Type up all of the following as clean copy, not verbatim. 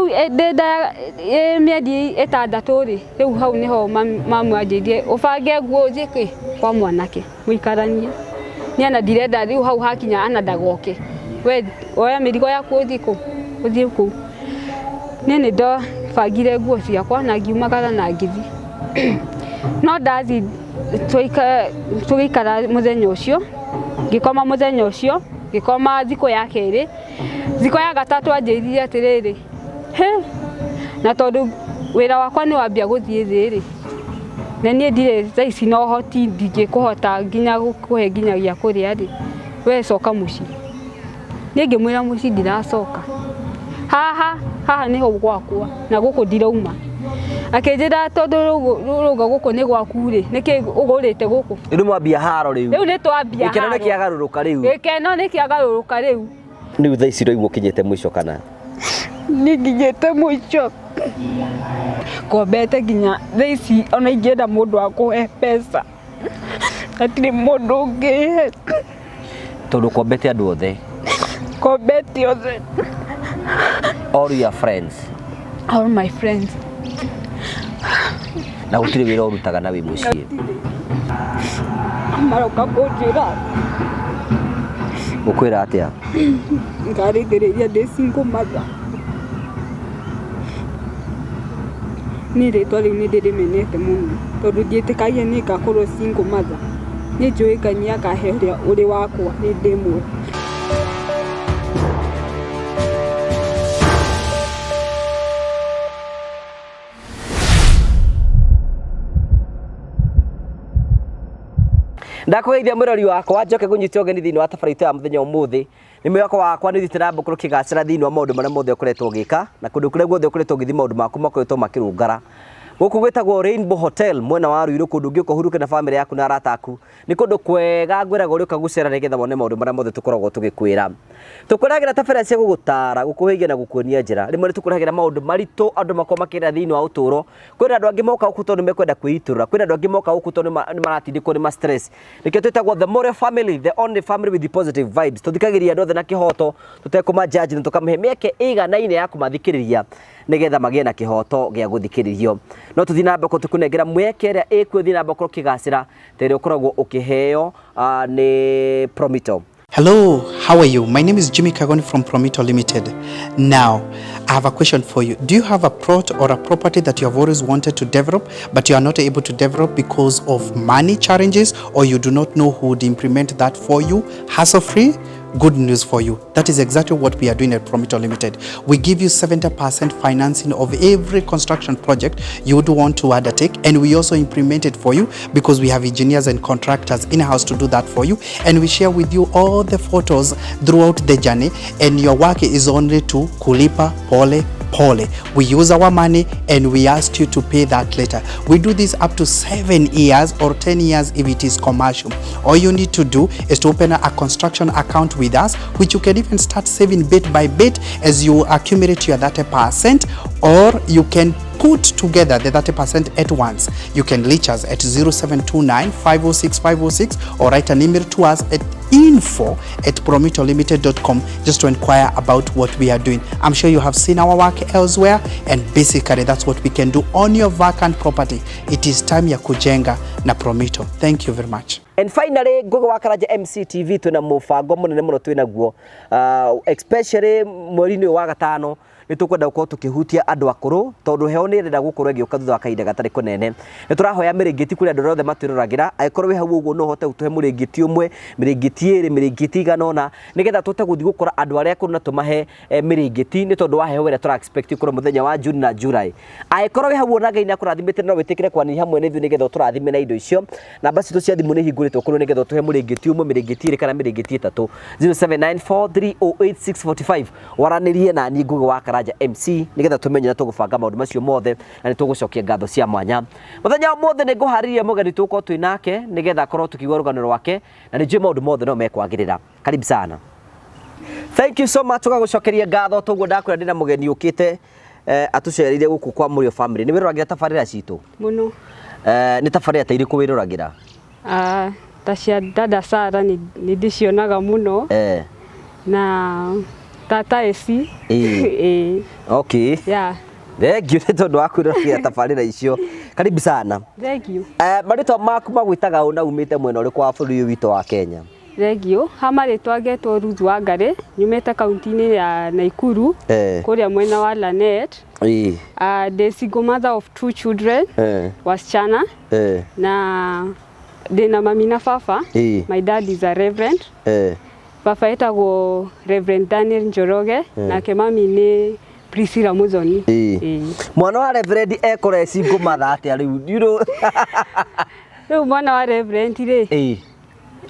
Rĩu ndĩ nda ĩ mĩeri 6 rĩ, rĩu hau nĩho mamu anjĩrire ũbange nguo ũthiĩ kĩ kwa mwanake mũikaranie. Niĩ ona ndirenda rĩu hau hakinya ana ndagoke. We oya mĩrigo yaku ũthiĩ kũ? Ũthiĩ kũu. Niĩ nĩ ndabangire nguo ciakwa na ngiumagara na ngĩthiĩ. No ndathiĩ tũgĩikara mũthenya ũcio, ngĩkoma mũthenya ũcio, ngĩkoma thikũ ya kerĩ. Thikũ ya gatatũ anjĩrire atĩrĩrĩ, hĩ, na tondũ wĩra wakwa nĩ wambia gũthiĩ thĩ rĩ, na niĩ ndirĩ thaa ici na ũhoti ndingĩkũhota nginya gũkũhe nginya gĩa kũrĩa rĩ, we coka mũciĩ. Niĩ ngĩmwĩra mũciĩ ndiracoka, haha haha nĩho gwakwa na gũkũ ndirauma. Akĩnjĩra tondũ rĩu gũkũ nĩ gwaku rĩ, nĩkĩ ũgũrĩte gũkũ? Rĩu mwambia haro rĩu. Rĩu nĩ twambia Gĩkeno nĩ haro. kĩagarũrũka rĩu. Gĩkeno nĩ kĩagarũrũka rĩu. Rĩu thaa ici ũraigua ũkinyĩte mũico kana? Niĩ nginyĩte mũico ngombete nginya thaa ici ona ingĩenda mũndũ wa kũhe mbeca hatirĩ mũndũ ũngĩhe. Tondũ ũkombete andũ othe. Ngombete othe. All your friends. All my friends. Na gũtirĩ wĩra ũrutaga na wĩ mũciĩ. Maroka kũnjĩra. Gũkwĩra atĩa? Ngarĩthĩrĩria ndĩ single mother. Niĩ rĩtwa rĩu nĩ ndĩrĩmenete mũno tondũ ndiĩtĩkagia nĩ ngakorwo single mother. Niĩ njũĩ Ngai nĩ akahe ũrĩa ũrĩ wakwa hĩndĩ ĩmwe. Ndakũgeithia mwĩrori wakwa njoke ngũnyite ũgeni thĩinĩ wa tabarĩra itũ ya mũthenya ũmũthĩ. Nĩ mwĩhoko wakwa nĩ ũthiĩte na mbere ũkĩgacĩra thĩinĩ wa maũndũ marĩa mothe ũkoretwo ũgĩka na kũndũ kũrĩa guothe ũkoretwo ũgĩthiĩ maũndũ maku makoretwo makĩrũngara. Gũkũ gwĩtagwo Rainbow Hotel mwena wa Ruiru kũndũ ũngĩũka ũhurũke na bamĩrĩ yaku na arata aku. Nĩ kũndũ kwega ngwĩraga ũrĩũka gũcera nĩgetha wone maũndũ marĩa mothe tũkoragwo tũgĩkwĩra. Tũkũrehagĩra tabarĩra cia gũgũtara, gũkũhĩgia na gũkuonia njĩra. Rĩmwe nĩ tũkũrehagĩra maũndũ maritũ andũ makoragwo makĩgerera thĩinĩ wa ũtũũro. Kwĩna andũ angĩ moka gũkũ tondũ nĩ mekwenda kwĩitũrũra, kwĩna andũ angĩ moka gũkũ tondũ nĩ maratindĩkwo nĩ ma stress. Nĩkĩo twĩtagwo the Morio family, the only family with the positive vibes. Tũthikagĩrĩria andũ othe na kĩhoto, tũtekũma judge na tũkamahe mĩeke ĩiganaine ya kũmathikĩrĩria nĩgetha magĩe na kĩhoto gĩa gũthikĩrĩrio. No tũthiĩ na mbere tũkũnengera mweke ĩrĩa ĩkuo ĩthiĩ na mbere gũkorwo ũkĩgacĩra ta ĩrĩa ũkoragwo ũkĩheo nĩ Promito. Hello, how are you? My name is Jimmy Kagoni from Promito Limited. Now, I have a question for you. Do you have a plot or a property that you have always wanted to develop, but you are not able to develop because of money challenges, or you do not know who would implement that for you hassle-free? Good news for you. That is exactly what we are doing at Promito Limited. We give you 70% financing of every construction project you would want to undertake, and we also implement it for you because we have engineers and contractors in-house to do that for you, and we share with you all the photos throughout the journey, and your work is only to kulipa pole pole. We use our money and we ask you to pay that later. We do this up to 7 years or 10 years if it is commercial. All you need to do is to open a construction account with us, which you can even start saving bit by bit as you accumulate your 30%, or you can put together the 30% at once. You can reach us at 0729 506 506 or write an email to us at info@promitolimited.com just to inquire about what we are doing. I'm sure you have seen our work elsewhere, and basically that's what we can do on your vacant property. It is time ya kujenga na Promito. Thank you very much. And finally, Ngugi wa Karanja MCTV twina mubango munene muno twinaguo, especially mweri-inĩ ũyũ wa gatano nĩ tũkwenda gũkorwo tũkĩhutia andũ akũrũ tondũ heho nĩ ĩrenda gũkorwo ĩgĩũka thutha wa kahinda gatarĩ kũnene. Nĩ tũrahoya mĩrĩngĩti kũrĩ andũ arĩa othe matwĩroragĩra, angĩkorwo wĩ hau ũguo no ũhote gũtũhe mũrĩngĩti ũmwe, mĩrĩngĩti ĩrĩ, mĩrĩngĩti igana ũna, nĩgetha tũhote gũthiĩ gũkora andũ arĩa akũrũ na tũmahe mĩrĩngĩti nĩ tondũ wa heho ĩrĩa tũra expect ĩkorwo mũthenya wa June na July. Angĩkorwo wĩ hau ũguo na Ngai nĩ akũrathimĩte no wĩtĩkĩre kwanĩria hamwe na ithuĩ nĩgetha ũtũrathime na indo icio, namba citũ cia thimũ nĩ ihingũrĩtwo kũrĩ nĩgetha ũtũhe mũrĩngĩti ũmwe, mĩrĩngĩti ĩrĩ kana mĩrĩngĩti ĩtatũ. 0794308645 waranĩrie na niĩ Ngugi wa Karanja MC nĩgetha tũmenye na tũgũbanga maũndũ macio mothe na nĩ tũgũcokia ngatho cia mwanya. Mũthenya wa ũmũthĩ nĩ ngũharĩria mũgeni tũgũkorwo twĩ nake nĩgetha akorwo tũkĩigua rũgano rwake na nĩ njũĩ maũndũ mothe no mekwagĩrĩra. Karibu sana. Thank you so much tũgagũcokeria ngatho toguo ndakwĩra ndĩna mũgeni ũkĩte atũcereire gũkũ kwa Mũrĩo family. Nĩ wĩroragĩra tabarĩra citũ? Mũno. Nĩ tabarĩra ta irĩkũ wĩroragĩra? Ta cia Dada Sara nĩ ndĩcionaga mũno. Na Tata eci. Ĩĩ. Ĩĩ. Okay. Yeah. Thank you nĩ tondũ wa kwĩrorera tabarĩra icio. Karibu sana. Thank you. Marĩtwa maku magwĩtaga ũ na umĩte mwena ũrĩkũ wa bũrũri ũyũ witũ wa Kenya? Thank you. Ha marĩtwa ngetwo Ruth Wangari, nyumĩte kaunti-inĩ ya Naikuru, kũrĩa mwena wa Lanet. Ĩĩ. Ndĩ single mother of two children, wasichana, na ndĩna mami na baba. My dad is a reverend. Baba etagwo Reverend Daniel Njoroge, nake mami nĩ Priscilla Muthoni. Ĩĩ. Mwana wa reverend ekora e single mother atĩa rĩu? You know. Rĩu mwana wa reverend rĩ, Ĩĩ.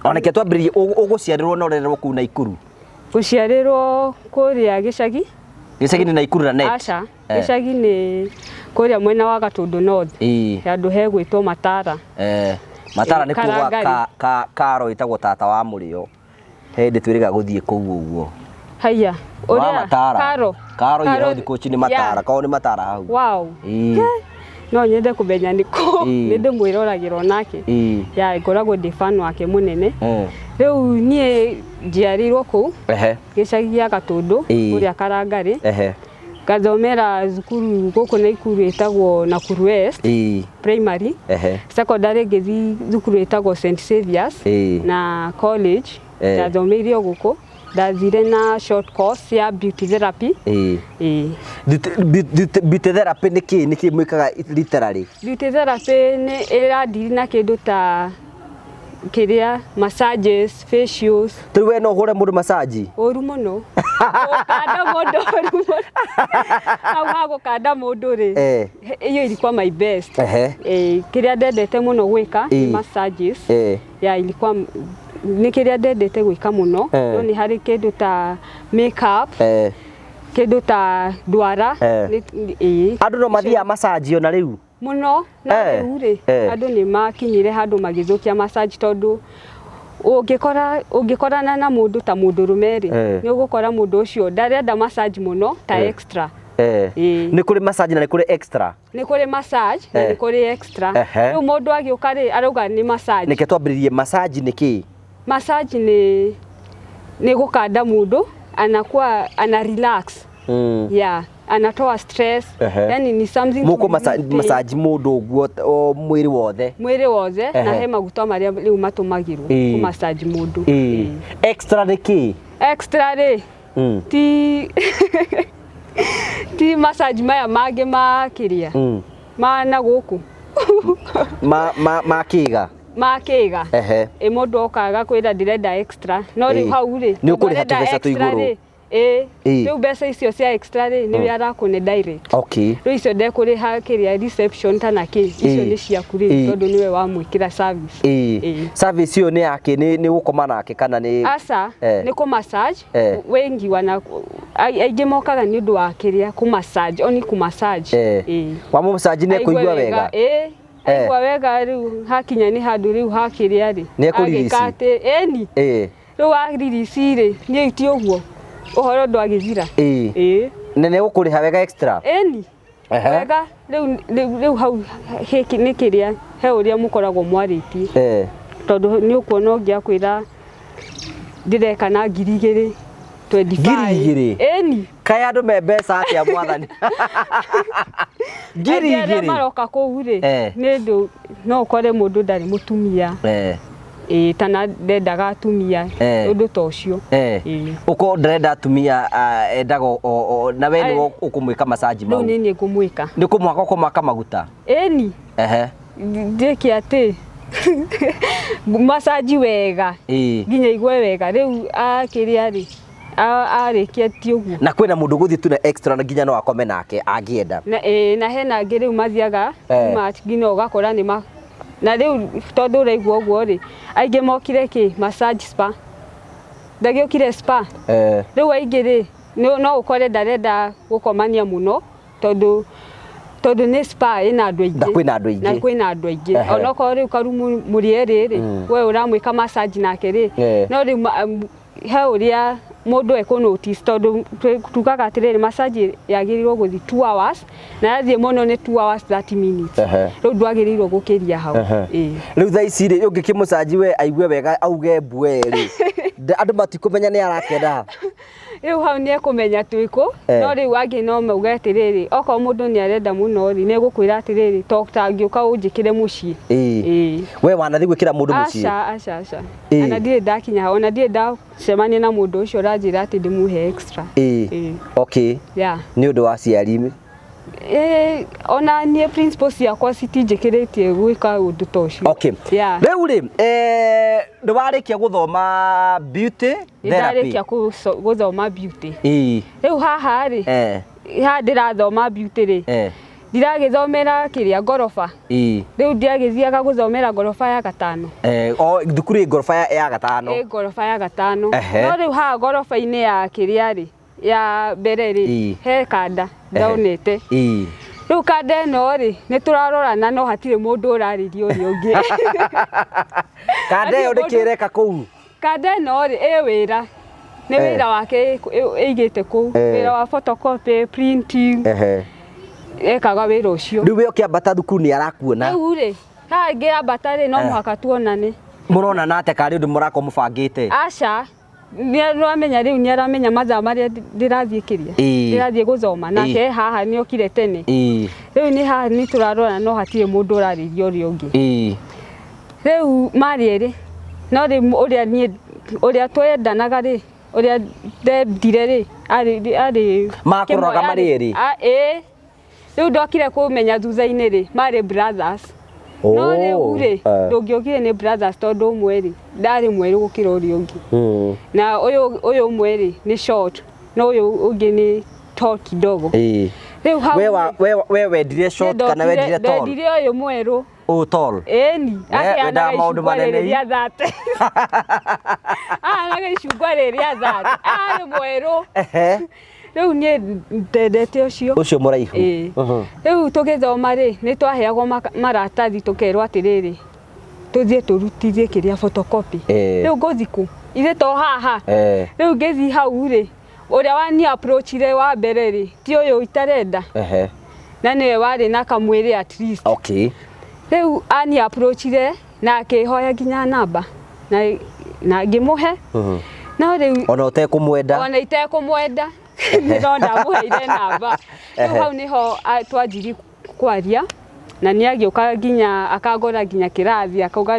Oneke twambĩrĩrie ũgũciarĩrwo na ũrererwo kũu Naikuru. Gũciarĩrwo kũrĩa gĩcagi. Gĩcagi nĩ Naikuru na net. Aca, gĩcagi nĩ kũrĩa mwena wa Gatũndũ North, handũ hegwĩtwo Matara. Matara nĩ kuo gwa Karangari. ka karo ĩtagwo tata wa mũrĩo. He hĩndĩ twĩrĩga gũthiĩ kũu ũguo. Haiya, Wa ũrĩa Matara. Karo. Karo iyo thikũ ici nĩ Matara, Yeah. korwo nĩ Matara hau. Wow. Ĩĩ. No nyende kũmenya nĩ kũ. Nĩ ndĩmwĩroragĩra onake. Ya ngoragwo ndĩ fan wake mũnene. Rĩu niĩ njiarĩirwo kũu gĩcagi gĩa Gatũndũ, kũrĩa Karangarĩ. Ngathomera thukuru gũkũ Naikuru ĩtagwo Nakuru West Primary. Secondary ngĩthiĩ thukuru ĩtagwo St Xavier's na college ndathomeire o gũkũ. Ndathire na short course ya beauty therapy. Ĩĩ. Beauty therapy nĩ kĩ? Nĩ kĩ mwĩkaga literally? Beauty therapy nĩ ĩradiri na kĩndũ ta kĩrĩa massages, facials. Rĩu we no ũhũre mũndũ massage? Ũru mũno. Gũkanda mũndũ ũru mũno. Hau ha gũkanda mũndũ rĩ, hiyo ilikuwa my best. Kĩrĩa ndendete mũno gwĩka nĩ massages. Ya ilikuwa nĩ kĩrĩa ndendete gwĩka mũno. No nĩ harĩ kĩndũ ta makeup, kĩndũ ta ndwara. Ĩĩ. Andũ no mathiaga massage ona rĩu? Mũno. Na rĩu rĩ, andũ nĩ makinyire handũ magĩthũkia massage tondũ ũngĩkorana na mũndũ ta mũndũrũme rĩ, nĩ ũgũkora mũndũ ũcio ndarenda massage mũno ta extra. Ĩĩ. Nĩ kũrĩ massage na nĩ kũrĩ extra? Nĩ kũrĩ massage na nĩ kũrĩ extra. Rĩu mũndũ agĩũka rĩ, arauga nĩ massage. Nĩke twambĩrĩrie massage nĩ kĩ? Massage nĩ gũkanda mũndũ, anakuwa ana relax. Yeah, anatoa stress. Yani ni something to Mũkũ relieve pain. massage mũndũ ũguo o mwĩrĩ wothe? Mwĩrĩ wothe na he maguta marĩa rĩu matũmagĩrwo kũ massage mũndũ. Extra nĩ kĩ? Extra rĩ, ti massage maya mangĩ ma kĩrĩa ma na gũkũ. Ma kĩga? Ma kĩga. Ĩ mũndũ oka agakwĩra ndĩrenda extra, no rĩu hau rĩ, Nĩ ũkũrĩha ũrenda tũbeca extra tũ igũrũ. rĩ, ĩ, rĩu mbeca icio cia extra rĩ, nĩwe arakũne direct. Rĩu icio ndekũrĩha kĩrĩa reception kana kĩ, icio nĩ ciaku rĩ, tondũ nĩwe wamwĩkĩra service. Ĩĩ. Service ĩyo nĩ yake, nĩ gũkoma nake kana nĩ Aca, nĩ kũ massage. Wengi wana aingĩ mokaga nĩ ũndũ wa kĩrĩa kũ massage, only kũ massage. Ĩĩ. Wa massage nĩ ekũigua wega? Ĩĩ. Aigua wega rĩu hakinya nĩ handũ rĩu hakĩrĩa rĩ. Nĩ ekũ release? Agĩka atĩ, ĩni. Rĩu wa release rĩ, niĩ ti ũguo. Ũhoro ndwagĩthira. Ĩĩ. Na nĩ egũkũrĩha wega extra? Ĩni. Wega, rĩu hau hĩkĩ nĩ kĩrĩa, he ũrĩa mũkoragwo mwarĩtie. Tondũ nĩ ũkuona ũngĩ akwĩra ndĩreka na ngiri igĩrĩ, 25. Ngiri igĩrĩ? Ĩni. Kaĩ andũ me mbeca atĩa mwathani? Ngiri Aingĩ arĩa igĩrĩ? maroka kũu rĩ, nĩ ũndũ no ũkore mũndũ ndarĩ mũtumia. Ĩĩ, kana ndendaga atumia, ũndũ ta ũcio. Ĩĩ. Ũkorwo ndarenda atumia, endaga na we nĩwe ũkũmwĩka massage mau. Rĩu nĩ niĩ ngũmwĩka. Nĩ kũmũhaka ũkũmũhaka maguta? Ĩni. Ndĩke atĩ massage wega. Nginya igue wega. Rĩu akĩrĩa rĩ, arĩkia ti ũguo. Na kwĩna mũndũ ũgũthiĩ tu na extra na nginya no akome nake angĩenda. Na, na hena angĩ rĩu mathiaga too much nginya ũgakora nĩ ma na rĩu tondũ ũraigua ũguo rĩ, aingĩ mokire kĩ massage spa. Ndagĩũkire spa. Rĩu aingĩ rĩ, no ũkore ndarenda gũkomania mũno tondũ nĩ spa ĩna andũ aingĩ. Na kwĩna andũ aingĩ. Na kwĩna andũ aingĩ. Onokorwo rĩu karumu mũrĩ erĩ rĩ, we ũramwĩka massage nake rĩ, no rĩu he ũrĩa mũndũ ekũ notice tondũ tugaga atĩrĩrĩ massage yagĩrĩirwo gũthiĩ 2 hours na yathiĩ mũno nĩ 2 hours 30 minutes. Rĩu ndwagĩrĩirwo gũkĩria hau. Ĩĩ. Rĩu thaa ici rĩ, ũngĩkĩmũcanji we aigue wega auge mbue rĩ, andũ matikũmenya nĩ arakena. Rĩu hau nĩ ekũmenya twĩkũ. Eh. No rĩu angĩ no mauge atĩrĩrĩ, okorwo mũndũ nĩ arenda mũno rĩ, nĩ egũkwĩra atĩrĩrĩ, to tangĩũka ũnjĩkĩre mũciĩ. Ĩĩ. Ĩĩ. We wanathiĩ gwĩkĩra mũndũ mũciĩ? Aca, aca, aca. Ĩĩ. Ona ndirĩ ndakinya hau, ona ndirĩ ndacemania na mũndũ ũcio ũranjĩra atĩ ndĩmũhe extra. Ĩĩ. Ĩĩ. Okay. Yeah. Nĩ ũndũ wa aciari. Ĩĩ, ona niĩ principles ciakwa citinjĩkĩrĩtie gwĩka ũndũ ta ũcio. Okay. Yeah. Rĩu rĩ, nĩ warĩkia gũthoma beauty Nĩ therapy? ndarĩkia gũthoma beauty. Ĩĩ. Rĩu haha rĩ, Eh. haha ndĩrathoma beauty rĩ, Eh. ndiragĩthomera kĩrĩa ngoroba. Ĩĩ. Rĩu ndiagĩthiaga gũthomera ngoroba ya gatano. Eh, o thukuru ĩ ngoroba ya gatano. Ĩ ngoroba ya gatano. Ehe. No rĩu haha ngoroba-inĩ ya kĩrĩa rĩ, ya mbere rĩ, Ĩĩ. he kanda ndaunĩte. Ĩĩ. Rĩu kanda ĩno rĩ, nĩ tũrarorana no hatirĩ mũndũ ũrarĩria ũrĩa ũngĩ. Kanda ĩyo Hatirĩ nĩkĩ mũndũ- ĩreka kũu? Kanda ĩno rĩ, ĩ wĩra. Nĩ Eh. wĩra wake ĩigĩte kũu. Eh. Wĩra wa photocopy, printing, Ehe. ekaga wĩra ũcio. Rĩu we ũkĩambata thukuru nĩ arakuona. Rĩu rĩ, haha ngĩambata rĩ, no Eh. mũhaka tuonane. Mũronana atĩa karĩ ũndũ mũrakorwo mũbangĩte? Aca, nĩaramenya rĩu nĩaramenya mathaa marĩa ndĩrathiĩ kĩrĩa. Ĩĩ. Ndĩrathiĩ gũthoma nake haha nĩokire tene. Ĩĩ. Rĩu nĩ haha nĩ tũrarora no hatirĩ mũndũ ũrarĩria ũrĩa ũngĩ. Ĩĩ. Rĩu marĩ erĩ, no rĩu ũrĩa niĩ ũrĩa twendanaga rĩ, ũrĩa ndendire rĩ, arĩ Makũroraga kĩmwe marĩ erĩ? Ĩĩ. Rĩu ndokire kũmenya thutha-inĩ rĩ, marĩ brothers. No rĩu rĩ, Eh. ndũngĩokire nĩ brothers tondũ ũmwe rĩ, ndarĩ mwerũ gũkĩra ũrĩa ũngĩ. Mm. Na ũyũ ũmwe rĩ, nĩ short, no ũyũ ũngĩ nĩ tall kidogo. Ĩĩ. Rĩu hau We wa we we wendire short kana wendire tall? Ndendire ũyũ mwerũ. Ũyũ tall. Ĩni, We wendaga akĩhanaga maũndũ icungwa manene rĩrĩ rĩa thate. Ahanaga icungwa rĩrĩ rĩa thate. Arĩ mwerũ. Ehe. Rĩu niĩ ndendete ũcio. Ũcio mũraihu. Ĩĩ. Mhm. Rĩu tũgĩthoma rĩ, nĩ twaheagwo maratathi tũkerwo atĩrĩrĩ, tũthiĩ tũrutithie kĩrĩa photocopy. Ĩĩ. Rĩu ngũthiĩ kũ? Ithe to haha. Eh. Rĩu ngĩthiĩ hau rĩ, ũrĩa wani approachire wa mbere rĩ, ti ũyũ itarenda. Ehe. Na nĩwe warĩ na kamwĩrĩ at least. Okay. Rĩu ani approachire na akĩhoya nginya namba na ngĩmũhe. Mhm. No rĩu Ona ũtekũmwenda. ona itekũmwenda no ndamũheire namba. Rĩu Ehe. hau nĩho twanjirie kwaria na nĩ agĩũka nginya akangora nginya kĩrathi akauga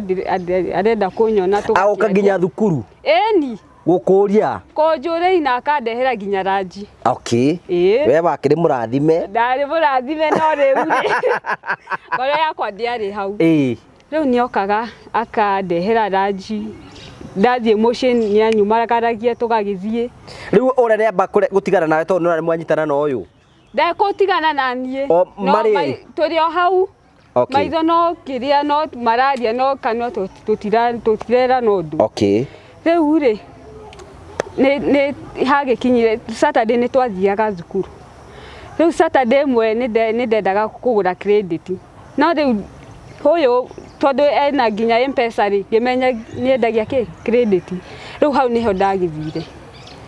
arenda kũnyona Agoka tũgakĩaria. nginya thukuru Ĩni gũkũria. kũnjũrĩi na akandehera nginya ranji. Okay. Ĩĩ. We wakĩrĩ mũrathime. Ndarĩ mũrathime no rĩu rĩ ngoro yakwa ndĩarĩ hau. Ĩĩ. Rĩu nĩokaga akandehera ranji, ndathiĩ mũciĩ nĩanyumagaragia tũgagĩthiĩ. Rĩu ũrĩa nĩamba gũtigana nawe tondũ nĩũrona nĩmwanyitana na ũyũ. Ndekũtigana na niĩ. O, No marĩ tũrĩ o hau. Okay. Maitho no kĩrĩa no mararia no kanua tũtirerana ũndũ. Okay. Rĩu rĩ, nĩ hagĩkinyire Saturday nĩ twathiaga thukuru. Rĩu Saturday ĩmwe nĩ ndendaga kũgũra credit. No rĩu ũyũ tondũ ena nginya M-Pesa rĩ, ngĩmenya nĩendagia kĩ? Credit. Rĩu hau nĩho ndagĩthire.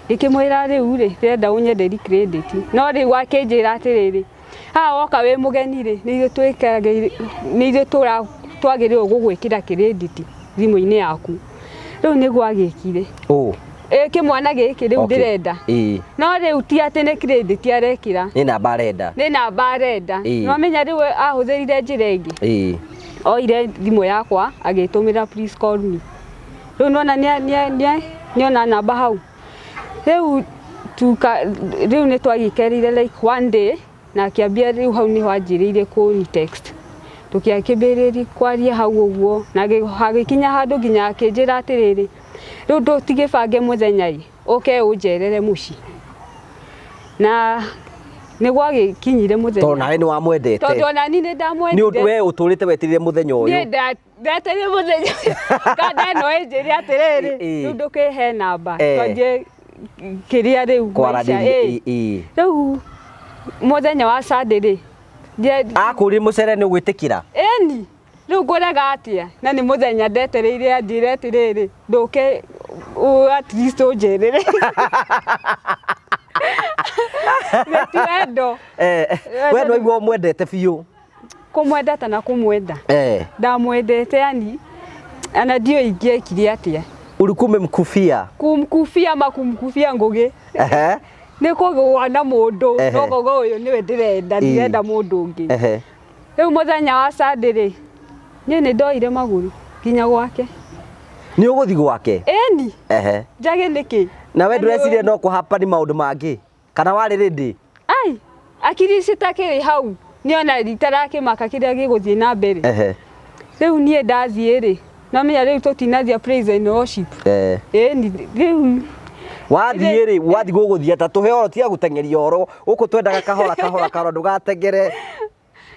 Ngĩkĩmwĩra rĩu rĩ, ndĩrenda ũnyenderie credit. No rĩu akĩnjĩra atĩrĩrĩ, haha woka wĩ mũgeni rĩ, nĩ ithuĩ nĩ ithuĩ twagĩrĩirwo gũgwĩkĩra credit thimũ-inĩ yaku. Rĩu nĩguo agĩkire. Ũ. Ĩ kĩmwana gĩkĩ rĩu Okay. ndĩrenda. Ĩĩ. No rĩu ti atĩ nĩ credit arekĩra. Nĩ namba arenda. Nĩ namba arenda. Ĩĩ. Nĩwamenya rĩu ahũthĩrire njĩra ĩngĩ. Ĩĩ. Oire thimũ yakwa agĩtũmĩra please call me. Rĩu nĩwona nĩona namba hau. Rĩu rĩu nĩ twagĩikarire like one day na akĩambia rĩu hau nĩho anjĩrĩirie kũni text. Tũkĩambĩrĩria kwaria hau ũguo na hagĩkinya handũ nginya akĩnjĩra atĩrĩrĩ, rĩu ndũtigĩbange mũthenya ĩ, ũke ũnjerere mũciĩ. Na nĩ gwagĩkinyire mũthenya. Tondũ nawe nĩ wamwendete. Tondũ ona niĩ nĩ Nĩ ũndũ ndamwendire. we ũtũrĩte wetereire mũthenya ũyũ. Niĩ ndetereire mũthenya ũyũ. Kanda ĩno ĩnjĩre atĩrĩrĩ, Ĩĩ. rĩu ndũkĩhe namba Eh. twanjie kĩrĩa rĩu maica, Kwaranĩria. ĩĩ. Ĩĩ. Ĩĩ. Rĩu mũthenya wa Sunday rĩ, Akũria mũcere nĩ ũgwĩtĩkĩra? Ĩni, rĩu ngũrega atĩa? Na nĩ mũthenya ndetereire anjĩre atĩrĩrĩ, ndũke at least ũnjerere. Nĩ ti wendo. Eh, we nĩ waigua ũmwendete biũ. Kũmwenda ta na kũmwenda. Eh. Ndamwendete yani ana ndiũĩ ingĩekire atĩa. Ulikuwa umemkufia. Kumkufia ama kumkufia Ngugi. Ehe. Nĩ kũgũa na mũndũ Ehe. no kũgũa ũyũ nĩwe ndĩrenda, ndirenda mũndũ ũngĩ. Rĩu mũthenya wa Sunday rĩ, niĩ nĩ ndoire magũrũ nginya gwake. Nĩ ũgũthiĩ gwake? Ĩni. Njage nĩkĩ? Na we ndũreciria no kũhapa nĩ maũndũ mangĩ kana warĩ rĩndĩ? Ai, akiri citakĩrĩ hau nĩona ritarakĩmaka kĩrĩa gĩgũthiĩ na mbere. Rĩu niĩ ndathiĩ rĩ, no menya rĩu tũtinathiĩ praise and worship. Ĩni rĩu Wathiĩ rĩ, wathiĩ gũgũthiĩ ata? Tũhe ũhoro, tiga gũteng'eria ũhoro gũkũ, twendaga kahora kahora kahora, ndũgateng'ere.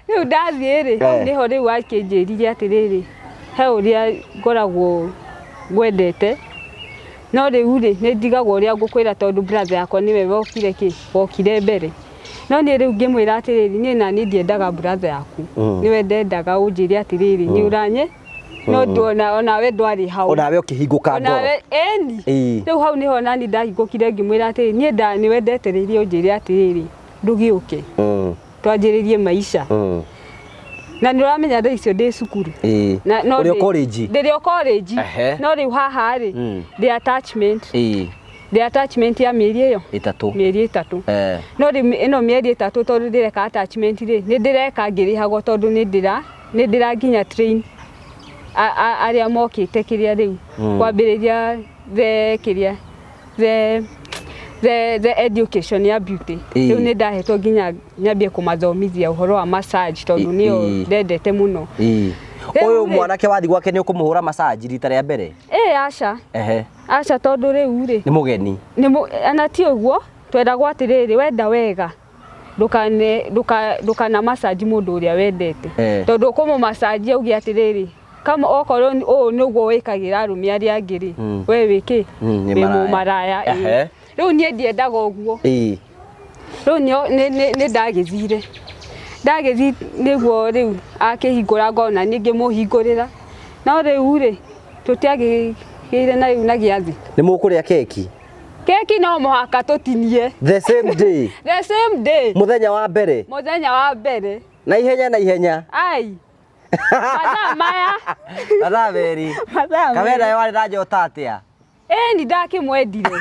Rĩu ndathiĩ rĩ, hau nĩho rĩu akĩnjĩrire atĩrĩrĩ, he ũrĩa ngoragwo ngwendete, no rĩu rĩ, nĩ ndigagwo ũrĩa ngũkwĩra tondũ brother yakwa nĩwe wokire kĩ wokire mbere. No niĩ rĩu ngĩmwĩra atĩrĩrĩ, niĩ nani ndiendaga brother yaku, nĩwe ndendaga ũnjĩre atĩrĩrĩ, nĩ ũranye no ndona onawe ndwarĩ hau. Onawe ũkĩhingũka ngoro. Onawe ĩni. Rĩu hau nĩho nani ndahingũkire ngĩmwĩra atĩrĩrĩ, niĩ nda nĩwe ndetereire ũnjĩre atĩrĩrĩ, ndũgĩũke twanjĩrĩrie maisha. Na nĩ ũramenya thaa icio ndĩ cukuru. Na no Ũrĩ o college? Ndĩrĩ o college. No rĩu haha rĩ, the attachment, the attachment ya mĩeri ĩyo 3. Mĩeri 3. No rĩu ĩno mĩeri 3 tondũ ndĩreka attachment rĩ, nĩ ndĩreka ngĩrĩhagwo tondũ nĩ ndĩra nginya train arĩa mokĩte kĩrĩa rĩu kwambĩrĩria the kĩrĩa the education ya beauty. Rĩu nĩ ndahetwo nginya nyambie kũmathomithia ũhoro wa massage tondũ nĩyo ndendete mũno. Rĩu Ũyũ rĩ- mwanake wathiĩ gwake nĩ ũkũmũhũra massage rita rĩa mbere? Ĩ aca. Aca, tondũ rĩu rĩ, Nĩ mũgeni. nĩ ana ti ũguo tweragwo atĩrĩrĩ, wenda wega ndũkane ndũkana massage mũndũ ũrĩa wendete, tondũ ũkũmũ massage auge atĩrĩrĩ, kama okorwo ũũ nĩguo wĩkagĩra arũme arĩa angĩ rĩ, we wĩkĩ Nĩ wĩ maraya. mũmaraya, ĩĩ. Rĩu niĩ ndiendaga ũguo. Rĩu nĩ ndagĩthire ndagĩthi nĩguo rĩu akĩhingũra ngona niĩ ngĩmũhingũrĩra, no rĩu rĩ, tũtiagĩire na rĩu na gĩathĩ. Nĩ mũkũrĩa keki? Keki no mũhaka tũtinie. The same day? The same day. Mũthenya wa mbere? Mũthenya wa mbere. Na ihenya na ihenya. Ai, mathaa maya. Mathaa 2. Mathaa Kawenda 2. warĩ na njota atĩa? Ĩni ndakĩmwendire,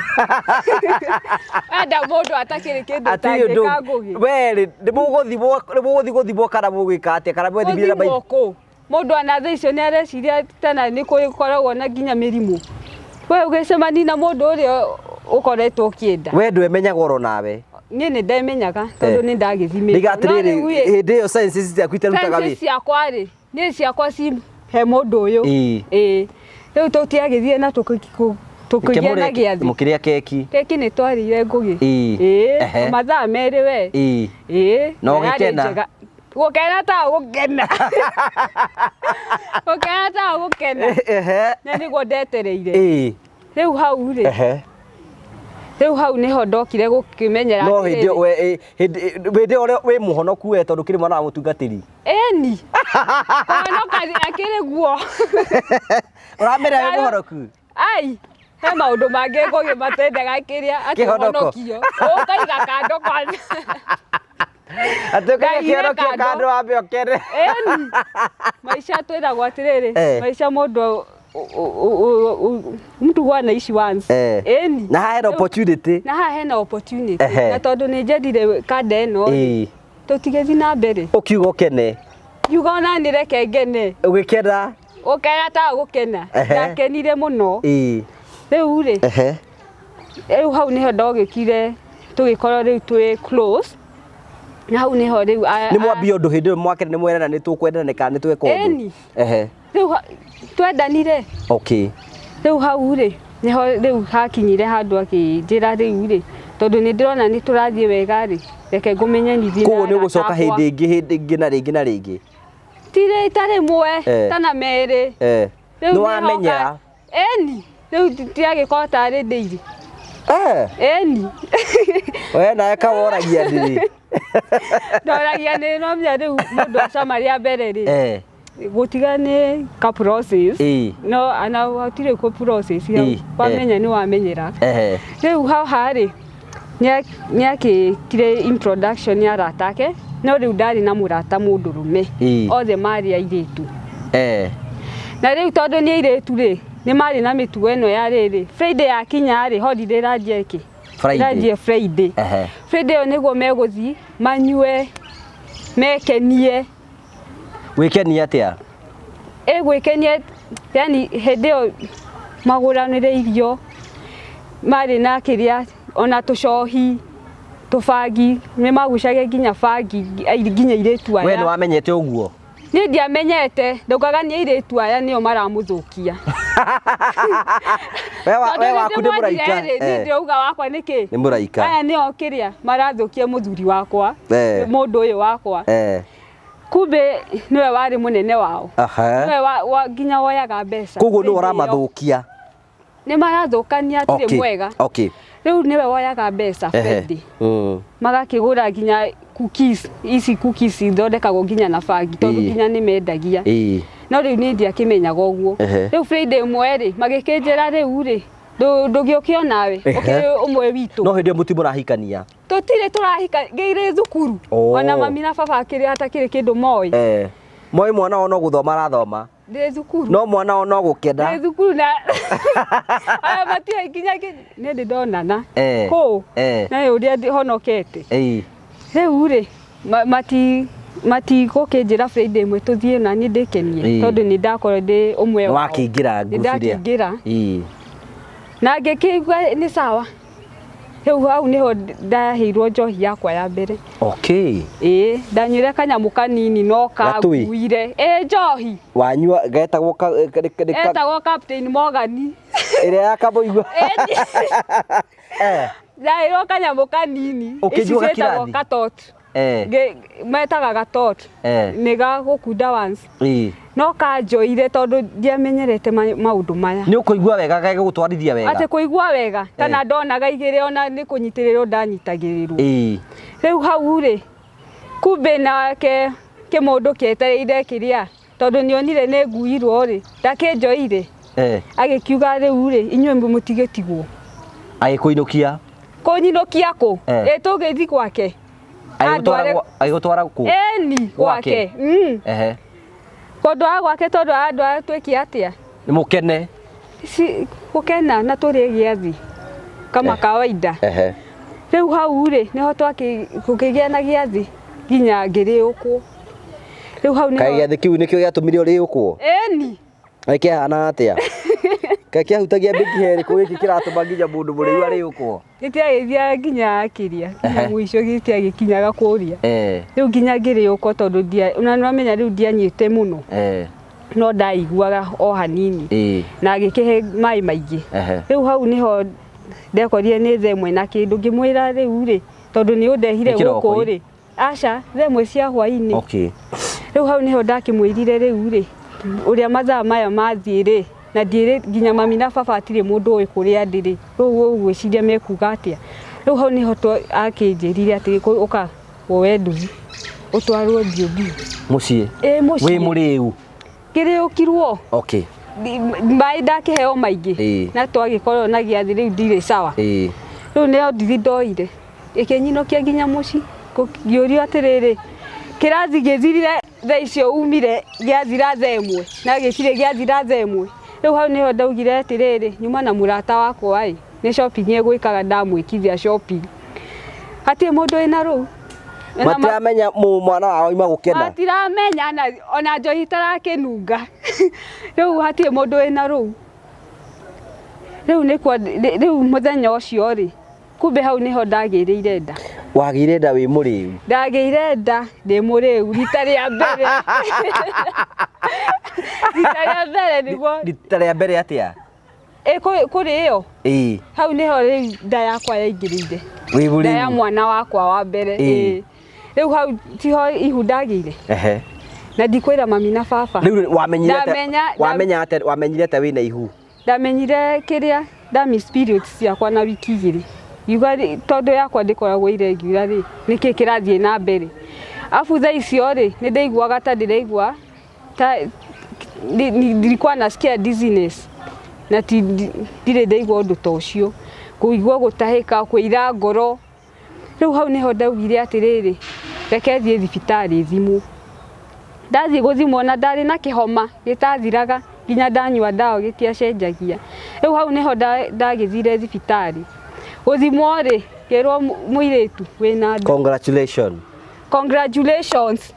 enda mũndũ atakĩrĩ kĩndũ Hatirĩ ũndũ. ũtangĩka, Ngũgĩ. We rĩ, nĩ mũgũthimwo, nĩ mũgũthiĩ gũthimwo kana mũgwĩka atĩa, kana mwethimire na Gũthimwo maitho? kũ? Mũndũ ona thaa icio nĩ areciria tena nĩ kũrĩ na nginya mĩrimũ. We ũgĩcemania na mũndũ ũrĩa ũkoretwo ũkĩenda. We ndwemenyaga oro nawe? Niĩ nĩ ndemenyaga tondũ nĩ ndagĩthimĩtwo. Ndiga No atĩrĩrĩ, rĩu ĩ, hĩndĩ ĩyo senses ciaku itarutaga senses wĩra. ciakwa rĩ, niĩ ciakwa ci he mũndũ ũyũ. Ĩĩ. Rĩu tũtiagĩthiĩ na tũkĩgĩa na gĩathĩ. Mũkĩrĩa keki. Keki nĩ twarĩire, Ngũgĩ. Ĩĩ. Ĩĩ, mathaa 2 we. Ĩĩ. Na Na yarĩ ũgĩkena? njega. Gũkena ta gũkena. Gũkena ta gũkena. Na nĩguo ndetereire. Rĩu hau rĩ, rĩu hau nĩho ndokire gũkĩmenyera No atĩrĩrĩ, hĩndĩ ĩyo we hĩndĩ hĩndĩ ĩyo wĩ mũhonoku we tondũ kĩrĩ mwana wa mũtungatĩri. Ĩni. Kũhonoka akĩrĩ guo. Ũramenya wĩ mũhonoku? Ai, he maũndũ mangĩ Ngũgĩ matendaga kĩrĩa atĩ Kĩhonoko. ũhonokio. Ũkaiga kando kwanza. Atĩ ũkaiga Ndaigire kĩhonokio kando. kando wambe ũkene. Ĩni. Maisha twĩragwo atĩrĩrĩ, maica mũndũ mtu huwa anaishi once. Ĩni. Na haha hena opportunity. Na haha hena opportunity. Na tondũ nĩ njendire kanda ĩno rĩ, tũtigĩthiĩ na mbere. Ũkiuga ũkene. Ngiuga ona nĩ reke ngene. Ũgĩkena. Gũkena ta gũkena. Ndakenire mũno. Rĩu rĩ, rĩu hau nĩho ndogĩkire tũgĩkorwo rĩu twĩ close. Na hau nĩho rĩu Nĩ mwambia ũndũ hĩndĩ ĩyo mwakene nĩ mwerana nĩ tũkwendana kana nĩ tweka ũndũ? Ĩni. Rĩu twendanire. Rĩu hau rĩ, nĩho rĩu hakinyire handũ akĩnjĩra rĩu rĩ, tondũ nĩ ndĩrona nĩ tũrathiĩ wega rĩ, reke ngũmenyithie na Koguo nĩ arata ũgũcoka akwa. hĩndĩ ĩngĩ, hĩndĩ ĩngĩ na rĩngĩ na rĩngĩ? Ti rita rĩmwe, tana 2. Rĩu Nĩ nĩho wamenyera? Ĩni. Rĩu ndiagĩkorwo tarĩ ndĩirĩ. Ĩni. We nawe kaworagia ndĩrĩ. Ndoragia nĩ no menya rĩu mũndũ acama rĩa mbere rĩ, gũtiga nĩ ka process. No ana hatirĩ kũ process hau. Wamenya nĩ wamenyera. Rĩu haha rĩ, nĩakĩtire introduction ya arata ake, no rĩu ndarĩ na mũrata mũndũrũme. Othe marĩ airĩtu. Na rĩu tondũ nĩ airĩtu rĩ, nĩ marĩ na mĩtugo ĩno ya rĩrĩ, Friday yakinya rĩ, holiday ĩranjia ĩkĩ? Friday. Ĩranjie Friday. Ehe. Friday ĩyo nĩguo megũthiĩ manyue mekenie. Wĩkenie atĩa? Ĩgwĩkenia yani hĩndĩ ĩyo magũranĩre irio marĩ na kĩrĩa ona tũcohi tũbangi nĩ magucagia nginya bangi nginya airĩtu We nĩ aya. wamenyete ũguo? Niĩ ndiamenyete, ndaugaga nĩ airĩtu aya nĩo maramũthũkia. We wa- Tondũ we nĩ waku nĩ ndĩmwendire mũraika. rĩ, niĩ Eh, ndĩrauga wakwa nĩkĩ? Nĩ mũraika. Aya nĩo kĩrĩa marathũkia mũthuri wakwa, Eh. mũndũ ũyũ wakwa. Eh. Kumbe nĩwe warĩ mũnene wao. Aha. Nĩwe wa nginya woyaga mbeca. Koguo nĩ Hĩndĩ ĩyo. ũramathũkia. Nĩ marathũkania atirĩ Okay. mwega. Okay. Rĩu nĩwe woyaga mbeca Ehe. Friday. Mm. Magakĩgũra nginya cookies, ici cookies ithondekagwo nginya na bangi tondũ Ĩĩ. nginya nĩ mendagia. Ĩĩ. No rĩu niĩ ndiakĩmenyaga ũguo. Ehe. Rĩu Friday ĩmwe rĩ, magĩkĩnjĩra rĩu rĩ, ndũgĩũke onawe, Ehe. ũkĩrĩ ũmwe witũ. No hĩndĩ ĩyo mũti mũrahikania. Tũtirĩ tũrahika, ngĩire thukuru. Oh. Ona mami na baba akĩrĩ hatakĩrĩ kĩndũ moĩ. Eh. Moĩ mwana wao no gũthoma arathoma. Ndĩ thukuru. No mwana wao no gũkena. Ndĩ thukuru na aya matiũĩ nginya nĩ ndĩ ndonana. Eh. Kũu. Eh. Na ũrĩa honokete. Ĩĩ. Rĩu rĩ, mati matigũkĩnjĩra Friday ĩmwe tũthiĩ na niĩ ndĩkenie Ĩĩ. tondũ nĩ ndakorwo ndĩ ũmwe Nĩ wao. wakĩingĩra Nĩ ngurubu ĩrĩa. ndakĩingĩra. Ĩĩ. Na ngĩkĩigua nĩ sawa. Rĩu hau nĩho ndaheirwo njohi yakwa ya mbere. Okay. Ĩĩ, ndanyuire kanyamũ kanini no Gatui? kanguire. Ĩĩ njohi. Wanyua getagwo ka ka- ka- Etagwo Captain Morgan. ĩrĩa ya kamũigua. Eh. Ndaheirwo kanyamũ kanini. Ũkĩnyua Ici ciĩtagwo gakirathi? katot. Eh. Metaga gatot. Eh. Nĩ ga gũkunda once. Ĩĩ. No kanjoire tondũ ndiamenyerete maũndũ maya. Nĩ ũkũigua wega gagũtwarithia wega. Atĩ kũigua wega kana Eh. ndonaga igĩrĩ ona nĩ kũnyitĩrĩrwo ndanyitagĩrĩrwo. Ĩĩ. Rĩu hau rĩ, kumbe nake kĩmũndũ kĩetereire kĩrĩa tondũ nĩonire nĩ nguirwo rĩ, ndakĩnjoire. Eh. Agĩkiuga rĩu rĩ, inyuĩ mũtigĩtigwo. Agĩkũinũkia. Kũnyinũkia kũ? Eh. Ĩ tũgĩthiĩ gwake. Agĩgũtwara Andware- agĩgũtwara kũ? Ĩni Gwake? gwake. Mm. Ehe. Kũndwara gwake tondũ arandwara twĩke atĩa? Nĩ mũkene. Si gũkena na tũrĩe gĩathi kama Eh. kawaida. Ehe. Rĩu hau rĩ, nĩho gũkĩgĩa na gĩathi nginya ngĩrĩũkwo. Rĩu hau Kaĩ nĩho gĩathĩ kĩu nĩkĩo gĩatũmire ũrĩũkwo? Ĩni. Kaĩ kĩahana atĩa? Kaĩ kĩahutagia mĩkiha ĩrĩkũ gĩkĩ kĩratũma nginya mũndũ mũrĩu arĩũkwo? Gĩtiagĩthiaga nginya kĩrĩa nginya Ehe. mũico gĩtiagĩkinyaga kũrĩa. Eh. Rĩu nginya ngĩrĩũkwo tondũ ndia na nĩwamenya rĩu ndianyuĩte mũno Eh. no ndaiguaga o hanini Ĩĩ. na agĩkĩhe maĩ maingĩ. Ehe. Rĩu hau nĩho ndekorire nĩ thaa ĩmwe na kĩndũ ngĩmwĩra rĩu rĩ tondũ nĩ ũndehire Nĩ kĩroko gũkũ rĩ aca thaa ĩmwe cia hwainĩ. Okay. Rĩu hau nĩho ndakĩmwĩrire rĩu rĩ ũrĩa mathaa maya mathiĩ rĩ na ndiĩrĩ nginya mami na baba hatirĩ mũndũ ũĩ kũrĩa ndĩ rĩ rĩu ũgwĩciria mekuga atĩa. Rĩu hau nĩho akĩnjĩrire atĩ ũka woe nduthi ũtwarwo mbio mbio. Mũciĩ. Ĩ Wĩ mũciĩ mũrĩu. ngĩrĩũkirwo Okay. maĩ ndakĩheo maingĩ Ĩĩ. na twagĩkorwo na gĩathĩ rĩu ndirĩ sawa. Ĩĩ. Rĩu nĩyo ndithi ndoire ĩkĩnyinũkia nginya mũciĩ ngĩũrio atĩrĩrĩ kĩrathi gĩthirire thaa icio umire gĩathira thaa ĩmwe na gĩtirĩ gĩathira thaa ĩmwe. Rĩu hau nĩho ndaugire atĩrĩrĩ nyuma na mũrata wakwa ĩ nĩ shopping egwĩkaga ndamwĩkithia shopping. Hatirĩ mũndũ wĩna rũu. Na Matiramenya mwana wao auma gũkena. Matiramenya na ona njohi itarakĩnunga. Rĩu hatirĩ mũndũ wĩna rũu. Rĩu nĩkuo rĩu mũthenya ũcio rĩ kumbe hau nĩho ndagĩrĩire nda. Wagĩire nda wĩ mũrĩu. Ndagĩire nda ndĩ mũrĩu rita rĩa mbere. Rita rĩa mbere nĩguo Rita rĩa mbere atĩa? Ĩ kũrĩo Ĩĩ. hau nĩho rĩu nda yakwa yaingĩrĩire. Wĩ Nda ya mũrĩu. mwana wakwa wa mbere. Ĩĩ. Ĩĩ. Rĩu hau tiho ihu ndagĩire. Ehe. Na ndikwĩra mami na baba. Rĩu wamenyire atĩa? Ndamenya- Wamenya atĩa? Wamenyire atĩa wĩna ihu? Ndamenyire kĩrĩa nda miss periods ciakwa na wiki igĩrĩ. Ngiuga tondũ yakwa ndĩkoragwo irregular rĩ, nĩkĩ kĩrathiĩ na mbere. Afu thaa icio rĩ, nĩ ndaiguaga ta ndĩraigua ta nilikuwa nasikia dizziness na ti ndirĩ ndaigua ũndũ ta ũcio, kũigua gũtahĩka, kũira ngoro. Rĩu hau nĩho ndaugire atĩrĩrĩ, reke thiĩ thibitarĩ thimwo. Ndathiĩ gũthimwo na ndarĩ na kĩhoma gĩtathiraga nginya ndanyua ndawa gĩtiacenjagia. Rĩu hau nĩho ndagĩthire thibitarĩ. Gũthimwo rĩ, ngĩrwo mũirĩtu wĩna nda. Congratulations. Congratulations.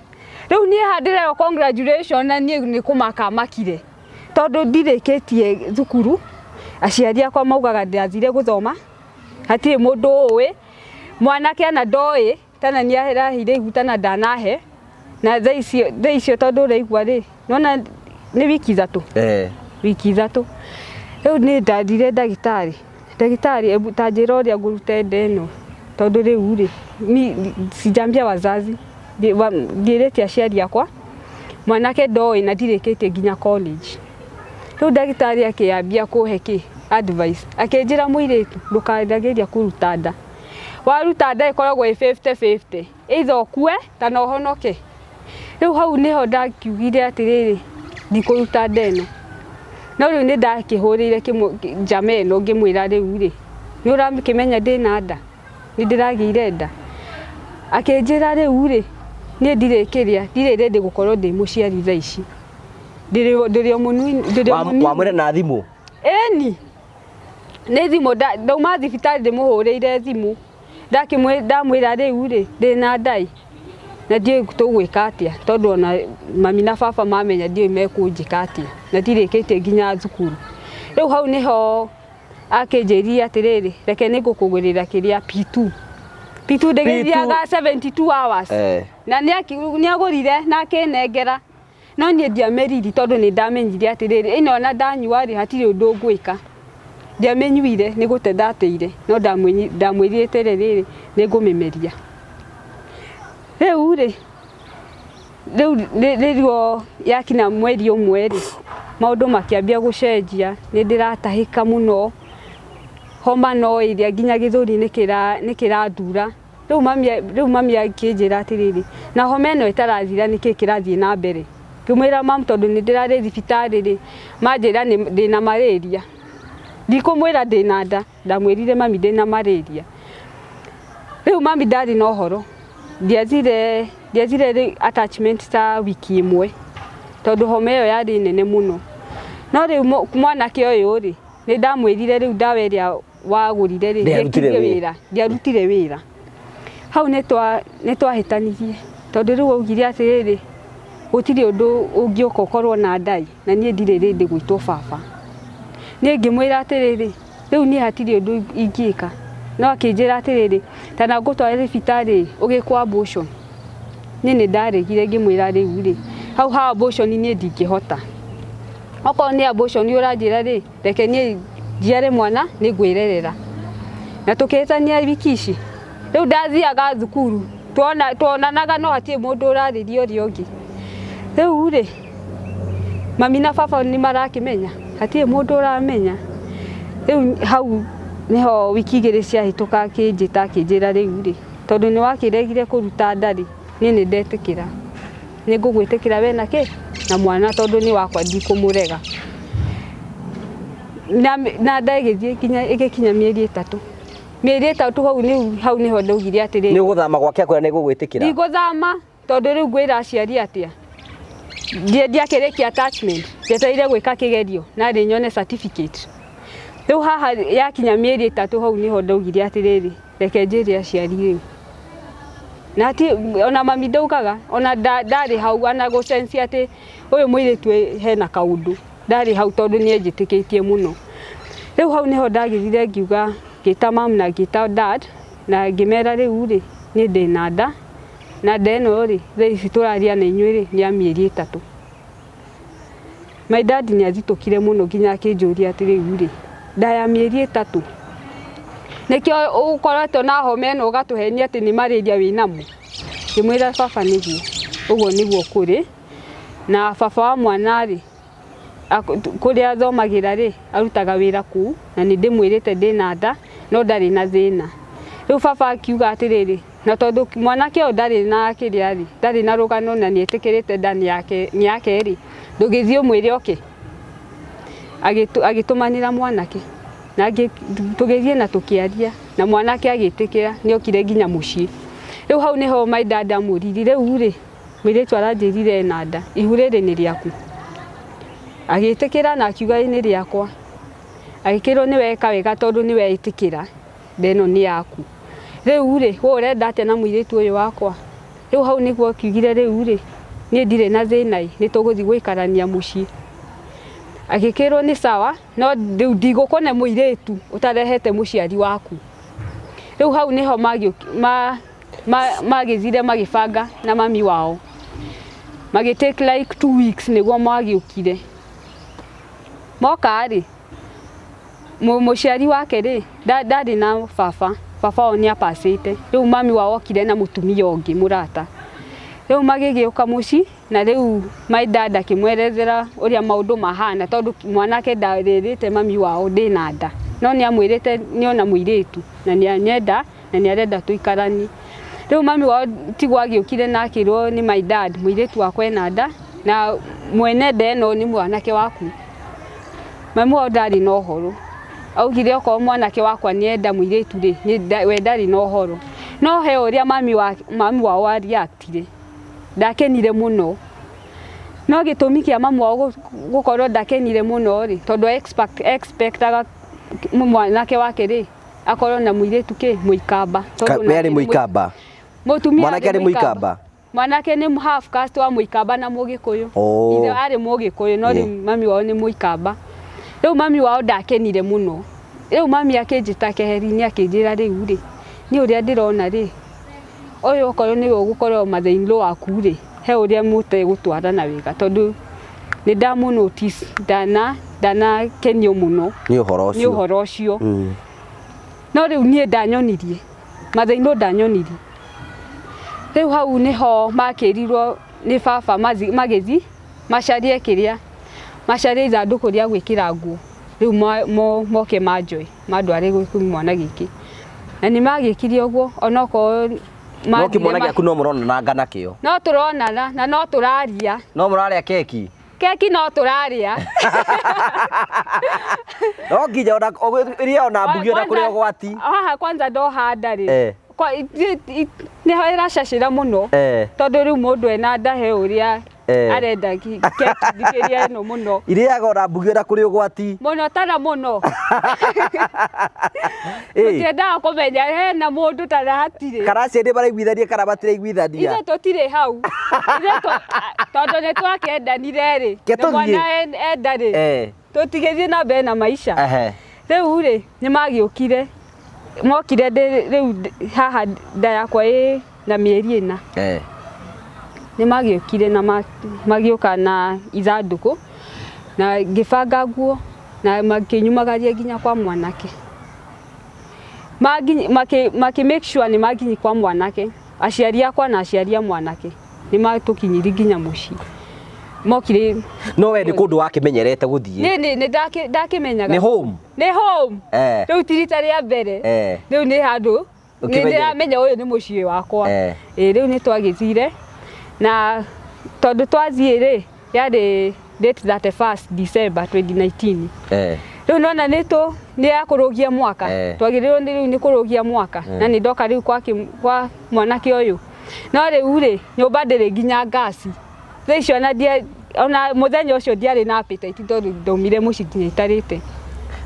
Rĩu niĩ handĩreo congratulations na niĩ nĩ kũmaka makire tondũ ndirĩkĩtie thukuru. Aciari akwa maugaga ndathire gũthoma, hatirĩ mũndũ ũĩ, mwanake ana ndoĩ tana nĩ araheire ihu tana ndanahe. Na thaa icio tondũ ũraigua rĩ, nona nĩ wiki 3. Wiki 3 rĩu nĩ ndathire ndagĩtarĩ. Ndagĩtarĩ, ebu ta njĩra ũrĩa ngũruta nda ĩno, tondũ rĩu rĩ sijambia wazazi. Ndiĩrĩte aciari akwa, mwanake ndoĩ na ndirĩkĩtie nginya college. Rĩu ndagĩtarĩ akĩambia kũhe kĩ advice, akĩnjĩra, mũirĩtu, ndũkanageria kũruta nda. Waruta nda ĩkoragwo ĩ 50-50, either ũkue kana ũhonoke. Rĩu hau nĩho ndakiugire atĩrĩrĩ, ndikũruta nda ĩno. No rĩu nĩ ndakĩhũrĩire njama ĩno, ngĩmwĩra, rĩu rĩ, nĩ ũrakĩmenya ndĩna nda, nĩ ndĩragĩire nda. Akĩnjĩra, rĩu rĩ, niĩ ndirĩ kĩrĩa, ndirĩ ready gũkorwo ndĩ mũciari thaa ici, ndĩrĩ o mũnini, ndĩrĩ o mũnini. Wamwĩra na thimũ? Ĩni, nĩ thimũ. Ndauma thibitarĩ ndĩmũhũrĩire thimũ, ndamwĩra, rĩu rĩ, ndĩna ndai na ndiũĩ tũgwĩka atĩa, tondũ ona mami na baba mamenya ndiũĩ mekũnjĩka atĩa, na ndirĩkĩtie nginya thukuru. Rĩu hau nĩho akĩnjĩrire atĩrĩrĩ, reke nĩ ngũkũgũrĩra kĩrĩa P2. P2 ndĩgĩthiaga 72 hours. Na nĩ agũrire na akĩnengera, no niĩ ndiameriri tondũ nĩ ndamenyire atĩrĩrĩ, ĩno ona ndanyua rĩ, hatirĩ ũndũ ngwĩka. Ndiamĩnyuire, nĩ gũte ndateire, no ndamwĩrire atĩrĩrĩ, nĩ ngũmĩmeria. Rĩu rĩ, rĩu rĩrĩo yakinya mweri 1 rĩ, maũndũ makĩambia gũcenjia. Nĩ ndĩratahĩka mũno, homa no ĩrĩa nginya gĩthũri nĩ kĩrathura. Rĩu mami akĩnjĩra atĩrĩrĩ, na homa ĩno ĩtarathira, nĩkĩ kĩrathiĩ na mbere? Ngĩmwĩra, mam, tondũ nĩ ndĩrarĩ thibitarĩ rĩ, manjĩra ndĩna malaria. Ndikũmwĩra ndĩna nda, ndamwĩrire, mami, ndĩna malaria. Rĩu mami ndarĩ na ũhoro. Ndiathire rĩ attachment ta wiki 1, tondũ homa ĩyo yarĩ nene mũno. No rĩu mwanake ũyũ rĩ, nĩ ndamwĩrire rĩu ndawa ĩrĩa wagũrire rĩ, Ndĩarutire ndĩekire wĩra. Wĩra ndiarutire wĩra. Hau nĩ twahĩtanirie, tondũ rĩu augire atĩrĩrĩ, gũtirĩ ũndũ ũngĩũka ũkorwo na ndai na niĩ ndirĩ rĩndĩ gwĩtwo baba. Niĩ ngĩmwĩra atĩrĩrĩ, rĩu niĩ hatirĩ ũndũ ingĩka. No akĩnjĩra atĩrĩrĩ, tana ngũtware thibitarĩ ũgĩkwo abortion. Niĩ nĩ ndaregire, ngĩmwĩra, rĩu rĩ, hau ha abortion niĩ ndingĩhota. Okorwo nĩ abortion ũranjĩra rĩ, reke niĩ njiare mwana, nĩ ngwĩrerera. Na tũkĩhĩtania wiki ici. Rĩu ndathiaga thukuru, tuonanaga, no hatirĩ mũndũ ũrarĩria ũrĩa ũngĩ. Rĩu rĩ, mami na baba nĩ marakĩmenya, hatirĩ mũndũ ũramenya. Rĩu hau nĩho wiki 2 ciahĩtũka, akĩnjĩta, akĩnjĩra, rĩu rĩ, tondũ nĩ wakĩregire kũruta nda rĩ, niĩ nĩ ndetĩkĩra, nĩ ngũgwĩtĩkĩra we na kĩ na mwana, tondũ nĩ wakwa, ndikũmũrega. Na nda ĩgĩthiĩ nginya ĩgĩkinya mĩeri 3. Mĩeri 3, hau nĩho ndaugire atĩrĩrĩ, Nĩ ũgũthama gwake akwĩra nĩ gũgwĩtĩkĩra? Ndigũthama, tondũ rĩu ngwĩra aciari atĩa? Ndiakĩrĩkia attachment, njetereire gwĩka kĩgerio narĩ nyone certificate. Rĩu haha yakinya mĩeri 3, hau nĩho ndaugire atĩrĩrĩ, reke njĩre aciari rĩu. Na ti ona mami ndaugaga, ona ndarĩ hau ana gũcencia atĩ ũyũ mũirĩtu hena kaũndũ, ndarĩ hau, tondũ nĩ enjĩtĩkĩtie mũno. Rĩu hau nĩho ndagĩthire ngiuga, ngĩta mam na ngĩta dad na ngĩmera, rĩu rĩ, niĩ ndĩna nda, na nda ĩno rĩ, thaa ici tũraria na inyuĩ rĩ, nĩ ya mĩeri 3. My dad nĩ athitũkire mũno nginya akĩnjũria atĩ, rĩu rĩ, nda ya mĩeri 3, nĩkĩo ũkoretwo na homa ĩno, ũgatũhenia atĩ nĩ malaria wĩnamo? Ngĩmwĩra, baba, nĩguo ũguo nĩguo kũrĩ. Na baba wa mwana rĩ, kũrĩa athomagĩra rĩ, arutaga wĩra kũu, na nĩ ndĩmwĩrĩte ndĩna nda, no ndarĩ na thĩna. Rĩu baba akiuga atĩrĩrĩ, na tondũ mwanake ũyũ ndarĩ na kĩrĩa rĩ, ndarĩ na rũgano na nĩ etĩkĩrĩte nda nĩ yake rĩ, ndũgĩthiĩ ũmwĩre oke. Agĩtũmanĩra mwanake na tũgĩthiĩ na tũkĩaria na mwanake, agĩtĩkĩra, nĩ okire nginya mũciĩ. Rĩu hau nĩho my dad amũririe, rĩu rĩ, mũirĩtu aranjĩrire ena nda, ihu rĩrĩ nĩ rĩaku? Agĩtĩkĩra na akiuga, ĩ, nĩ rĩakwa. Agĩkĩrwo, nĩ weka wega, tondũ nĩ wetĩkĩra. Nda ĩno nĩ yaku. Rĩu rĩ, we ũrenda atĩa na mũirĩtu ũyũ wakwa? Rĩu hau nĩguo akiugire rĩu rĩ, niĩ ndirĩ na thĩna ĩ, nĩ tũgũthiĩ gũikarania mũciĩ. Agĩkĩrwo nĩ sawa, no rĩu ndigũkũne mũirĩtu ũtarehete mũciari waku. Rĩu hau nĩho magĩthire magĩbanga na mami wao. Magĩ take like 2 weeks nĩguo magĩũkire. Moka rĩ, mũciari wake rĩ, ndarĩ na baba, baba wao nĩ apacĩte. Rĩu mami wao okire na mũtumia ũngĩ mũrata. Rĩu magĩgĩũka mũciĩ na rĩu my dad akĩmwerethera ũrĩa maũndũ mahana tondũ mwanake ndarĩrĩte mami wao ndĩna nda. No nĩ amwĩrĩte nĩona mũirĩtu na nĩ anyenda na nĩ arenda tũikaranie. Rĩu mami wao tiguo agĩũkire na akĩrwo nĩ my dad mũirĩtu wakwa ena nda na mwene nda ĩno nĩ mwanake waku. Mami wao ndarĩ na ũhoro. Augire okorwo mwanake wakwa nĩ enda mũirĩtu rĩ, we ndarĩ na ũhoro. No he ũrĩa mami wao a react-ire. Ndakenire mũno. No gĩtũmi kĩa mami wao gũkorwo ndakenire mũno rĩ, tondũ expectaga mwanake wake rĩ, akorwo na mũirĩtu kĩ Mũikamba. Tondũ We arĩ Mũikamba? Mũtumia. Mwanake arĩ Mũikamba? Mwanake nĩ half caste wa Mũikamba na Mũgĩkũyũ. Ithe arĩ Mũgĩkũyũ no rĩu mami wao nĩ Mũikamba. Rĩu mami wao ndakenire mũno. Rĩu mami akĩnjĩta keheri-inĩ akĩnjĩra rĩu rĩ, niĩ ũrĩa ndĩrona rĩ, ũyũ okorwo nĩwe ũgũkorwo mother in law waku rĩ, he ũrĩa mũtegũtwarana wega tondũ nĩ ndamũ notice ndanakenio mũno nĩ ũhoro nĩ ũcio. Ũhoro ũcio. No rĩu niĩ ndanyonirie mother in law ndanyonirie. Rĩu hau nĩho makĩrirwo nĩ baba magĩthiĩ macarie kĩrĩa macarie ithandũkũ rĩa gwĩkĩra nguo rĩu moke manjoe mandware gwĩ mwana gĩkĩ na nĩ magĩkire ũguo onokorwo No mathire kĩmwana gĩaku no mũronananga nakĩo? No tũronana na no tũraria. No mũrarĩa keki? Keki no tũrarĩa. No nginya ona iria ona mbugi ona kũrĩ ũgwati. Haha kwanza ndoha nda rĩ, nĩho ĩracacĩra mũno tondũ rĩu mũndũ ena nda he ũrĩa arenda keki thikĩria ĩno mũno. Irĩaga ona mbugi ona kũrĩ ũgwati. Mũno tana mũno. Tũtiendaga kũmenya hena mũndũ tana hatirĩ. Kana aciari nĩ maraiguithania kana matiraiguithania. Ithuĩ tũtirĩ hau. Ithuĩ tondũ nĩ twakĩendanire rĩ, Ke na tũthiĩ. mwana enda rĩ, tũtigĩthiĩ na mbere na maica. Rĩu rĩ, nĩ magĩũkire, mokire ndĩ rĩu haha nda yakwa ĩ na mĩeri 4. Nĩ magĩũkire na magĩũka na ithandũkũ na ngĩbanga nguo na makĩnyumagaria nginya kwa mwanake. Makĩ make sure nĩ makinyi kwa mwanake, aciari akwa na aciari a mwanake nĩ matũkinyirie nginya mũciĩ. Mokire. No we nĩ kũndũ wakĩmenyerete gũthiĩ? Nĩ ndakĩmenyaga. Nĩ home. Nĩ home. Rĩu ti rita rĩa mbere. Rĩu nĩ handũ nĩ Ũkĩmenyera. ndĩramenya ũyũ nĩ mũciĩ wakwa. Ĩ rĩu nĩ twagĩthire na tondũ twathiĩ rĩ, yarĩ date 31st December 2019. Rĩu nona nĩ tũ nĩ ya kũrũgia mwaka. Twagĩrĩirwo nĩ rĩu nĩ kũrũgia mwaka na nĩ ndoka rĩu kwa mwanake ũyũ. No rĩu rĩ, nyũmba ndĩrĩ nginya ngasi thaa icio ona ona mũthenya ũcio ndiarĩ na appetite tondũ ndaumire mũciĩ nginya itarĩte.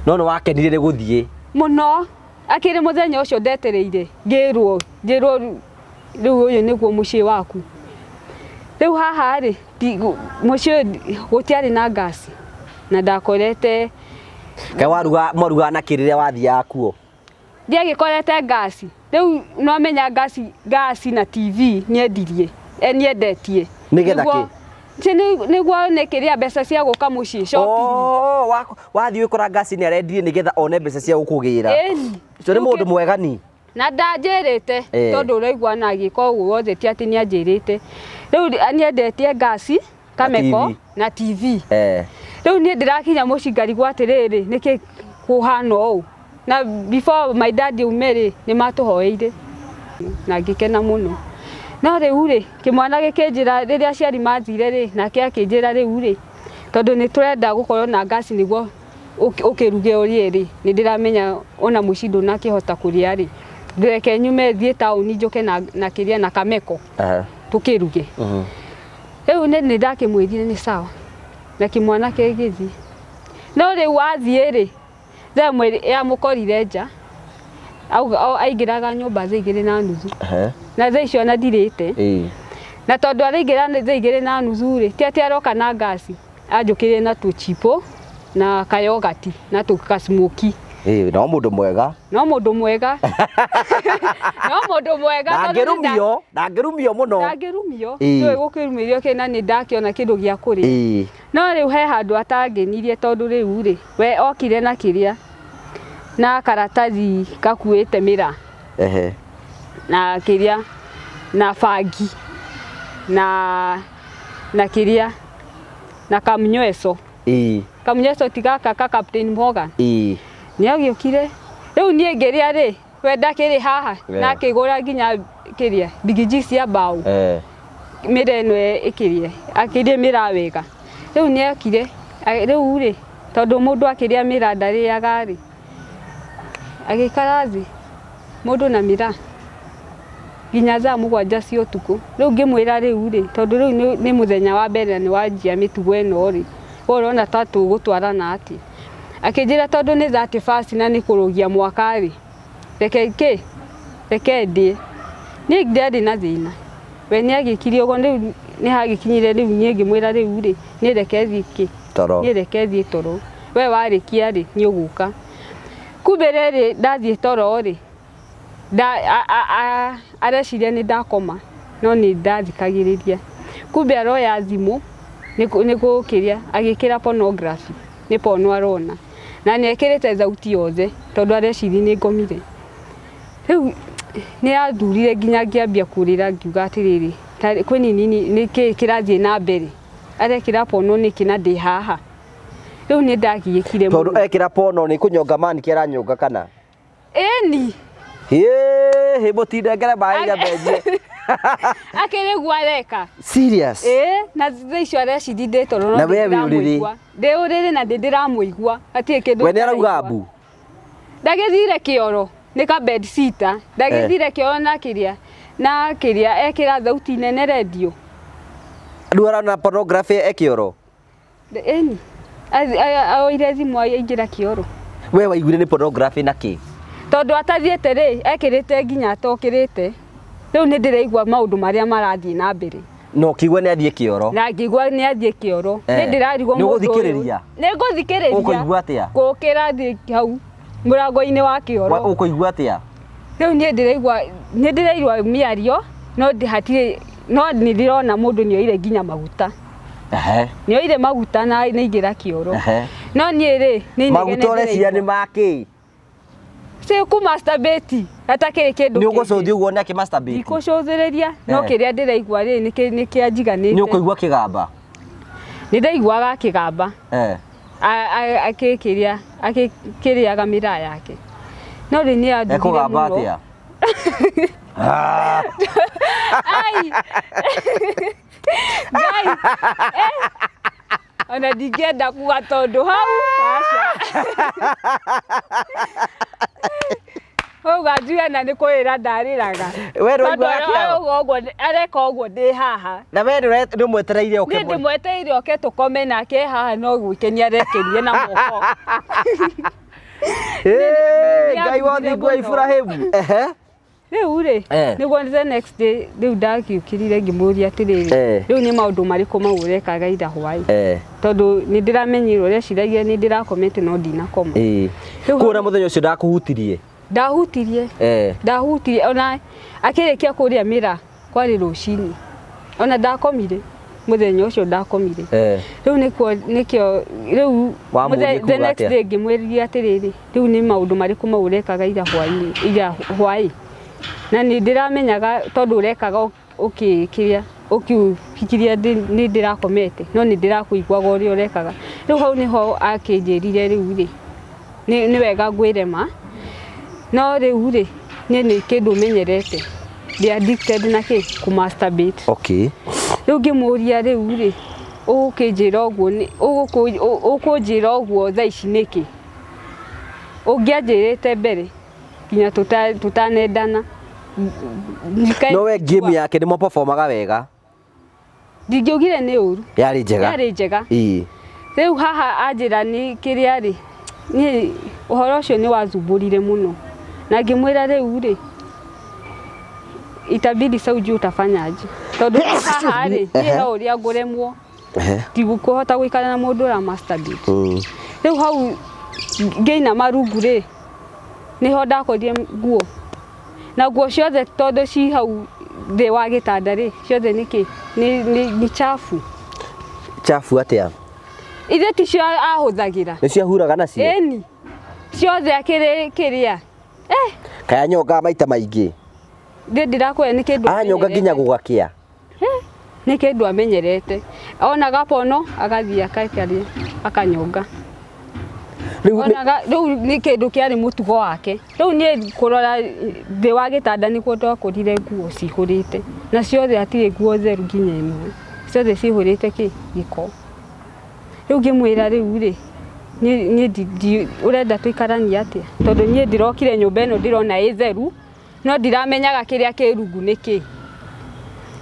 No nĩ wakenire nĩ gũthiĩ? Mũno. Akĩrĩ mũthenya ũcio ndetereire ngĩrwo njĩrwo rĩu ũyũ nĩguo mũciĩ waku. Rĩu haha rĩ, mũciĩ ũyũ gũtiarĩ na ngasi na ndakorete. Kaĩ waruga mwarugaga na kĩ rĩrĩa wathiaga kuo? Ndiagĩkorete ngasi. Rĩu nwamenya ngasi na TV nĩendirie, nĩendetie. Nĩgetha kĩ? Nĩguo nĩ kĩrĩa mbeca cia gũka mũciĩ shopping. Oh, wathiĩ ũkora ngasi nĩ arendirie nĩgetha one mbeca cia gũkũgĩra. Ĩni. Ũcio nĩ mũndũ mwega ni. Na ndanjĩrĩte tondũ ũraigua na agĩka ũguo wothe ti atĩ nĩanjĩrĩte. Rĩu nĩendetie ngasi, kameko TV. Na TV. Rĩu niĩ ndĩrakinya mũciĩ ngarigwo atĩrĩrĩ, nĩkĩ kũhana ũũ? Na before my dad aume rĩ, nĩ matũhoeire na ngĩkena mũno. No rĩu rĩ, kĩmwana gĩkĩnjĩra rĩrĩa aciari mathire rĩ, nake akĩnjĩra rĩu rĩ, tondũ nĩ tũrenda gũkorwo na ngasi nĩguo ũkĩruge ũrĩe rĩ, nĩ ndĩramenya ona mũciĩ ndũnakĩhota kũrĩa rĩ, reke nyume thiĩ taũni njũke na kĩrĩa na kameko tũkĩruge. Rĩu nĩ ndakĩmwĩrire nĩ sawa na kĩmwana kĩgĩthiĩ. No rĩu wathiĩ rĩ, thaa ĩmwe yamũkorire nja. Aingĩraga nyũmba thaa 2:30. Ehe. Na thaa icio ona ndirĩte. Na tondũ araingĩra thaa 2:30 rĩ, ti atĩ aroka na ngasi, anjũkĩrire na tũchipo na kayogati na tũkasmoki. Ĩĩ, no mũndũ mwega. No mũndũ mwega, no mũndũ mwega, tondũ nĩ Ndangĩrumio, ndangĩrumio mũno. Ndangĩrumio. Ĩĩ. Ndũĩ gũkĩrumĩrio kĩ na nĩ ndakĩona kĩndũ gĩa kũrĩa. No rĩu he handũ atangenirie, tondũ rĩu rĩ, we okire na kĩrĩa, na karatathi gakuĩte mĩraa na kĩrĩa, na bangi, na kĩrĩa, na kamnyweco. Kamnyweco ti gaka ka Captain Morgan. Nĩ agĩũkire, rĩu niĩ ngĩrĩa rĩ, we ndakĩrĩ haha. Na akĩgũra nginya kĩrĩa, bigiji cia mbaũ. Mĩra ĩno ĩkĩrĩa, akĩrĩa mĩraa wega. Rĩu nĩ okire, rĩu rĩ, tondũ mũndũ akĩrĩa mĩraa ndarĩaga rĩ, agĩikara thĩ mũndũ na mĩraa nginya thaa 7 cia ũtukũ. Rĩu ngĩmwĩra, rĩu rĩ, tondũ rĩu nĩ mũthenya wa mbere na nĩ wanjia mĩtugo ĩno rĩ, we ũrona ta tũgũtwarana atĩa? Akĩnjĩra tondũ nĩ 31 na nĩ kũrũgia mwaka rĩ, reke kĩ, reke ndĩe. Niĩ ndiarĩ na thĩna, we nĩ agĩkire ũguo. Rĩu nĩ hagĩkinyire, rĩu niĩ ngĩmwĩra, rĩu rĩ, niĩ reke thiĩ kĩ Toro. Niĩ reke thiĩ toro, we warĩkia rĩ, nĩ ũgũka. Kumbe rĩrĩ ndathiĩ toro rĩ, areciria nĩ ndakoma, no nĩ ndathikagĩrĩria. Kumbe aroya thimũ nĩ gũkĩria, agĩkĩra pornography, nĩ porno arona, na nĩ ekĩrĩte thauti yothe tondũ areciria nĩ ngomire. Rĩu nĩ yathurire nginya ngĩambia kũrĩra, ngiuga atĩrĩrĩ, kwĩ nini nĩ kĩĩ kĩrathiĩ na mbere? Arekĩra porno nĩkĩ na ndĩ haha? Rĩu nĩ ndagiĩkire Tondũ mũno. Ekĩra porno nĩ kũnyonga maniki aranyonga kana? Ĩni. Hĩ, mũtindengere maĩ nyambenjie. Akĩrĩ guo areka. Serious? Ĩĩ, na thaa icio areciria ndĩ toro, no Na we wĩ ũrĩrĩ? ndĩramũigua. Ndĩ ũrĩrĩ na ndĩ ndĩramũigua, hatirĩ kĩndũ We nĩ arauga ndĩraigua. mbu? Ndagĩthire kĩoro, nĩ ka bed sitter, ndagĩthire kĩoro na kĩrĩa ekĩra thauti nene redio. Rĩu arona pornography e kĩoro? Ĩni, oire thimũ aingĩra kĩoro. We waiguire nĩ pornography na kĩ? Tondũ atathiĩte rĩ, ekĩrĩte nginya atokĩrĩte. Rĩu nĩ ndĩraigua maũndũ marĩa marathiĩ na mbere. Na ũkĩigua nĩ athiĩ kĩoro? Na ngĩigua nĩ athiĩ kĩoro. Nĩ ndĩrarigwo Nĩ mũndũ ũyũ. ũgũthikĩrĩria? Nĩ ngũthikĩrĩria. Ũkũigua atĩa? Gũkĩra thiĩ hau mũrango-inĩ wa kĩoro. Ũkũigua atĩa? Rĩu niĩ ndĩraigua, nĩ ndĩraigua mĩario, no hatirĩ, no nĩ ndĩrona mũndũ nĩ oire nginya maguta. Nĩ oire maguta na nĩ aingĩra kĩoro. No niĩ rĩ, nĩ inegene. Maguta ũreciria nĩ Ndĩraigua. makĩ? Si kũ masturbate hatakĩrĩ kĩndũ Nĩ kĩngĩ. ũgũcũthia ũguo nĩ akĩ masturbate? Ndikũcũthĩrĩria, no kĩrĩa ndĩraigua rĩ, nĩ kĩanjiganĩte. Nĩ ũkũigua kĩgamba? Nĩ ndaiguaga akĩgamba. Akĩkĩrĩa, akĩkĩrĩaga mĩraa yake, no rĩ, nĩ anduthire Ekũgamba mũno. atĩa? Ah! Ai Ngai! Eh! Ona ndingĩenda kuga tondũ hau aca uga njuge na nĩ kũrĩra ndarĩraga. We Tondũ ndwaiguaga kĩao? arauga ũguo, areka ũguo ndĩ haha. Na we nĩ ũmwetereire ũke? Niĩ ndĩmwetereire oke tũkome nake haha, no gwĩkenia arekenie na moko. Ĩĩ, Nĩ Ngai wa anduthire thingo wa mũno. Iburahĩmu. Ehe. Rĩu rĩ, nĩguo the next day rĩu ndagiũkĩrire, ngĩmũria atĩrĩrĩ, rĩu nĩ maũndũ marĩkũ mau ũrekaga ira hwaĩ? Tondũ nĩ ndĩramenyire ũreciragia nĩ ndĩrakomete, no ndinakoma. Rĩu Kuona mũthenya ũcio ndakũhutirie? Ndahutirie. Ndahutirie ona akĩrĩkia kũrĩa mĩra, kwarĩ rũcinĩ, ona ndakomire mũthenya ũcio, ndakomire. Rĩu nĩkuo nĩkĩo rĩu Wamũria the kuga next atĩa? day ngĩmwĩria atĩrĩrĩ, rĩu nĩ maũndũ marĩkũ mau ũrekaga ira hwaĩ, ira hwaĩ, na nĩ ndĩramenyaga tondũ ũrekaga ũkĩkĩrĩa ũkĩfikiria nĩ ndĩrakomete, no nĩ ndĩrakũiguaga ũrĩa ũrekaga. Rĩu hau nĩho akĩnjĩrire, rĩu rĩ, nĩ wega ngwĩre ma, no rĩu rĩ, niĩ nĩ kĩndũ menyerete, ndĩ addicted na kĩ kũ masturbate. Rĩu ngĩmũria, rĩu rĩ, ũgũkĩnjĩra ũguo ũkũnjĩra ũguo thaa ici nĩkĩ? Ũngĩanjĩrĩte mbere nginya tũtanendana. No we game yake nĩ maperformaga wega? Ndingĩaugire nĩ ũru. Yarĩ njega. Yarĩ njega. Rĩu haha anjĩra nĩ kĩrĩa rĩ, niĩ ũhoro ũcio nĩ wazumbũrire mũno. Na ngĩmwĩra rĩu rĩ, itabidi sasa ujue utafanyaje, tondũ haha rĩ, niĩ no ũrĩa ngũremwo, ndigũkũhota gũikara na mũndũ ũra masturbate. Rĩu hau ngĩinama rungu rĩ, nĩho ndakorire nguo, na nguo ciothe tondũ ci hau thĩ wa gĩtanda rĩ, ciothe nĩ kĩ nĩ chafu. Chafu atĩa? Ithe ticio ahũthagĩra. Nĩ ciahuraga nacio? Ĩni, ciothe akĩrĩ kĩrĩa. Kaya nyongaga maita maingĩ? Ndĩ ndĩrakwĩra nĩ kĩndũ Anyonga nginya amenyerete. Gũgakĩa. Nĩ kĩndũ amenyerete, onaga pono agathiĩ akaikaria akanyonga. Rĩu Onaga rĩu nĩ kĩndũ kĩarĩ mũtugo wake. Rĩu niĩ kũrora thĩ wa gĩtanda nĩkuo ndakorire nguo cihũrĩte, na ciothe hatirĩ nguo theru nginya ĩmwe, ciothe cihũrĩte kĩ gĩko. Rĩu ngĩmwĩra rĩu rĩ, niĩ ũrenda tũikaranie atĩa, tondũ niĩ ndĩrokire nyũmba ĩno ndĩrona ĩ theru, no ndiramenyaga kĩrĩa kĩ rungu nĩ kĩ.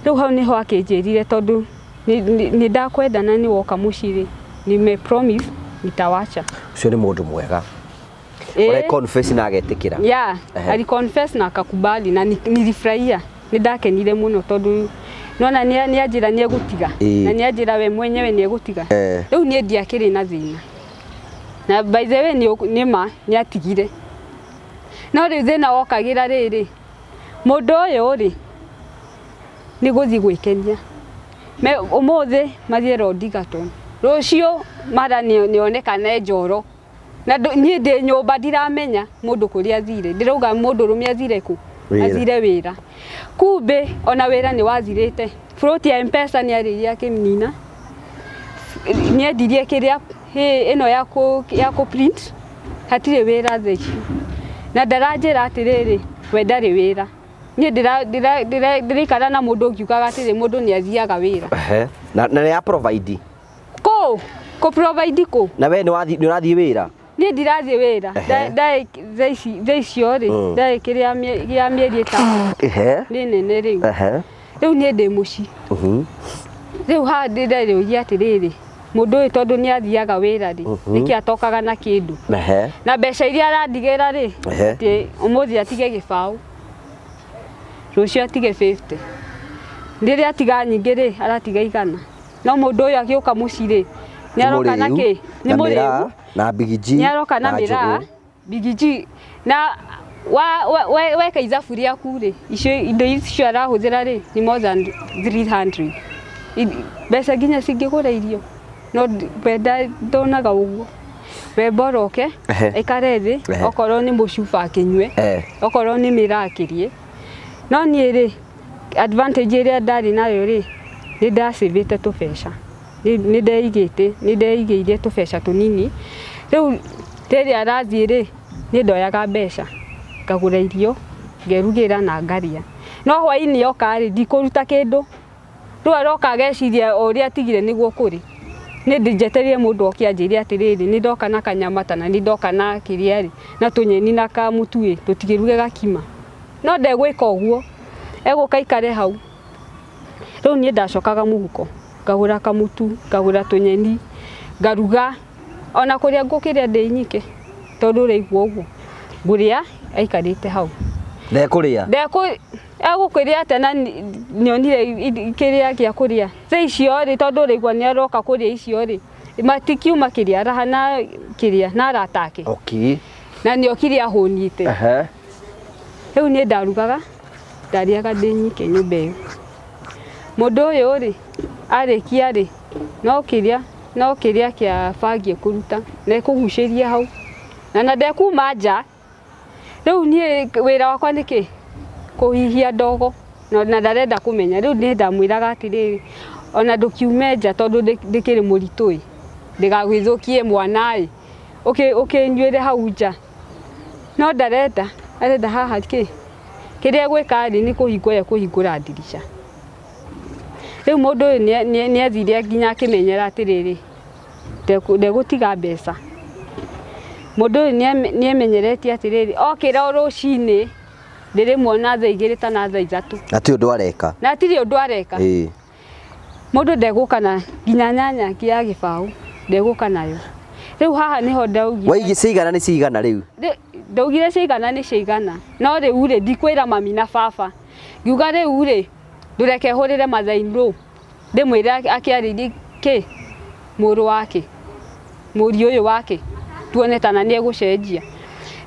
Rĩu hau nĩho akĩnjĩrire, tondũ nĩ ndakwenda na nĩ woka mũciĩ rĩ, nime promise nitawacha. Ũcio nĩ mũndũ mwega. Ũre confess na agetĩkĩra. Yeah, aliconfess na akakubali na nilifurahia, nĩ ndakenire mũno tondũ nona nĩ anjĩra nĩ egũtiga, na nĩ anjĩra we mwenyewe nĩ egũtiga. Rĩu niĩ ndiakĩrĩ na thĩna, na by the way nĩ ma nĩ atigire, no rĩu thĩna wokagĩra rĩrĩ, mũndũ ũyũ rĩ, nĩ gũthiĩ gwĩkenia. Ũmũthĩ mathiĩ Londingaton, rũciũ mara nĩonekana Njoro, na niĩ ndĩ nyũmba ndiramenya mũndũ kũrĩa athire, ndĩrauga mũndũ ũrũme athire kũ? Wĩra. Athire wĩra. Kumbe ona wĩra nĩ wathirĩte, float ya M-Pesa nĩ arĩire akĩmĩnina, nĩ endirie kĩrĩa ĩno ya kũ print, hatirĩ wĩra thaa ici, na ndaranjĩra atĩrĩrĩ, we ndarĩ wĩra. Niĩ ndĩraikara na mũndũ ũngiugaga atĩrĩ, mũndũ nĩ athiaga wĩra. Na nĩ ya provide. Kũ kũ provide kũ? Na we nĩ wathiĩ, nĩ ũrathiĩ wĩra? Niĩ ndirathiĩ wĩra. Thaa icio rĩ, ndarĩ kĩrĩa gĩa mĩeri 5. Nĩ nene rĩu. Rĩu niĩ ndĩ mũciĩ. Rĩu haha ndĩrerĩũria atĩrĩrĩ, mũndũ ũyũ tondũ nĩ athiaga wĩra rĩ, nĩkĩ atokaga na kĩndũ? Na mbeca iria arandigĩra rĩ, atĩ ũmũthĩ atige gĩbaũ, rũciũ atige 50, rĩrĩa atiga nyingĩ rĩ, aratiga 100. No mũndũ ũyũ agĩũka mũciĩ rĩ, nĩ aroka na kĩ? Nĩ Na mũrĩu. mĩraa, na bigiji. Nĩ aroka na na mĩraa, njũgũ. bigiji, na weka ithabu rĩaku rĩ, icio indo icio arahũthĩra rĩ, nĩ more than 300. Mbeca nginya cingĩgũra irio, no we ndonaga ũguo. We bora oke, aikare thĩ, okorwo nĩ mũcuba akĩnyue, okorwo nĩ mĩraa akĩrĩe. No niĩ rĩ, advantage ĩrĩa ndarĩ nayo rĩ, nĩ ndacĩvĩte tũbeca, nĩ ndeigĩte, nĩ ndeigĩire tũbeca tũnini. Rĩu rĩrĩa arathiĩ rĩ, niĩ ndoyaga mbeca ngagũra irio, ngerugĩra na ngarĩa. No hwaĩ-inĩ oka rĩ, ndikũruta kĩndũ. Rĩu aroka ageciria o ũrĩa atigire nĩguo kũrĩ. Niĩ njetereire mũndũ oke anjĩre atĩrĩrĩ, nĩ ndoka na kanyama kana nĩ ndoka na kĩrĩa rĩ, na tũnyeni na kamũtu ĩ, tũtikĩruge gakima. No ndegwĩka ũguo, egũka aikare hau. Rĩu niĩ ndacokaga mũhuko, ngagũra kamũtu, ngagũra tũnyeni, ngaruga, ona kũrĩa ngũkĩrĩa ndĩ nyike, tondũ ũraigua ũguo, ngũrĩa aikarĩte hau. Ndekũrĩa? Egũkĩrĩa atĩa na nĩonire kĩrĩa gĩa kũrĩa. Thaa icio rĩ, tondũ ũraigua nĩ aroka kũrĩa icio rĩ, matikiuma kĩrĩa, arahana kĩrĩa na arata ake. Na nĩokire ahũnĩte. Rĩu niĩ ndarugaga, ndarĩaga ndĩ nyike nyũmba ĩyo. Mũndũ ũyũ rĩ, arĩkia rĩ, no kĩrĩa kĩa bangi ekũruta, na ekũgucĩria hau, na ndekuma nja. Rĩu niĩ wĩra wakwa nĩ kĩ? Kũhihia ndogo, na ndarenda kũmenya. Rĩu niĩ ndamwĩraga atĩrĩrĩ, ona ndũkiume nja tondũ ndĩkĩrĩ mũritũ ĩ, ndĩgagĩthũkie mwana ĩ, ũkĩnyuĩre hau nja. No ndarenda, arenda haha kĩ? Kĩrĩa egwĩka rĩ, nĩ kũhingũra ekũhingũra ndirica. Rĩu mũndũ ũyũ nĩ athire nginya akĩmenyera atĩrĩrĩ, ndegũtiga mbeca. Mũndũ ũyũ nĩ emenyeretie atĩrĩrĩ, okĩra o rũcinĩ, ndĩrĩmuona thaa 2 kana thaa 3. Na ti ũndũ areka. Na hatirĩ ũndũ areka. Mũndũ ndegũka na nginya nyanya ya gĩbaũ, ndegũka nayo. Rĩu haha nĩho ndaugire. Waigi cigana nĩ cigana rĩu? Ndaugire ciaigana nĩ ciaigana, no rĩu rĩ, ndikwĩra mami na baba. Ngiuga rĩu rĩ, ndũreke hũrĩre mother in law ndĩmwĩre akĩarĩrie kĩ mũrũ wake, mũriũ ũyũ wake, tuone kana nĩ egũcenjia.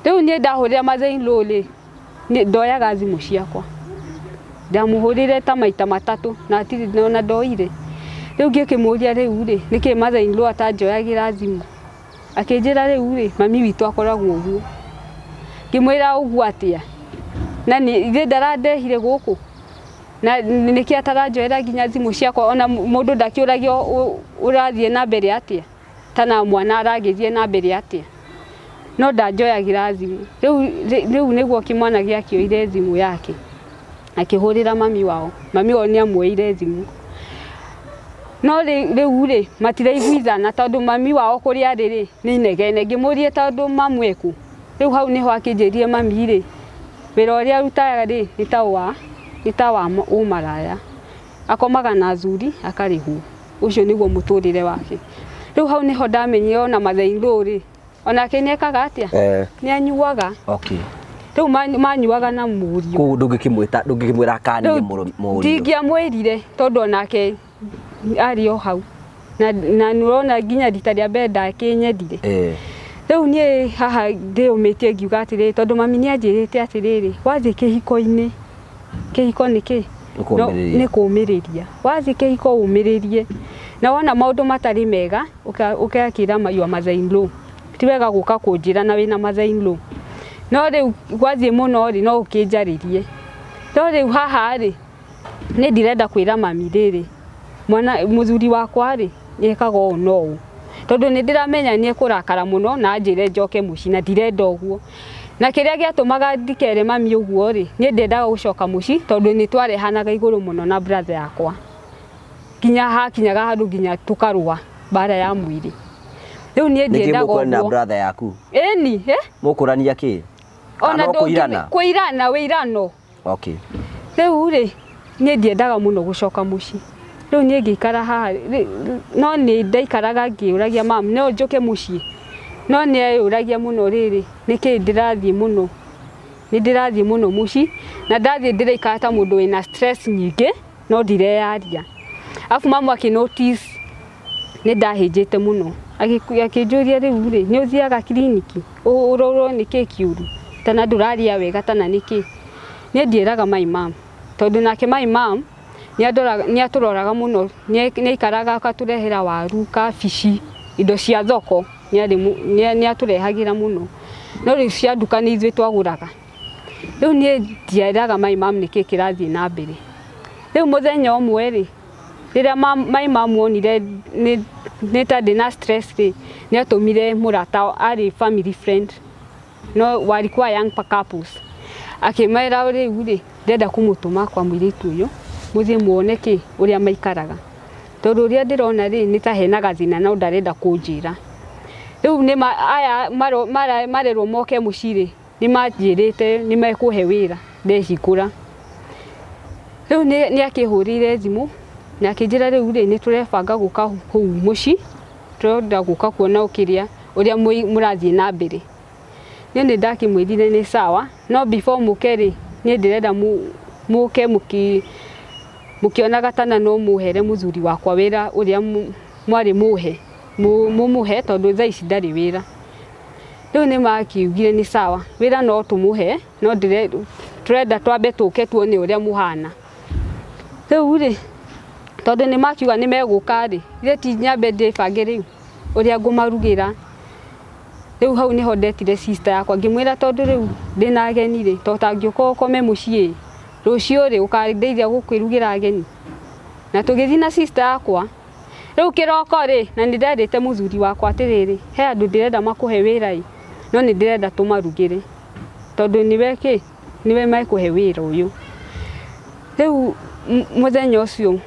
Rĩu niĩ ndahũrĩra mother in law rĩ, ndoyaga thimũ ciakwa. Ndamũhũrĩire ta maita matatũ na hatirĩ ona ndoire. Rĩu ngĩkĩmũria rĩu rĩ, nĩkĩ mother in law atanjoyagĩra thimũ? Akĩnjĩra rĩu rĩ, mami witũ akoragwo ũguo. Ngĩmwĩra ũguo atĩa? Na ithe ndarandehire gũkũ? Na nĩkĩ ataranjoera nginya thimũ ciakwa? Ona mũndũ ndakĩũragio ũrathiĩ na mbere atĩa? Kana mwana aragĩthiĩ na mbere atĩa? No ndanjoyagĩra thimũ. Rĩu nĩguo kĩmwana gĩakĩoire thimũ yake akĩhũrĩra mami wao. Mami wao nĩ amuoeire thimũ. No rĩu rĩ, matiraiguithana tondũ mami wao kũrĩa arĩ rĩ, nĩ inegene. Ngĩmũria tondũ mamu ekũ? Rĩu hau nĩho akĩnjĩrire mami rĩ, wĩra ũrĩa arutaga rĩ, nĩ ta wa ũmaraya. Akomaga na athuri akarĩhwo. Ũcio nĩguo mũtũrĩre wake. Rĩu hau nĩho ndamenyire ona mother in law rĩ, onake nĩ ekaga atĩa? Nĩ anyuaga. Rĩu manyuaga na mũriũ. Kũu ndũngĩkĩmwĩta, ndũngĩkĩmwĩra akanie mũriũ. Ndingĩamwĩrire tondũ onake arĩ o hau. Na nĩ ũrona nginya rita rĩa mbere ndakĩnyendire. Rĩu niĩ haha ndĩyũmĩtie ngiuga atĩrĩrĩ, tondũ mami nĩ anjĩrĩte atĩrĩrĩ, wathiĩ kĩhiko-inĩ, kĩhiko nĩ kĩ? Nĩ kũũmĩrĩria. Nĩ kũũmĩrĩria. Wathiĩ kĩhiko ũmĩrĩrie. Na wona maũndũ matarĩ mega, ũgakĩra your mother in law. Ti wega gũka kũnjĩra na wĩna mother in law. No rĩu gwathiĩ mũno rĩ, no ũkĩnjarĩrie. No rĩu haha rĩ, niĩ ndirenda kwĩra mami rĩrĩ, mwana mũthuri wakwa rĩ, nĩekaga ũũ na ũũ. Tondũ nĩ ndĩramenya nĩ ekũrakara mũno na anjĩre njoke mũciĩ na ndirenda ũguo. Na kĩrĩa gĩatũmaga ndikere mami ũguo rĩ, niĩ ndiendaga gũcoka mũciĩ tondũ nĩ twarehanaga igũrũ mũno na brother yakwa. Nginya hakinyaga handũ nginya tũkarũa mbara ya mwĩrĩ. Rĩu niĩ Nĩkĩ ndiendaga mũkũrania na ũguo. brother yaku? Ĩni, eh? Mũkũrania kĩ? Ona Kana ndũngĩ kũirana? Kũirana, wĩirano. Rĩu rĩ, niĩ ndiendaga mũno gũcoka mũciĩ. Rĩu niĩ ngĩikara haha, no nĩ ndaikaraga ngĩũragia mamu, no njũke mũciĩ? No nĩ eyũragia mũno rĩrĩ, nĩkĩ ndĩrathiĩ mũno? Nĩ ndĩrathiĩ mũno mũciĩ, na ndathiĩ ndĩraikara ta mũndũ wĩna stress nyingĩ, no ndireyaria. Arabu mamu akĩ notice nĩ ndahĩnjĩte mũno. Akĩnjũria rĩu rĩ, nĩ ũthiaga kiriniki? Ũrorwo nĩkĩ kĩũru? Kana ndũrarĩa wega kana nĩkĩ? Niĩ ndiĩraga my mom, tondũ nake my mom nĩ atũroraga mũno, nĩ aikaraga akatũrehera waru, kabici, indo cia thoko nĩ atũrehagĩra mũno. No rĩu cia nduka nĩ ithuĩ twagũraga. Rĩu niĩ ndieraga my mom nĩkĩ kĩrathiĩ na mbere. Rĩu mũthenya ũmwe rĩ, rĩrĩa my mom onire nĩ ta ndĩna stress rĩ, nĩ atũmire mũrata arĩ family friend, no walikuwa young couples. Akĩmera rĩu rĩ, ndĩrenda kũmũtũma kwa mũirĩtu ũyũ, mũthiĩ muone kĩ ũrĩa maikaraga. Tondũ ũrĩa ndĩrona rĩ, nĩ ta hena gathĩna no ndarenda kũnjĩra. Rĩu nĩ aya marerwo moke mũciĩ rĩ, nĩ manjĩrĩte nĩ mekũhe wĩra ndehingũra. Rĩu nĩ akĩhũrĩire thimũ na akĩnjĩra rĩu rĩ, nĩ tũrebanga gũka kũu mũciĩ, tũrenda gũka kuona kĩrĩa ũrĩa mũrathiĩ na mbere. Niĩ nĩ ndakĩmwĩrire nĩ sawa, no before mũke rĩ, niĩ ndĩrenda mũke mũkĩonaga kana no mũhere mũthuri wakwa wĩra ũrĩa mwarĩ mũhe, mũmũhe tondũ thaa ici ndarĩ wĩra. Rĩu nĩ makiugire nĩ sawa, wĩra no tũmũhe, no tũrenda twambe tũke tuone ũrĩa mũhana. Rĩu rĩ, tondũ nĩ makiuga nĩ megũka rĩ, ithe ti nyambe ndĩbange rĩu ũrĩa ngũmarugĩra. Rĩu hau nĩho ndetire sister yakwa ngĩmwĩra tondũ rĩu ndĩna ageni rĩ, to tangĩũka ũkome mũciĩ, rũciũ rĩ ũkandeithia gũkĩrugĩra ageni. Na tũgĩthiĩ na sister yakwa. Rĩu kĩroko rĩ, na nĩ nderĩte mũthuri wakwa atĩrĩrĩ, he andũ ndĩrenda makũhe wĩra ĩ, no nĩ ndĩrenda tũmarugĩre. Tondũ nĩwe kĩ, nĩwe mekũhe wĩra ũyũ. Rĩu mũthenya ũcio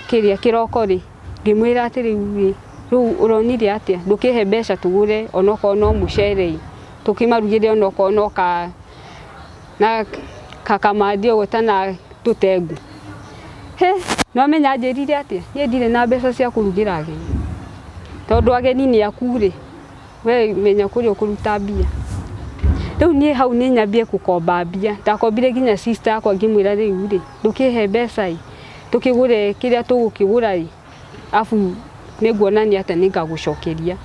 kĩrĩa kĩroko rĩ, ngĩmwĩra atĩrĩrĩ rĩ, rĩu ũronire atĩa, ndũkĩhe mbeca tũgũre onokorwo no mũcere ĩ, tũkĩmarugĩre onokorwo no ka na kakamandi ũguo tana tũtengũ. Hĩ, nĩwamenya anjĩrire atĩa, niĩ ndirĩ na mbeca cia kũrugĩra ageni. Tondũ ageni nĩ aku rĩ, we menya kũrĩa ũkũruta mbia. Rĩu niĩ hau nĩ nyambie gũkomba mbia. Ndakombire nginya sister yakwa ngĩmwĩra rĩu rĩ, ndũkĩhe mbeca ĩ, tũkĩgũre kĩrĩa tũgũkĩgũra ĩ, abu nĩnguonania atĩ nĩngagũcokeria.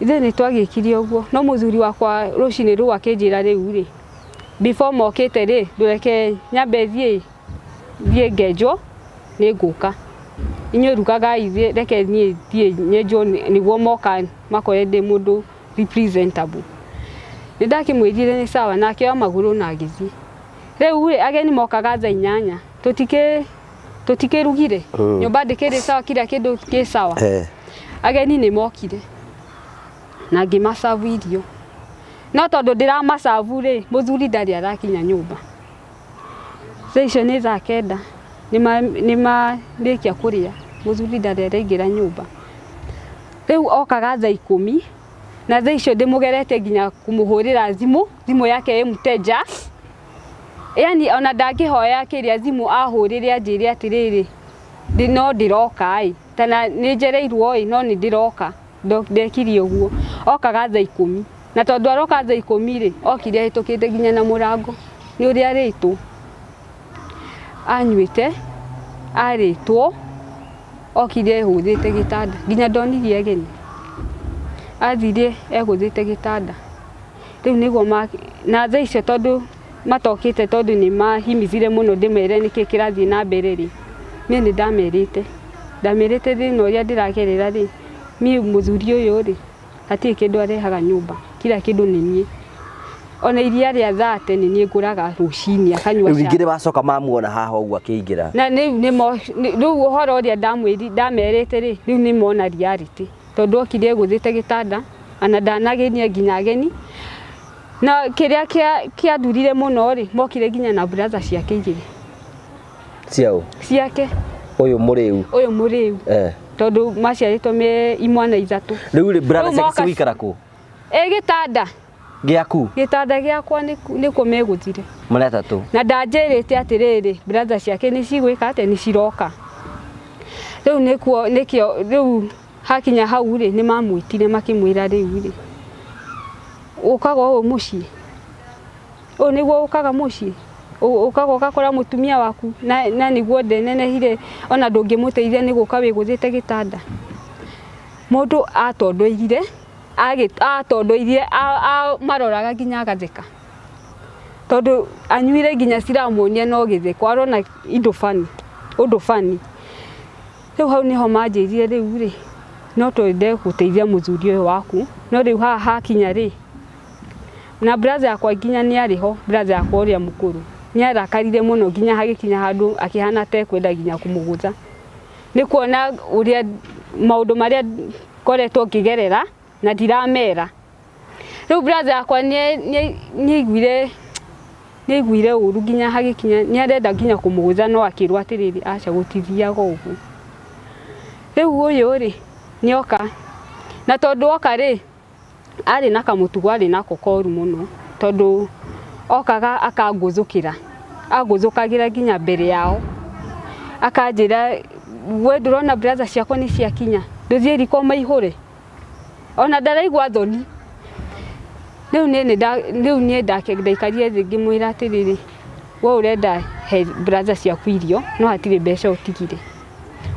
Ithuĩ nĩ twagĩkire ũguo, no mũthuri wakwa rũcinĩ rũu akĩnjĩra rĩu rĩ, before mokĩte rĩ, ndũreke nyambe thiĩ thiĩ ngenjwo, nĩ ngũka. Inyuĩ rugagai, reke niĩ thiĩ nyenjwo nĩguo moka makore ndĩ mũndũ representable. Nĩ ndakĩmwĩrire nĩ sawa na akĩoya magũrũ na agĩthiĩ. Rĩu rĩ, ageni mokaga thaa 8, tũtikĩrugire, nyũmba ndĩkĩrĩ sawa, kila kĩndũ kĩ sawa. Ageni nĩ mokire na ngĩmacabu irio, no tondũ ndĩramacabu rĩ, mũthuri ndarĩ arakinya nyũmba. Thaa icio nĩ thaa 9, nĩmarĩkia kũrĩa, mũthuri ndarĩ araingĩra nyũmba. Rĩu okaga thaa 10, na thaa icio ndĩmũgeretie nginya kũmũhũrĩra thimũ, thimũ yake ĩ mteja. Yani ona ndangĩhoya kĩrĩa thimũ ahũrĩre anjĩre atĩrĩrĩ, no ndĩroka ĩ, kana nĩ njereirwo ĩ, no nĩ ndĩroka. Ndekire ũguo. Okaga thaa 10. Na tondũ aroka thaa 10 rĩ, okire ahĩtũkĩte nginya na mũrango. Nĩ ũrĩa arĩtwo. Anyuĩte, arĩtwo, okire ehũthĩte gĩtanda. Nginya ndonirie ageni. Athire egũthĩte gĩtanda. Rĩu nĩguo na thaa icio tondũ matokĩte tondũ nĩ mahimizire mũno ndĩmere nĩkĩ kĩrathiĩ na mbere rĩ, niĩ nĩ ndamerĩte. Ndamerĩte thĩna ũrĩa ndĩragerera rĩ, niĩ mũthuri ũyũ rĩ, hatirĩ kĩndũ arehaga nyũmba, kila kĩndũ nĩ niĩ. Ona iria rĩa thate nĩ niĩ ngũraga rũcinĩ akanyua Rĩu ningĩ nĩ wacoka mamuona haha ũguo akĩingĩra. Na rĩu nĩmo rĩu ũhoro ũrĩa ndamerĩte rĩ, rĩu nĩ mona reality. Tondũ okire egũthĩte gĩtanda, ona ndanagenia nginya ageni. Na kĩrĩa kĩandurire mũno rĩ, mokire nginya na brother ciake igĩrĩ. Ciao? Ciake. Ũyũ mũrĩu. Ũyũ mũrĩu. Tondũ maciarĩtwo me imwana ithatũ. Rĩu rĩ, brother ciake cigũikara kũ? Ĩ gĩtanda. Gĩaku? Gĩtanda gĩakwa nĩkuo megũthire. Marĩ atatũ. Na ndanjĩrĩte atĩrĩrĩ, brother ciake nĩ cigwĩka atĩa, nĩ ciroka. Rĩu nĩkuo, nĩkĩo, rĩu hakinya hau rĩ, nĩ mamwĩtire makĩmwĩra rĩu rĩ, ũkaga ũũ mũciĩ? Ũũ nĩguo ũkaga mũciĩ? Ũkaga ũgakora mũtumia waku na nĩguo ndenenehire ona ndũngĩmũteithia nĩ gũka wĩgũthĩte gĩtanda. Mũndũ atondoirire, atondoirire, maroraga nginya agatheka. Tondũ anyuire nginya ciramuonia no gĩtheko, arona indo bani, ũndũ bani. Rĩu hau nĩho manjĩrire rĩu rĩ, no twende gũteithia mũthuri ũyũ waku, no rĩu haha hakinya rĩ, na brother yakwa nginya nĩ arĩ ho, brother yakwa ũrĩa mũkũrũ. Nĩ arakarire mũno nginya hagĩkinya handũ akĩhana ta ekwenda nginya kũmũgũtha. Nĩ kuona ũrĩa maũndũ marĩa ngoretwo ngĩgerera na ndiramera. Rĩu brother yakwa nĩ aiguire ũru nginya hagĩkinya nĩ arenda nginya kũmũgũtha no akĩrwo atĩrĩrĩ, aca gũtithiaga ũguo. Rĩu ũyũ rĩ, nĩ oka. Na tondũ oka rĩ, arĩ na kamũtugo arĩ nako koru mũno, tondũ okaga akangũthũkĩra. Angũthũkagĩra nginya mbere yao. Akanjĩra, we ndũrona brother ciakwa nĩ ciakinya, ndũthiĩ riko maihũre. Ona ndaraigua thoni. Rĩu niĩ ndaikarire thĩ ngĩmwĩra atĩrĩrĩ, we ũrenda he brother ciaku irio, no hatirĩ mbeca ũtigire.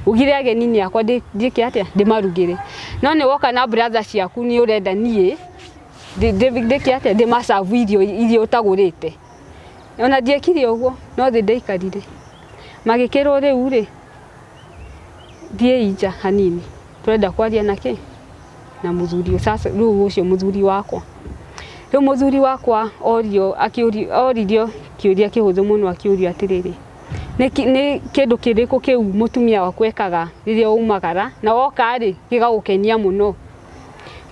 Ugire ageni nĩ akwa njĩke atĩa, ndĩmarugĩre. No nĩ woka na brother ciaku nĩ ũrenda niĩ ndĩke atĩa, ndĩmacabu irio iria ũtagũrĩte. Ona ndiekire ũguo, no thĩ ndaikarire. Magĩkĩrwo rĩu rĩ, thiĩi nja hanini, tũrenda kwaria na kĩ? Na mũthuri sasa rĩu ũcio mũthuri wakwa. Rĩu mũthuri wakwa orio, oririo kĩũria kĩhũthũ mũno akĩũrio atĩrĩrĩ, nĩ kĩndũ kĩrĩkũ kĩu mũtumia waku ekaga rĩrĩa waumagara na woka rĩ, gĩgagũkenia mũno.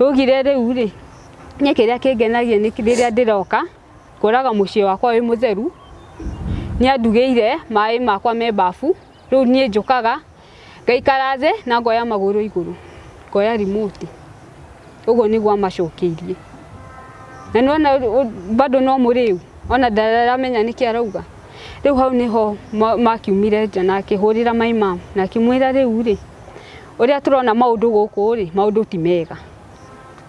Augire rĩu rĩ, niĩ kĩrĩa kĩngenagia nĩ rĩrĩa ndĩroka, ngoraga mũciĩ wakwa wĩ mũtheru, nĩ andugĩire maĩ makwa me bafu, rĩu niĩ njũkaga, ngaikara thĩ na ngoya magũrũ igũrũ, ngoya remote. Ũguo nĩguo amacokeirie. Na nĩwona bado no mũrĩu, ona ndaramenya nĩkĩ arauga. Rĩu hau nĩho makiumire nja na akĩhũrĩra my mom na akĩmwĩra rĩu rĩ, ũrĩa tũrona maũndũ gũkũ rĩ, maũndũ ti mega.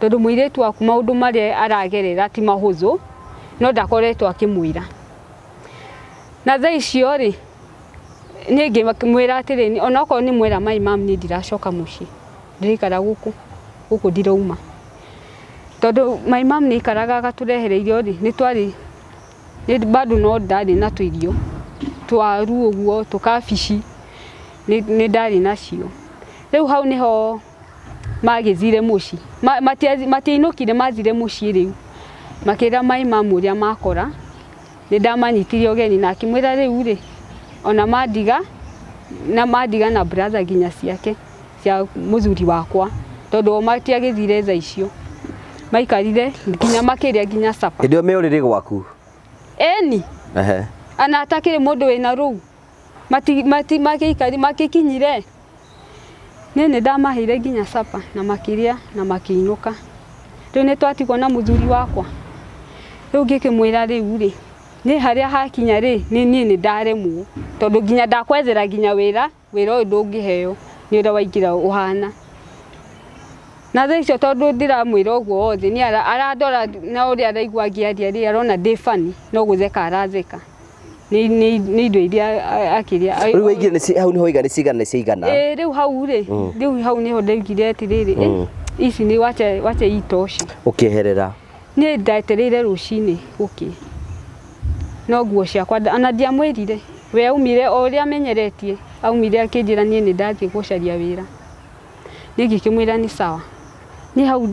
Tondũ mũirĩtu waku maũndũ marĩa aragerera ti mahũthũ, no ndakoretwo akĩmwĩra. Na thaa icio rĩ, niĩ ngĩmwĩra atĩrĩrĩ, onokorwo nĩ mwera my mum niĩ ndiracoka mũciĩ, ndĩraikara gũkũ, gũkũ ndirauma. Tondũ my mum nĩ aikaraga agatũrehere irio rĩ, nĩ twarĩ, bado no ndarĩ na tũirio, twaru ũguo, tũkabici, nĩ ndarĩ nacio. Rĩu hau nĩho magĩthire mũciĩ, matiainũkire mathire mũciĩ rĩu, makĩra my mum ũrĩa makora, nĩ ndamanyitire ũgeni na akĩmwĩra rĩu rĩ, ona mandiga, na mandiga na brother nginya ciake, cia mũthuri wakwa, tondũ o matiagĩthire thaa icio. Maikarire nginya makĩrĩa nginya supper. Hĩndĩ ĩyo me ũrĩrĩ gwaku? Ĩni. Ehe. Ana atakĩrĩ mũndũ wĩna rũu. Mati, mati, makĩikari, makĩkinyire. Niĩ nĩ ndamaheire nginya supper na makĩrĩa na makĩinũka. Rĩu nĩ twatigwo na mũthuri wakwa. Rĩu ngĩkĩmwĩra rĩu rĩ, nĩ harĩa hakinya rĩ, nĩ niĩ nĩ ndaremwo. Tondũ nginya ndakwethera nginya wĩra, wĩra ũyũ ndũngĩheo nĩ ũrĩa waingĩra ũhana. Na thaa icio tondũ ndĩramwĩra ũguo wothe, nĩ arandora na ũrĩa araigua ngĩaria rĩ, arona ndĩ funny, no gũtheka aratheka. Nĩ indo iria akĩrĩa. Rĩu waigire nĩ hau nĩho waiga nĩ cigana nĩ cigana. Ĩĩ rĩu hau rĩ, rĩu hau nĩho ndaigire atĩrĩrĩ, ici nĩ wache wache itoshe. Ũkĩeherera. Niĩ ndetereire rũcinĩ gũkĩ. No nguo ciakwa ona ndiamwĩrire. We aumire o ũrĩa amenyeretie, aumire akĩnjĩra niĩ nĩ ndathiĩ gũcaria wĩra. Niĩ ngĩkĩmwĩra nĩ sawa. Niĩ hau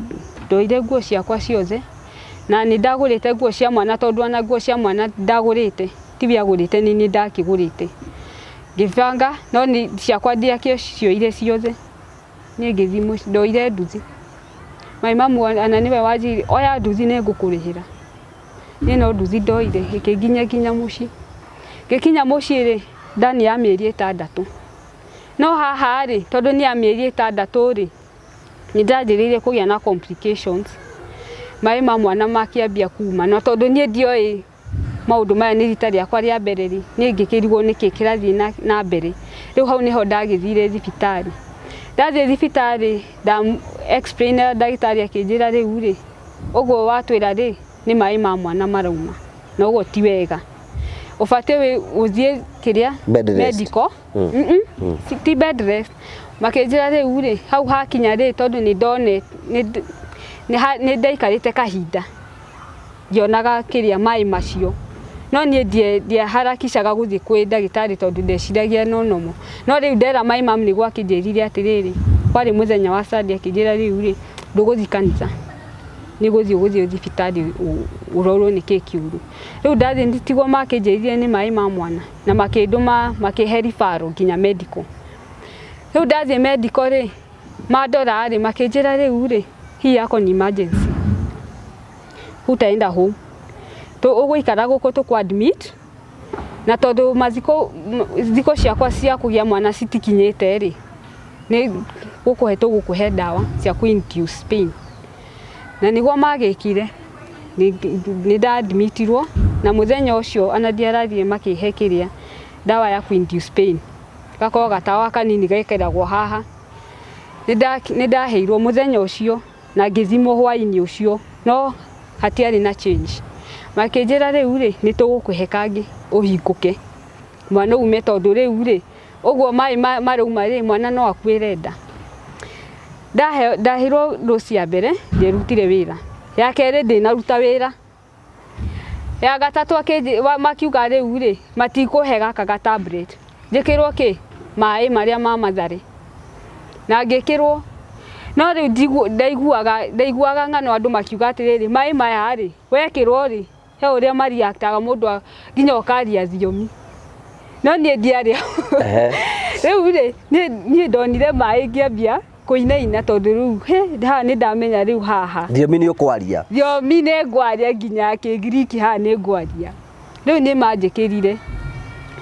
ndoire nguo ciakwa ciothe, na nĩ ndagũrĩte nguo cia mwana tondũ ona nguo cia mwana ndagũrĩte, tiwe agũrĩte nĩ niĩ ndakĩgũrĩte. Ngĩbanga no nĩ ciakwa ndiakĩcioire ciothe. Niĩ ngĩthiĩ mũciĩ, ndoire nduthi. My mum ona nĩwe wanjĩrire oya nduthi nĩ ngũkũrĩhĩra. Niĩ no nduthi ndoire ĩkĩnginyia nginya mũciĩ. Ngĩkinya mũciĩ rĩ, ndani ya mĩeri 6. No haha rĩ, tondũ nĩ ya mĩeri 6 rĩ, nĩ ndanjĩrĩirie kũgĩa na complications. Maĩ ma mwana makĩambia kuma, na tondũ niĩ ndioĩ maũndũ maya nĩ rita rĩakwa rĩa mbere rĩ, niĩ ngĩkĩrigwo nĩkĩ kĩrathiĩ na mbere. Rĩu hau nĩho ndagĩthire thibitarĩ. Ndathiĩ thibitarĩ, nda explain ndagĩtarĩ akĩnjĩra rĩu rĩ, ũguo watwĩra rĩ, nĩ maĩ ma mwana marauma, na ũguo ti wega. Ũbatiĩ ũthiĩ kĩrĩa Bed rest. medical. Ti bed rest. Makĩnjĩra rĩu rĩ, hau hakinya rĩ, tondũ nĩ ndone, nĩ ndaikarĩte kahinda ngĩonaga kĩrĩa maĩ macio. No niĩ ndiaharakicaga gũthiĩ kwĩ ndagĩtarĩ tondũ ndeciragia no nomo. No rĩu ndera my mum nĩguo akĩnjĩrire atĩrĩrĩ, kwarĩ mũthenya wa Sunday akĩnjĩra rĩu rĩ, ndũgũthiĩ kanitha, nĩ gũthiĩ ũgũthiĩ thibitarĩ ũrorwo nĩkĩ kĩũru. Rĩu ndathiĩ tiguo makĩnjĩrire nĩ maĩ ma mwana, na makĩndũma makĩhe referral nginya medical. Rĩu ndathiĩ medical rĩ, mandora rĩ, makĩnjĩra rĩu rĩ, hii yako ni emergency. Hutaenda home. Ũgũikara gũkũ tũkũ admit, na tondũ mathikũ thikũ ciakwa cia kũgĩa mwana citikinyĩte rĩ, nĩ gũkũhe tũgũkũhe ndawa cia kũ induce pain. Na nĩguo magĩkire, nĩ ndadmitirwo, na mũthenya ũcio ona ndiarathire makĩhe kĩrĩa ndawa ya kũ induce pain. Gakoragwo gatawa kanini gekĩragwo haha. Nĩ ndaheirwo mũthenya ũcio na ngĩthimwo hwaĩ-inĩ ũcio, no hatiarĩ na change. Makĩnjĩra rĩu rĩ, nĩ tũgũkũhe kangĩ ũhingũke, mwana ume tondũ rĩu rĩ, ũguo maĩ marauma rĩ, mwana no akuĩre nda. Ndaheirwo dose ya mbere, ndierutire wĩra. Ya kerĩ ndĩnaruta wĩra. Ya gatatũ makiuga rĩu rĩ, matikũhe gaka ga tablet. Njĩkĩrwo kĩ? Maĩ marĩa ma Mathare. Na ngĩkĩrwo. No rĩu ndaiguaga ng'ano andũ makiuga atĩrĩrĩ, maĩ maya rĩ, wekĩrwo rĩ, he ũrĩa mariactaga mũndũ nginya ũkaria thiomi. No niĩ ndiarĩ. Rĩu rĩ, niĩ ndonire maĩ ngĩambia kũinaina tondũ rĩu, he, haha nĩ ndamenya rĩu haha. Thiomi nĩ ũkwaria. Thiomi nĩ ngwaria nginya Kĩngiriki haha nĩ ngwaria. Rĩu nĩ manjĩkĩrire.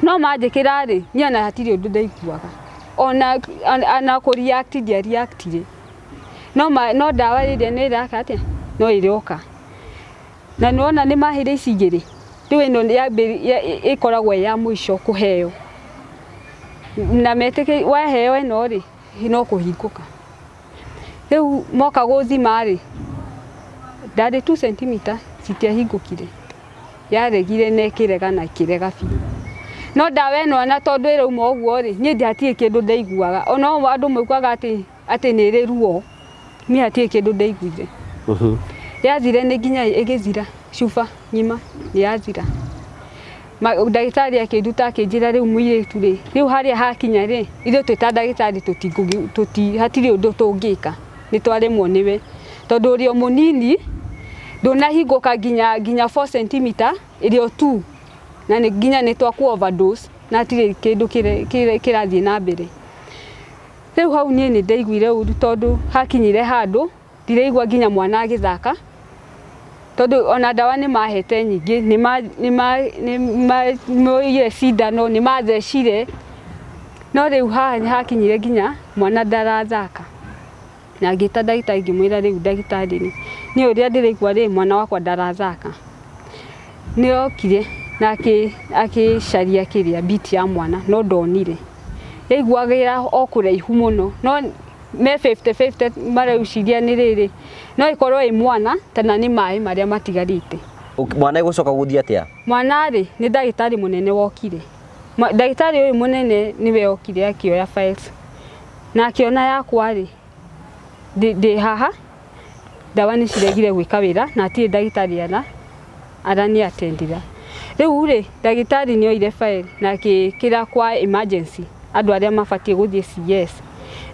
No manjĩkĩra rĩ, niĩ ona hatirĩ ũndũ ndaiguaga. Ona kũ react ndia reactire. No ndawa ĩrĩa nĩ ĩraka atĩa? No ĩroka. Na nĩwona nĩ maheire ici igĩrĩ. Rĩu ĩno ĩkoragwo ĩ ya mũico kũheo. Na metĩkĩ waheo ĩno rĩ, no kũhingũka. Rĩu moka gũthima rĩ, Ndarĩ 2 centimeter citiahingũkire, yaregire na ĩkĩrega na ĩkĩrega biũ. No ndawa ĩno ona tondũ ĩrauma ũguo rĩ, niĩ hatirĩ kĩndũ ndaiguaga. Ona andũ maugaga atĩ nĩ ĩrĩ ruo, niĩ hatirĩ kĩndũ ndaiguire. Yathire nĩ nginya ĩgĩthira, cuba ng'ima nĩ yathira. Ndagĩtarĩ akĩnduta akĩnjĩra rĩu mũirĩtu rĩ, rĩu harĩa hakinya rĩ, ithuĩ twĩ ta ndagĩtarĩ hatirĩ ũndũ tũngĩka, nĩ twaremwo nĩwe. Tondũ ũrĩ o mũnini, ndũnahingũka nginya 4 centimeter, ĩrĩ o 2, na nĩ nginya nĩ twaku overdose, na hatirĩ kĩndũ kĩrathiĩ na mbere. Rĩu hau niĩ nĩ ndaiguire ũru tondũ hakinyire handũ, ndiraigua nginya mwana agĩthaka, tondũ ona ndawa nĩ mahete nyingĩ, nĩ moire cindano, nĩ mathecire, no rĩu haha hakinyire nginya mwana ndarathaka. Na ngĩta ndagĩtarĩ ngĩmwĩra rĩu ndagĩtarĩ rĩ, niĩ ũrĩa ndĩraigua rĩ, mwana wakwa ndarathaka. Nĩ okire na akĩcaria kĩrĩa beat ya mwana no ndonire. Yaiguagĩra o kũraihu mũno, no me 50-50 mareciria nĩ rĩrĩ, no ĩkorwo ĩ mwana kana nĩ maĩ marĩa matigarĩte. Mwana egũcoka gũthiĩ atĩa? Mwana rĩ, nĩ ndagĩtarĩ mũnene wokire. Ndagĩtarĩ ũyũ mũnene nĩwe okire akĩoya files. Na akĩona yakwa rĩ, ndĩ haha, ndawa nĩ ciregire gwĩka wĩra na hatirĩ ndagĩtarĩ arani attendira. Rĩu rĩ, ndagĩtarĩ nĩ oire file na akĩĩkĩra kwa emergency andũ arĩa mabatiĩ gũthiĩ CS.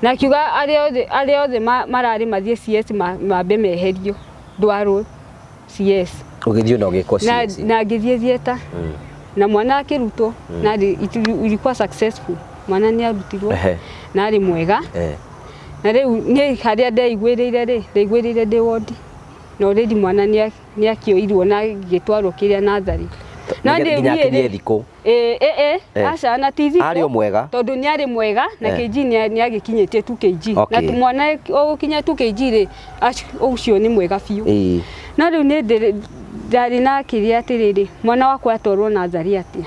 Na akiuga arĩa othe mararĩ mathiĩ CS mambe meherio ndwarwo CS. Ũgĩthiĩ na ũgĩkwo CS. Na ngĩthiĩ theatre. Na mwana akĩrutwo, na ilikuwa successful. Mwana nĩ arutirwo na arĩ mwega. Na rĩu niĩ harĩa ndeiguĩrĩire rĩ, ndeiguĩrĩire ndĩ ward. Na already mwana nĩ akĩoirwo na agĩtwarwo kĩrĩa natharĩ. No nginya akinyie thikũ. Aca, na ti thikũ. Arĩ o mwega. Tondũ nĩ arĩ mwega na kg nĩ agĩkinyĩtie 2 kg. Na mwana ũgũkinya 2 kg rĩ, ũcio nĩ mwega biũ. No rĩu nĩ ndarĩ na kĩrĩa atĩrĩrĩ, mwana wakwa atwarwo natharĩ atĩa?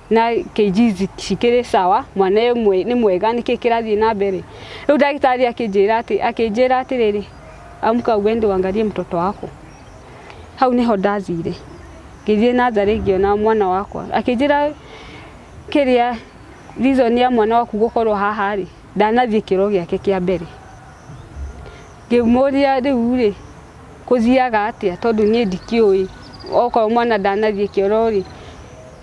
Na kg cikĩrĩ sawa, mwana nĩ mwega, nĩkĩ kĩrathiĩ na mbere? Rĩu ndagĩtarĩ akĩnjĩra atĩrĩrĩ, amka uende uangalie mtoto wako. Hau niho ndathire. Ngĩthiĩ natharĩ ngĩona mwana wakwa. Akĩnjĩra kĩrĩa reason ya mwana waku gũkorwo haha rĩ, ndanathiĩ kĩoro gĩake kĩa mbere. Ngĩmũria rĩu rĩ, kũthiaga atĩa tondũ niĩ ndikĩũĩ. Okorwo mwana ndanathiĩ kĩoro rĩ,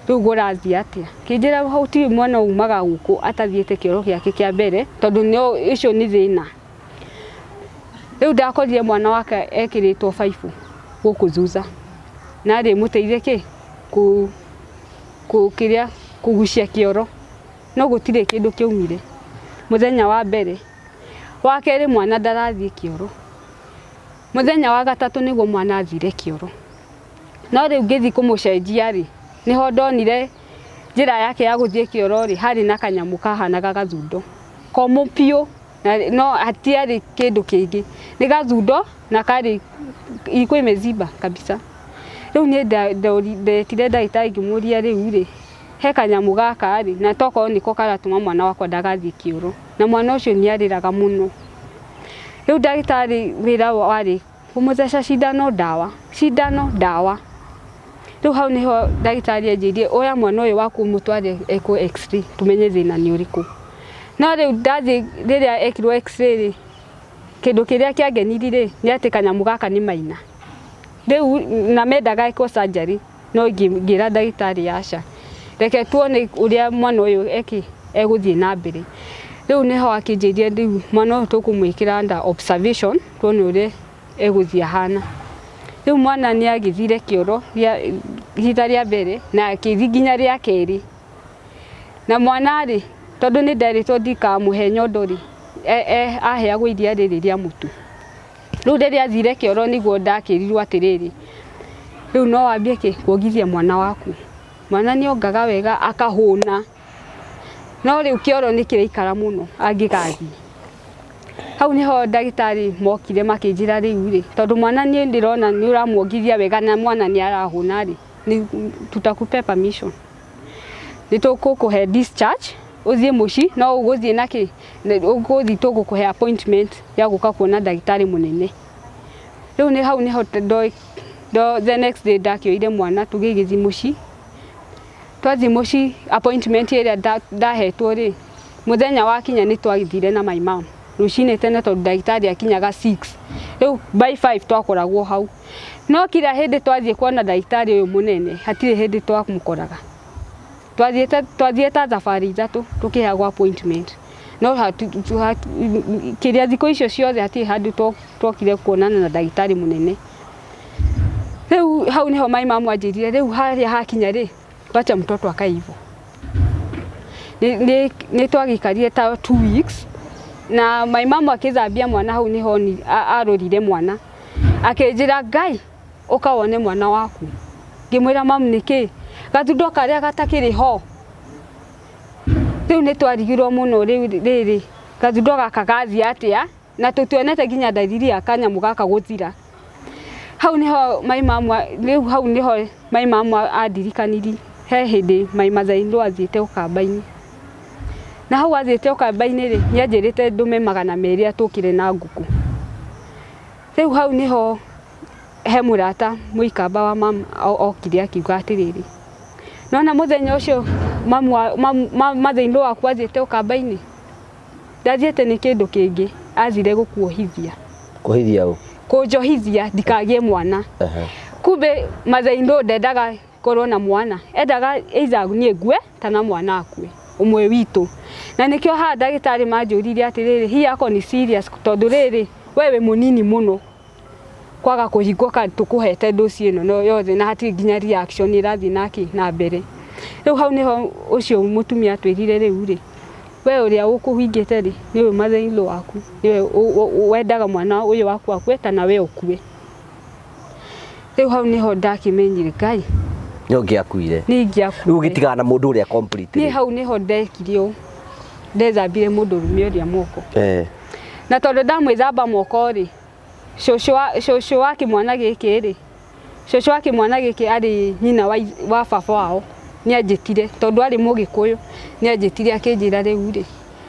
rĩu kũrathiĩ atĩa? Kĩnjĩra gũtirĩ mwana umaga gũkũ atathiĩte kĩoro gĩake kĩa mbere tondũ ũcio nĩ thĩna. Rĩu ndakorire mwana wake ekĩrĩtwo baibũ gũkũ thutha. Na arĩ mũteithie kĩ? Kĩrĩa kũgucia kĩoro. No gũtirĩ kĩndũ kĩaumire. Mũthenya wa mbere. Wa kerĩ mwana ndarathiĩ kĩoro. Mũthenya wa gatatũ nĩguo mwana athire kĩoro. No rĩu ngĩthiĩ kũmũcenjia rĩ, nĩho ndonire njĩra yake ya gũthiĩ kĩoro rĩ, harĩ na kanyamũ kahanaga gathundo. Komũ biũ, no hatiarĩ kĩndũ kĩngĩ. Nĩ gathundo na karĩ ilikuwa imeziba kabisa. Rĩu niĩ ndetire ndagĩtarĩ ngĩmũria rĩu rĩ, he kanyamũ gaka rĩ, na tokorwo nĩko karatũma mwana wakwa ndagathiĩ kĩoro. Na mwana ũcio nĩ arĩraga mũno. Rĩu ndagĩtarĩ wĩra warĩ kũmũtheca cindano ndawa, cindano ndawa. Rĩu hau nĩho ndagĩtarĩ anjĩrire oya mwana ũyũ waku ũmũtware ekwo x-ray tũmenye thĩna nĩ ũrĩkũ. No rĩu ndathiĩ rĩrĩa ekirwo x-ray rĩ, kĩndũ kĩrĩa kĩangenirie rĩ, nĩ atĩ kanyamũ gaka nĩ maina. Rĩu na mendaga ekwo surgery, no ngĩra ndagĩtarĩ aca. Reke tuone ũrĩa mwana ũyũ egũthiĩ na mbere. Rĩu nĩho akĩnjĩrire rĩu mwana ũyũ tũkũmwĩkĩra under observation tuone ũrĩa egũthiĩ ahana. Rĩu mwana nĩ agĩthire kĩoro ihinda rĩa mbere na akĩthiĩ nginya rĩa kerĩ. Na mwana rĩ, tondũ nĩ nderĩtwo ndikamũhe nyondo rĩ, aheagwo iria rĩrĩ rĩa mũtu. Rĩu rĩrĩa athire kĩoro nĩguo ndakĩrirwo atĩrĩrĩ, rĩu no wambie kĩ kuongithia mwana waku. Mwana nĩ ongaga wega akahũna. No rĩu kĩoro nĩ kĩraikara mũno angĩgathiĩ. Hau nĩho ndagĩtarĩ mokire makĩnjĩra rĩu rĩ, tondũ mwana niĩ ndĩrona nĩ ũramuongithia wega na mwana nĩ arahũna rĩ, tutakupea permission. Nĩ tũgũkũhe discharge, ũthiĩ mũciĩ, no ũgũthiĩ na kĩ? Ũgũthiĩ tũgũkũhe appointment ya gũka kuona ndagĩtarĩ mũnene. Rĩu nĩ hau nĩho the next day ndakĩoire mwana tũgĩgĩthiĩ mũciĩ. Twathiĩ mũciĩ appointment ĩrĩa ndahetwo rĩ, mũthenya wakinya nĩ twagĩthire na my mom rũcinĩ tene tondũ ndagĩtarĩ akinyaga 6. Rĩu by 5 twakoragwo hau. No kila hĩndĩ twathiĩ kuona ndagĩtarĩ ũyũ mũnene hatirĩ hĩndĩ twamũkoraga. Twathiĩte ta thabarĩ ithatũ tũkĩheagwo appointment. No kĩrĩa thikũ icio ciothe hatirĩ handũ twokire kuonana na ndagĩtarĩ mũnene. Rĩu hau nĩho my mom anjĩrire rĩu harĩa hakinya rĩ, wacha mtoto akae hivyo. Nĩ twagĩikarire ta 2 weeks na my mom akĩthambia mwana hau nĩho arorire mwana. Akĩnjĩra Ngai ũka wone mwana waku. Ngĩmwĩra mam nĩkĩ? Gathundo karĩa gatakĩrĩ ho. Rĩu nĩ twarigirwo mũno rĩu rĩrĩ gathundo gaka gathiĩ atĩa na tũtionete nginya dalili ya kanyamũ gaka gũthira. Hau nĩho my mom rĩu hau nĩho my mom andirikanirie he hĩndĩ my mother-in-law athiĩte ũkamba-inĩ. Na hau athiĩte ũkamba-inĩ rĩ, nĩ anjĩrĩte ndũme 200 atũkĩre na ngũkũ. Rĩu hau nĩho he mũrata mũikamba wa mam okire akiuga atĩrĩrĩ, nona mũthenya ũcio mother-in-law waku athiĩte ũkamba-inĩ, ndathiĩte nĩ kĩndũ kĩngĩ, athire gũkuohithia. Kuohithia ũ? Kũnjohithia ndikagĩe mwana. Kumbe mother-in-law ndendaga ngorwo na mwana, endaga either niĩ ngue kana mwana akue ũmwe witũ. Na nĩkĩo haha ndagĩtarĩ manjũririe atĩrĩrĩ, hii yako ni serious tondũ rĩrĩ we wĩ mũnini mũno kwaga kũhingũka tũkũhete dosi ĩno no yothe na hatirĩ nginya reaction ĩrathiĩ nake na mbere. Rĩu hau nĩho ũcio mũtumia atwĩrire rĩu rĩ, we ũrĩa ũkũhingĩte rĩ nĩwe mother-in-law waku, nĩwe wendaga mwana ũyũ waku akue kana we ũkue. Rĩu hau nĩho ndakĩmenyire Ngai nĩ ũngĩakuire. Nĩ ingĩakuire. Rĩu ũgĩtigana na mũndũ ũrĩa completely. Niĩ hau nĩho ndekire ũũ, ndethambire mũndũrũme ũrĩa moko. Na tondũ ndamwĩthamba moko rĩ, cũcũ wa kĩmwana gĩkĩ rĩ, cũcũ wa kĩmwana gĩkĩ arĩ nyina wa baba wao, nĩ anjĩtire tondũ arĩ mũgĩkũyũ, nĩ anjĩtire akĩnjĩra rĩu rĩ,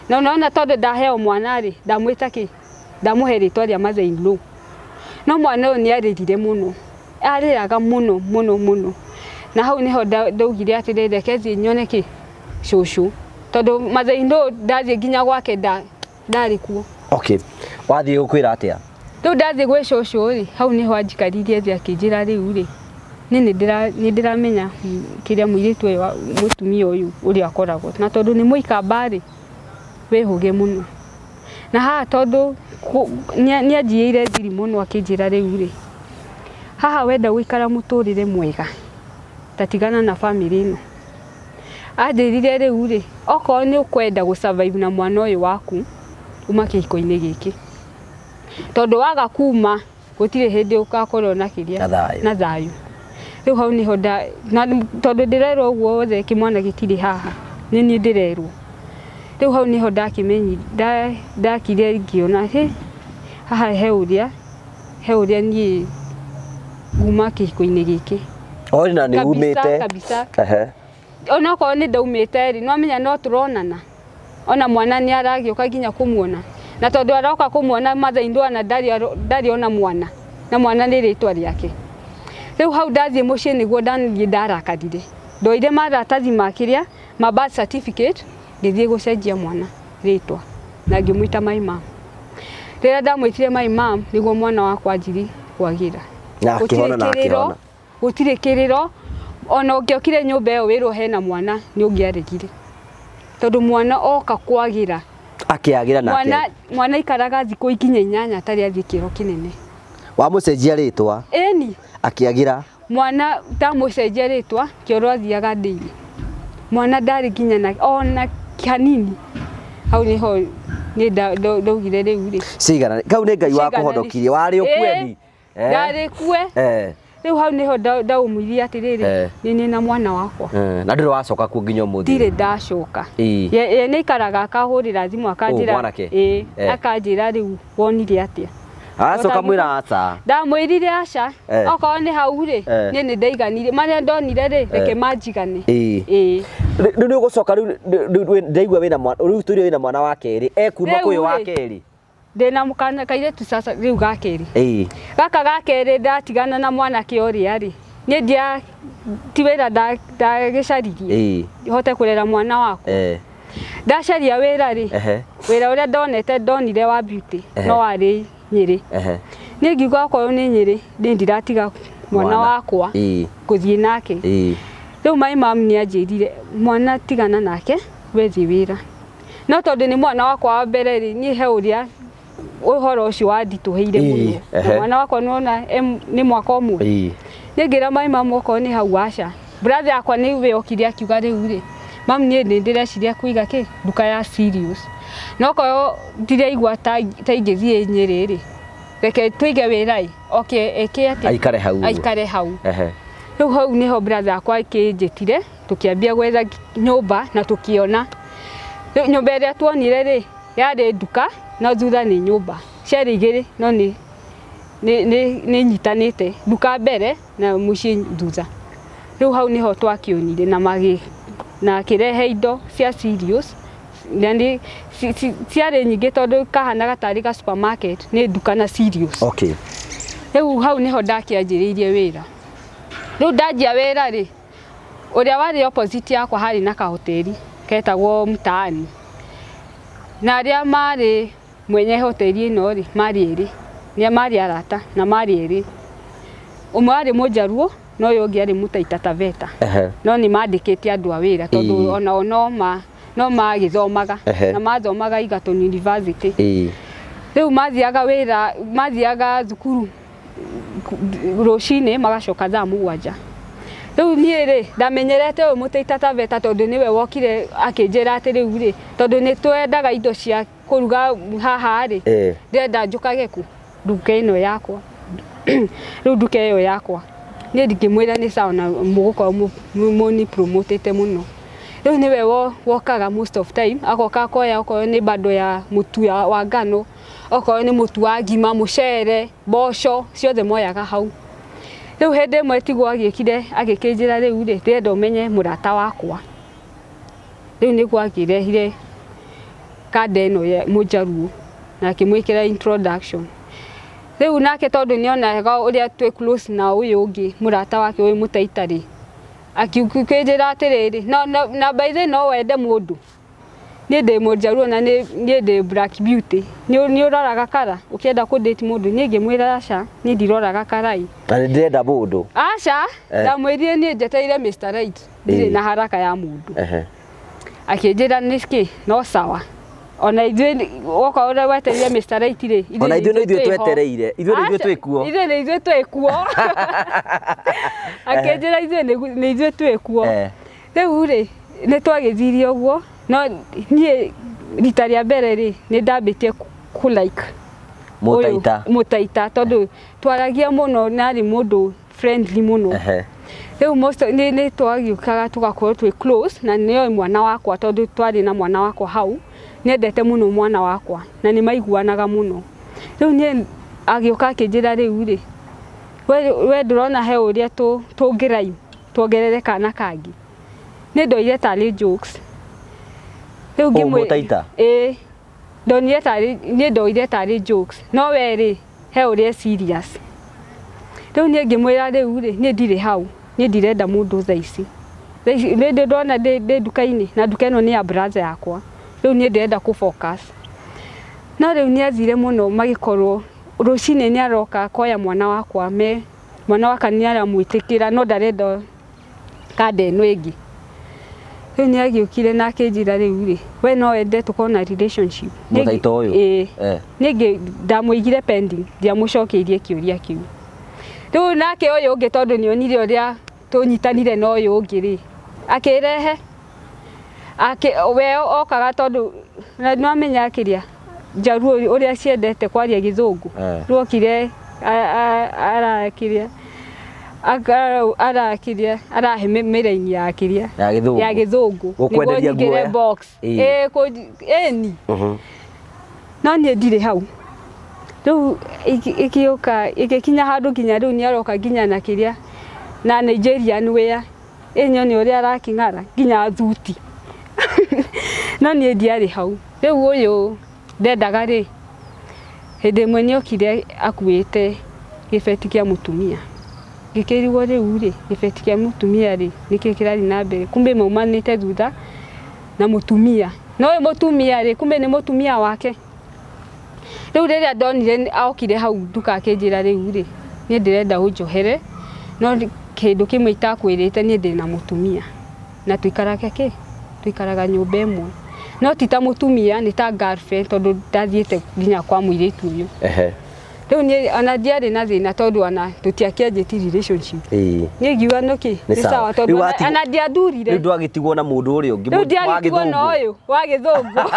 na unaona tondũ ndaheo mwana rĩ, ndamwĩta kĩ? Ndamũhe rĩtwa rĩa mother-in-law. No mwana ũyũ nĩ arĩrire mũno, arĩraga mũno mũno mũno. Na hau nĩho ndaugire atĩrĩrĩ, reke thiĩ nyone kĩ? Cũcũ. Tondũ mother-in-law ndathiĩ nginya gwake ndarĩ kuo. Okay. Wathiĩ gũkwĩra atĩa? Rĩu ndathiĩ gwĩ cũcũ rĩ, hau nĩho anjikaririe thĩ akĩnjĩra rĩu rĩ, niĩ nĩ ndĩramenya kĩrĩa mũirĩtu ũyũ mũtumia ũyũ ũrĩa akoragwo. Na tondũ nĩ mũikamba rĩ, wĩhũge mũno. Na haha tondũ nĩ anjiyĩire thiri mũno akĩnjĩra rĩu rĩ, haha wenda gũikara mũtũrĩre mwega, ta tigana na bamĩrĩ ĩno. Anjĩrire rĩu rĩ, okorwo nĩ ũkwenda gũ survive na mwana ũyũ waku, uma kĩhiko-inĩ gĩkĩ. Tondũ waga kuma, gũtirĩ hĩndĩ ũgakorwo na kĩrĩa, na thayũ. Rĩu hau nĩho na tondũ ndĩrerwo ũguo wothe kĩmwana gĩtirĩ haha, nĩ niĩ ndĩrerwo. Rĩu hau nĩho ndakire ngĩona hĩ, haha he ũrĩa niĩ nguma kĩhiko-inĩ gĩkĩ. Ori na nĩ umĩte. Kabisa. Onokorwo nĩ ndaumĩte rĩ, no menya no tũronana. Ona mwana nĩ aragĩũka nginya kũmuona. Na tondũ aroka kũmuona mother-in-law na ndarĩ ona mwana. Na mwana nĩ rĩtwa rĩake. Rĩu hau ndathiĩ mũciĩ nĩguo ndathiĩ ndarakarire. Ndoire maratathi ma kĩrĩa, ma birth certificate, ngĩthiĩ gũcenjia mwana rĩtwa na ngĩmwĩta my mom. Rĩrĩa ndamwĩtire my mom nĩguo mwana wakwa anjirie kwagĩra. Na akĩhona, na akĩhona. Gũtirĩ kĩrĩro, ona ũngĩokire nyũmba ĩyo wĩrwo hena mwana nĩ ũngĩaregire. Tondũ mwana oka kwagĩra. Akĩagĩra na akĩagĩra. Mwana aikaraga thikũ ikinya 8 atarĩ athiĩ kĩoro kĩnene. Wamũcenjia rĩtwa? Ĩni. Akĩagĩra. Mwana ndamũcenjia rĩtwa, kĩoro athiaga daily. Mwana ndarĩ nginya na ona hanini. Hau nĩho niĩ ndaugire rĩu rĩ. Cigana, kau nĩ Ngai wakũhonokirie, warĩ ũkue ni? Ndarĩ kue. Rĩu hau nĩho ndaumire atĩrĩrĩ, nĩ niĩ na mwana wakwa. Na ndũrĩ wacoka kuo nginya ũmũthĩ? Ndirĩ ndacoka. Ye nĩ aikaraga akahũrĩra thimũ akanjĩra. Mwanake? Akanjĩra rĩu wonire atĩa? Acoka mwĩra aca. Ndamwĩrire aca. Okorwo nĩ hau rĩ, niĩ nĩ ndaiganire. Marĩa ndonire rĩ, reke manjigane. Rĩu nĩ ũgũcoka rĩu, ndaigua wĩna mwana, rĩu tũire wĩna mwana wa kerĩ. Ekuma kũyũ wa kerĩ? Ndĩna mũkana kairĩtu sasa rĩu ga kerĩ. Ĩĩ. Gaka ga kerĩ ndatigana na mwanake ũrĩa rĩ, niĩ ndia ti wĩra ndagĩcaririe hote kũrera mwana wakwa. Ndacaria wĩra rĩ, wĩra ũrĩa ndonete ndonire wa beauty no warĩ Nyĩrĩ. Niĩ ngiuga okorwo nĩ Nyĩrĩ, niĩ ndiratiga mwana wakwa ngũthiĩ nake. Rĩu my mom nĩ anjĩrire mwana tigana nake we thiĩ wĩra. No tondũ nĩ mwana wakwa wa mbere rĩ, niĩ he ũrĩa ũhoro ũcio wanditũhĩire mũno. Na mwana wakwa nĩwona nĩ mwaka ũmwe. Niĩ ngĩra my mom okorwo nĩ hau aca. Brother yakwa nĩwe okire akiuga rĩu rĩ, mam niĩ nĩ ndĩreciria kũiga kĩ nduka ya cereals. No okorwo ndiraigua ta ingĩthiĩ Nyĩrĩ rĩ, reke tũige wĩra ĩ, oke eke atĩa? Aikare hau ũguo. Aikare hau. Rĩu hau nĩho brother yakwa akĩnjĩtire, tũkĩambia gwetha nyũmba na tũkĩona. Rĩu nyũmba ĩrĩa tuonire rĩ, yarĩ nduka no thutha nĩ nyũmba. Ciarĩ igĩrĩ no nĩ nyitanĩte, nduka mbere na mũciĩ thutha. Rĩu hau nĩho twakĩonire na magĩ na akĩrehe indo cia cereals na nĩ ciarĩ nyingĩ tondũ kahanaga tarĩ ga supermarket, nĩ nduka na cereals. Rĩu hau nĩho ndakĩanjĩrĩirie wĩra. Rĩu ndanjia wĩra rĩ, ũrĩa warĩ opposite yakwa harĩ na kahoteri ketagwo Mtaani. Na arĩa marĩ mwenye hoteri ĩno rĩ, marĩ erĩ. Nĩ marĩ arata na marĩ erĩ. Ũmwe arĩ Mũjaruo na ũyũ ũngĩ arĩ Mũtaita Taveta. No nĩ mandĩkĩte andũ a wĩra tondũ onao no magĩthomaga na mathomaga Egerton University. Rĩu mathiaga wĩra, mathiaga thukuru rũcinĩ magacoka thaa 7. Rĩu niĩ rĩ, ndamenyerete ũyũ Mũtaita Taveta tondũ nĩwe wokire akĩnjĩra atĩ rĩu rĩ, tondũ nĩ twendaga indo cia kũruga haha rĩ, ndĩrenda njũkage kũ nduka ĩno yakwa. Rĩu nduka ĩyo yakwa niĩ ndingĩmwĩra nĩ sawa na mũgũkorwo mũni promotete mũno. Rĩu nĩwe wokaga most of time, agoka akoya okorwo nĩ bando ya mũtu wa ngano, okorwo nĩ mũtu wa ngima, mũcere, mboco, ciothe moyaga hau. Rĩu hĩndĩ ĩmwe tiguo agĩũkire agĩkĩnjĩra rĩu rĩ, ndĩrenda ũmenye mũrata wakwa. Rĩu nĩguo akĩrehire kanda ĩno ya Mũjaruo na akĩmwĩkĩra introduction. Rĩu nake tondũ nĩonaga ũrĩa twĩ close na ũyũ ũngĩ mũrata wake ũyũ Mũtaita rĩ, akĩnjĩra atĩrĩrĩ, na by the way no wende mũndũ. Niĩ ndĩ Mũjaruo na niĩ ndĩ Black Beauty. Nĩ ũroraga kara ũkĩenda kũ date mũndũ? Niĩ ngĩmwĩra aca, niĩ ndiroraga kara ĩ. Na nĩ ndĩrenda mũndũ. Aca, ndamwĩrire niĩ njetereire Mr. Right, ndirĩ na haraka ya mũndũ. Akĩnjĩra nĩkĩ, no sawa. Ona ithuĩ okorwo ũrĩa wetereire Mr. Right rĩ, Ona ithuĩ no ithuĩ twetereire, ithuĩ nĩ ithuĩ twĩ kuo. Ithuĩ nĩ ithuĩ twĩ kuo. Akĩnjĩra ithuĩ nĩ ithuĩ twĩ kuo. Rĩu rĩ, nĩ twagĩthirie ũguo, no niĩ rita rĩa mbere rĩ, nĩ ndambĩtie kũ like Mũtaita. Mũtaita tondũ twaragia mũno na arĩ mũndũ friendly mũno. Rĩu most nĩ twagĩũkaga tũgakorwo twĩ close na nĩoĩ mwana wakwa tondũ twarĩ na mwana wakwa hau, nĩendete mũno mwana wakwa na nĩ maiguanaga mũno. Rĩu niĩ agĩũka akĩnjĩra rĩu rĩ, we ndũrona he ũrĩa tũngĩrhyme tuongerere kana kangĩ. Niĩ ndoire tarĩ jokes. Rĩu ngĩmwĩra Mũtaita? Ĩĩ. Ndonire tarĩ, niĩ ndoire tarĩ jokes. No we rĩ, he ũrĩa serious. Rĩu niĩ ngĩmwĩra rĩu rĩ, niĩ ndirĩ hau, niĩ ndirenda mũndũ thaa ici. Thaa ici nĩ ndona ndĩ nduka-inĩ na nduka ĩno nĩ ya brother yakwa. Rĩu niĩ ndĩrenda kũ focus. No rĩu nĩ athire mũno magĩkorwo rũcinĩ nĩ aroka akoya mwana wakwa me mwana wakwa nĩ aramwĩtĩkĩra no ndarenda kanda ĩno ĩngĩ. Rĩu nĩ agĩũkire na akĩnjĩra rĩu rĩ, we no wende tũkorwo na relationship. Mũtaita ũyũ? Ĩĩ. Niĩ ndamũigire pending, ndiamũcokeirie kĩũria kĩu. Rĩu nake ũyũ ũngĩ tondũ nĩ onire ũrĩa tũnyitanire na ũyũ ũngĩ rĩ, akĩrehe. We okaga tondũ nĩ wamenya kĩrĩa Njaruo ũrĩa ciendete kwaria gĩthũngũ. Rĩu okire arakĩria arakĩria arahe mĩraini ya kĩrĩa Ya gĩthũngũ. ya gĩthũngũ. Gũkwenderia Nĩguo nyingĩre guoya. box. Ĩĩ, ĩni. No niĩ ndirĩ hau. Rĩu ĩgĩũka ĩgĩkinya handũ nginya rĩu nĩ aroka nginya na kĩrĩa na Nigerian wear. Ĩ nyone ũrĩa arakĩng'ara nginya thuti. No niĩ ndiarĩ hau. Rĩu ũyũ ndendaga rĩ, Hĩndĩ ĩmwe nĩokire akuĩte gĩbeti kĩa mũtumia. Ngĩkĩrigwo rĩu rĩ, gĩbeti kĩa mũtumia rĩ, nĩkĩ kĩrathiĩ na mbere? Kumbe maumanĩte thutha na mũtumia. No ũyũ mũtumia rĩ, kumbe nĩ mũtumia wake. Rĩu rĩrĩa ndonire okire hau nduka akĩnjĩra rĩu rĩ, niĩ ndĩrenda ũnjohere, no kĩndũ kĩmwe itakwĩrĩte niĩ ndĩna mũtumia. Na tũikaraga kĩ? Tũikaraga nyũmba ĩmwe. No ti ta mũtumia, nĩ ta girlfriend tondũ ndathiĩte nginya kwa mũirĩtu ũyũ. Rĩu niĩ ona ndiarĩ na thĩna tondũ ona tũtiakĩanjĩtie relationship. Niĩ ngiuga nĩkĩ? Nĩ Nĩ sawa. sawa tondũ Rĩu ona ndiathurire. Rĩu ndwagĩtigwo na mũndũ ũrĩa ũngĩ Rĩu wa ndiagĩtigwo na gĩthũngũ. ũyũ wa gĩthũngũ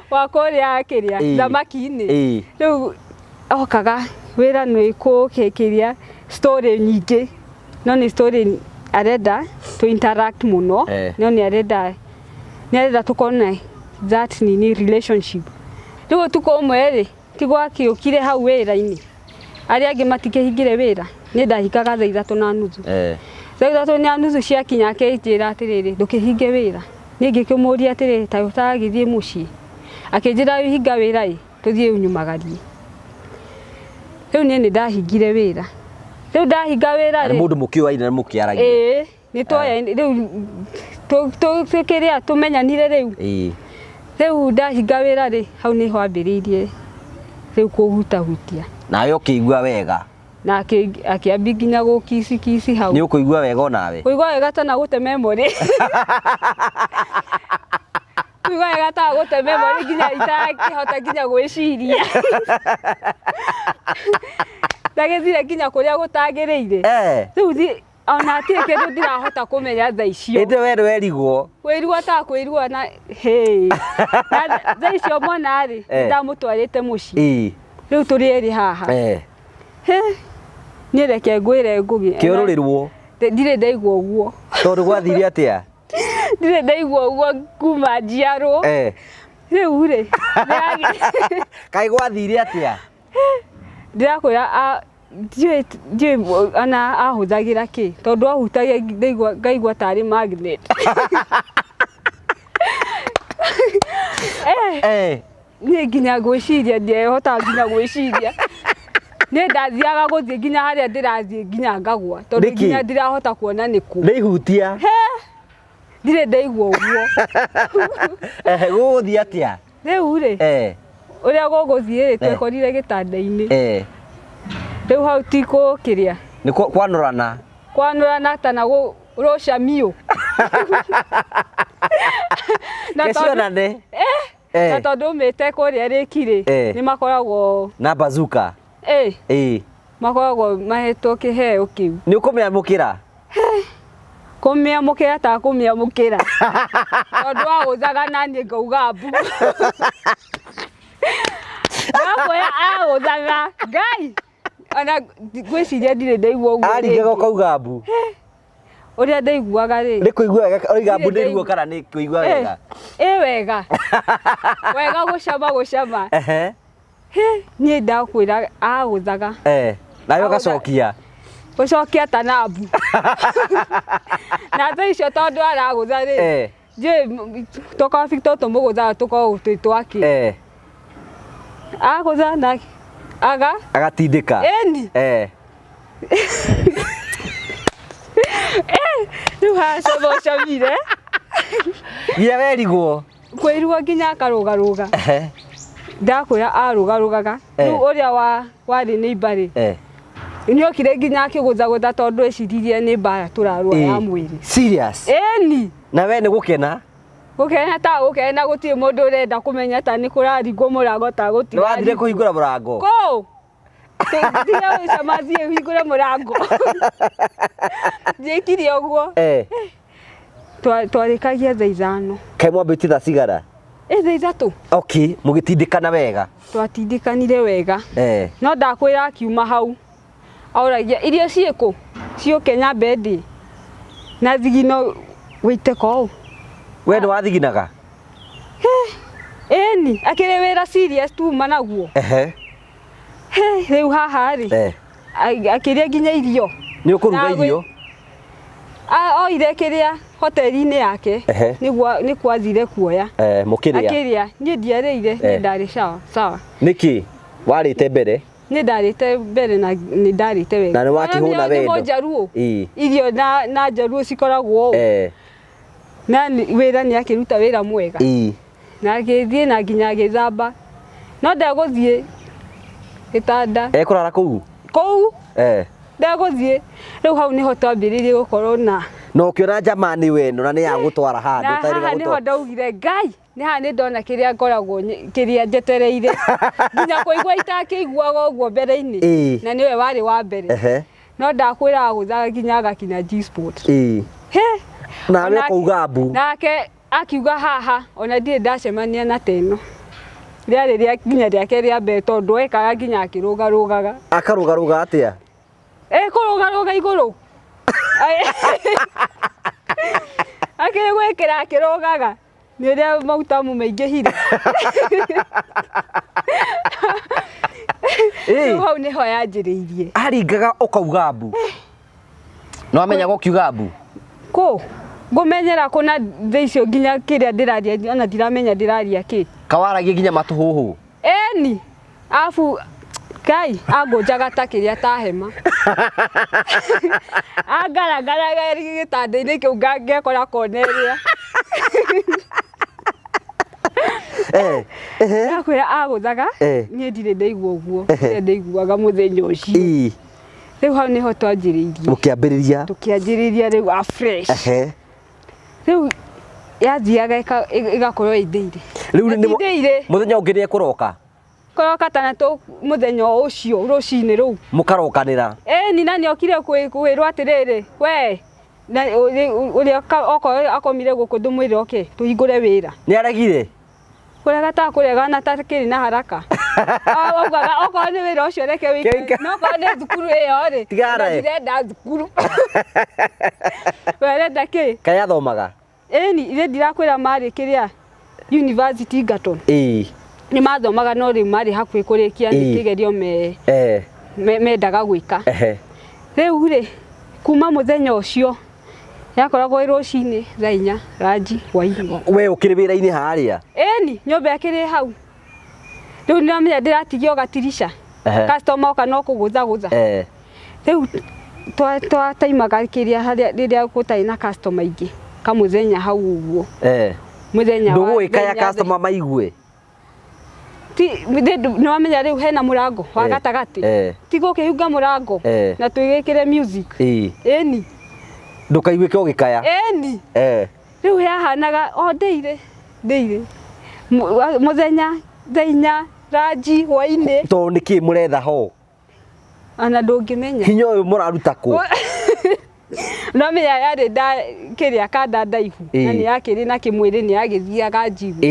wa kũrĩa kĩrĩa thamaki-inĩ. Rĩu okaga wĩra nĩ kũ kĩrĩa story nyingĩ no nĩ story arenda tũ interact mũno no nĩ arenda tũkorwo na that nini relationship. Rĩu ũtukũ ũmwe rĩ ti gwakĩũkire hau wĩra-inĩ arĩa angĩ matikĩhingire wĩra niĩ ndahingaga 3:30. 3:30 ciakinya akĩnjĩra atĩrĩrĩ ndũkĩhinge wĩra. Niĩ ngĩkĩmũria atĩrĩrĩ ta ũtagĩthiĩ mũciĩ. Akĩnjĩra hinga wĩra ĩ tũthiĩ ũnyumagarie. Rĩu niĩ nĩ ndahingire wĩra. Rĩu ndahinga wĩra Nĩ rĩ mũndũ mũkĩoaine na mũkĩaragia. Ĩĩ nĩ twoyaine rĩu kĩrĩa tũmenyanire rĩu. Rĩu ndahinga wĩra rĩ hau nĩho ambĩrĩirie rĩu kũhutahutia. Nawe ũkĩigua wega. Na akĩambia nginya gũkicikici hau. Nĩ ũkũigua wega onawe? Kũigua wega ta na gũte memory. Kũigua wega ta gũte memory nginya itakĩhota nginya gwĩciria. Ndagĩthire nginya kũrĩa gũtagĩrĩire. Rĩu ona hatirĩ kĩndũ ndirahota kũmenya thaa icio. Ĩndĩ we nĩwerigwo. Kwĩrigwo ta kwĩrigwo na hĩ. Na thaa icio mwana rĩ, ndamũtwarĩte mũciĩ. Rĩu tũrĩ erĩ haha. Niĩ reke ngwĩre Ngũgĩ. Kĩũrũrĩrwo. Ndirĩ ndaigua ũguo. Tondũ gwathire atĩa? Ndirĩ ndaigua ũguo kuma njiarwo. Rĩu rĩ, Kaĩ gwathire atĩa? Ndĩrakwĩra ndiũĩ ona ahũthagĩra kĩ tondũ ahutagia ngaigua tarĩ magnet. Niĩ nginya ngwĩciria ndiahotaga nginya gwĩciria. Niĩ ndathiaga gũthiĩ nginya harĩa ndĩrathiĩ nginya ngagwa tondũ nginya ndirahota kuona nĩ kũ. Nĩ ihutia. Ndirĩ ndaigua ũguo. Gũgũthiĩ atĩa? Rĩu rĩ, ũrĩa gũgũthiĩ rĩ, twekorire gĩtanda-inĩ. Rĩu hau ti kũkĩrĩa. Nĩ kwanũrana. Kwanũrana ta na rũcamiũ. Kecionane. Na tondũ umĩte kũrĩa rĩki rĩ, nĩ makoragwo na bazooka. Makoragwo mahetwo kĩheo kĩu. Nĩ ũkũmĩamũkĩra? Kũmĩamũkĩra ta kũmĩamũkĩra. Tondũ agũthaga na niĩ ngauga mbu. Ndakwĩra agũthaga. Ngai! Ona ngwĩciria ndirĩ ndaigua ũguo Aringaga rĩngĩ. ũkauga mbu. Ũrĩa ndaiguaga rĩ. Nĩ kũigua wega, ũroiga mbu Ndirĩ nĩ ruo ndaigua. kana nĩ kũigua wega? Ĩ wega. Wega gũcama gũcama. Niĩ ndakwĩra agũthaga. Nawe ũgacokia. Gũcokia ta na mbu. Na thaa icio tondũ aragũtha rĩ, ndiũĩ tũkobi tũtũ mũgũthaga tũkoragwo twĩ twakĩ. Agũtha na aga Agatindĩka. Ĩni. Rĩu haha cama ũcamire. Nginya werigwo. Kwĩrigwo nginya akarũgarũga. Ndakwĩra arũgarũgaga. Rĩu ũrĩa warĩ neighbor rĩ, nĩokire nginya akĩgũthagũtha tondũ eciririe nĩ mbara tũrarũa ya mwĩrĩ. Serious? Ĩni. Na we nĩ gũkena? Gũkena ta gũkena gũtirĩ mũndũ ũrenda kũmenya ta nĩ kũraringwo mũrango ta gũtiraringwo. Nĩ wathire kũhingũra mũrango? Kũ? Nginya gũcama thiĩ hingũre mũrango. Ndiĩkire ũguo. Twarĩkagia thaa 5. Kaĩ mwambĩtie thaa cigana? Thaa 3. Okay, mũgĩtindĩkana wega. Twatindĩkanire wega. No ndakwĩra akiuma hau. Aũragia irio ciĩkũ? Ciũke nyambe ndĩe. Na thigino wĩite kũu. We nĩ wathiginaga? Ĩni, akĩrĩ wĩra serious tuma naguo. Rĩu haha rĩ, akĩrĩa nginya irio. Nĩ ũkũruga irio? Oire kĩrĩa hoteli-inĩ yake nĩguo nĩkuo athire kuoya. Eh, mũkĩrĩa. Akĩrĩa, niĩ ndiarĩire, niĩ ndarĩ sawa sawa. Nĩkĩ warĩte mbere? Niĩ ndarĩte mbere na nĩ ndarĩte wega. Na nĩ wakĩhũna Nĩ wendo. Mũnjaruo. Ĩĩ. Irio na njaruo cikoragwo ũũ. Na wĩra nĩ akĩruta wĩra mwega. Na agĩthiĩ na nginya agĩthamba. No ndegũthiĩ gĩtanda. Ekũrara kũu? Kũu. Ndegũthiĩ. Rĩu hau nĩho twambĩrĩirie gũkorwo na Na ũkĩona jamaa nĩ wendo na nĩ yagũtwara handũ. Na ũtarĩ haha gũtwara. nĩho ndaugire Ngai, nĩ haha nĩ ndona kĩrĩa ngoragwo kĩrĩa njetereire. Nginya kũigua itakĩiguaga ũguo mbere-inĩ. Na nĩwe warĩ wa mbere. No ndakwĩra agũthaga nginya agakinya G-spot. He! Nawe ũkauga mbu. Nake akiuga haha ona ndirĩ ndacemania na ta ĩno. Rĩarĩ rĩa nginya rĩake rĩa mbere tondũ ekaga nginya akĩrũgarũgaga. Akarũgarũga atĩa? Kũrũgarũga igũrũ. Akĩrĩ gwĩkĩra akĩrũgaga. Nĩ ũrĩa mautamu maingĩhire. Rĩu hau nĩho yanjĩrĩirie. Aringaga ũkauga mbu. No amenya gũkiuga mbu? Kũ? Ngũmenyera kũ na thaa icio nginya kĩrĩa ndĩraria ona ndiramenya ndĩraria kĩ. Kawaragia nginya matũhũhũ. Ĩni. Abu Ngai angũnjaga ta kĩrĩa ta hema. Angarangaraga gĩtanda-inĩ kĩu ngekora kona ĩrĩa. Ndakwĩra agũthaga, niĩ ndirĩ ndaigua ũguo, ndirĩ ndaiguaga mũthenya ũcio. Rĩu hau nĩho twanjĩrĩirie. Mũkĩambĩrĩria. Tũkĩanjĩrĩria rĩu afresh. Rĩu yathiaga ĩgakorwo ĩ ndĩire. Rĩu nĩ Ti ndĩire. Mũthenya ũngĩ nĩ ekũroka. Kũroka tana tũ mũthenya ũcio rũcinĩ rũu. Mũkarokanĩra. Ĩni na nĩokire kwĩrwo atĩrĩrĩ, we na ũrĩa okorwo akomire gũkũ ndũmwĩre oke tũhingũre wĩra. Nĩ aregire? Kũrega ta kũrega na takĩrĩ na haraka. Augaga okorwo nĩ wĩra ũcio reke wĩikare. No okorwo nĩ thukuru ĩyo rĩ, Tigara ĩ. ndirenda thukuru. We arenda kĩ? Kaĩ athomaga? Ĩni, ithe ndirakwĩra marĩ kĩrĩa University Egerton. Nĩ mathomaga no rĩu marĩ hakuhĩ kũrĩkia nĩ kĩgerio mendaga gwĩka. Rĩu rĩ, kuma mũthenya ũcio yakoragwo ĩ rũcinĩ thaa inya ranji hwainĩ. We ũkĩrĩ wĩra-inĩ harĩa? Ĩni, nyũmba ĩkĩrĩ hau. Rĩu nĩramenya ndĩratigia o gatirisha. Customer oka no kũgũthagũtha. Rĩu twataimaga kĩrĩa harĩa rĩrĩa gũtarĩ na customer aingĩ kamũthenya hau ũguo. Mũthenya wa Ndũgũgĩkaya mũthenya customer maigue? Ti, nĩwamenya rĩu hena mũrango wa gatagatĩ. Ti gũkĩhinga mũrango na twĩgĩkĩre music. Ĩni. Ndũkaiguĩke ũgĩkaya. Ĩni. Rĩu yahanaga o ndĩire, ndĩire. Mũthenya, thaa inya, ranji, hwainĩ. Tondũ nĩkĩ mũretha ho? Ona ndũngĩmenya. Hinya ũyũ mũraruta kũ? No menya yarĩ nda kĩrĩa kanda ndaihu na nĩ yakĩrĩ na kĩmwĩrĩ nĩ yagĩthiaga njigu.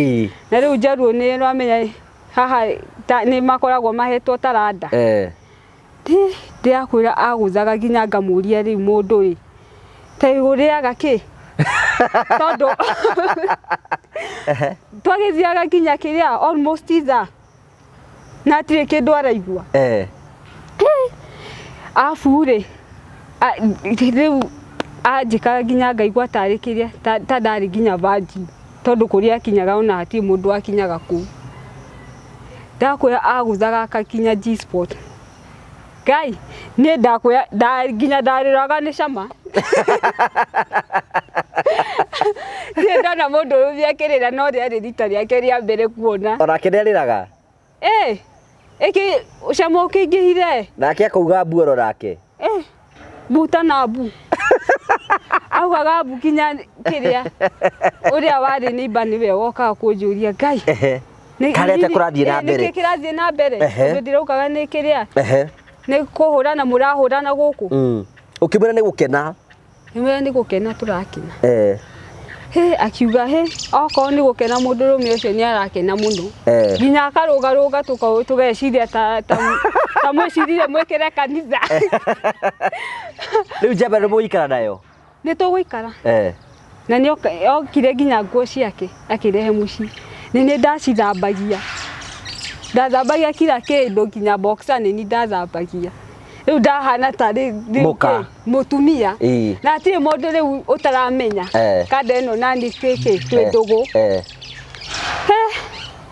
Na rĩu njaruo nĩ ũramenya haha nĩ makoragwo mahetwo taranda. Ndĩrakwĩra agũthaga nginya ngamũria rĩu mũndũ ĩ, ta ũrĩaga kĩ? Tondũ twagĩthiaga nginya kĩrĩa almost ithaa na hatirĩ kĩndũ araigua. Arabu rĩ, rĩu anjĩkaga nginya ngaigua tarĩ kĩrĩa ta ndarĩ nginya virgin tondũ kũrĩa akinyaga ona hatirĩ mũndũ wakinyaga kũu. Ndakwĩra agũthaga akakinya G-spot. Ngai, niĩ ndakwĩra nginya ndarĩraga nĩ cama. Ndirĩ ndona mũndũ ũrũmie akĩrĩra no rĩarĩ rita rĩake rĩa mbere kuona. Onake nĩarĩraga? Ĩkĩ cama ũkĩingĩhire? Nake akauga mbu oro nake. Mbu ta na mbu. Augaga mbu nginya kĩrĩa ũrĩa warĩ neighbor nĩwe wokaga kũnjũria Ngai. Karĩa atĩa kũrathiĩ na mbere? Nĩkĩ kĩrathiĩ na mbere? Tondũ ndiraugaga nĩ kĩrĩa. Nĩ kũhũrana mũrahũrana gũkũ. Ũkĩmwĩra nĩ gũkena? Nĩmwĩra nĩ gũkena tũrakena. Hĩ, akiuga hĩ, okorwo nĩ gũkena mũndũrũme ũcio nĩ arakena mũno. Nginya akarũgarũga tũgeciria ta mwĩcirire mwĩkĩre kanitha. Rĩu njamba nĩ mũgũikara nayo? Nĩ tũgũikara. Na nĩ okire nginya nguo ciake akĩrehe mũciĩ. Nĩ niĩ ndacithambagia. Ndathambagia kila kĩndũ nginya boxer nĩ niĩ ndathambagia. Rĩu ndahana tarĩ Mũka. Mũtumia. Na hatirĩ mũndũ rĩu ũtaramenya kanda ĩno nani twĩkĩ twĩ ndũgũ.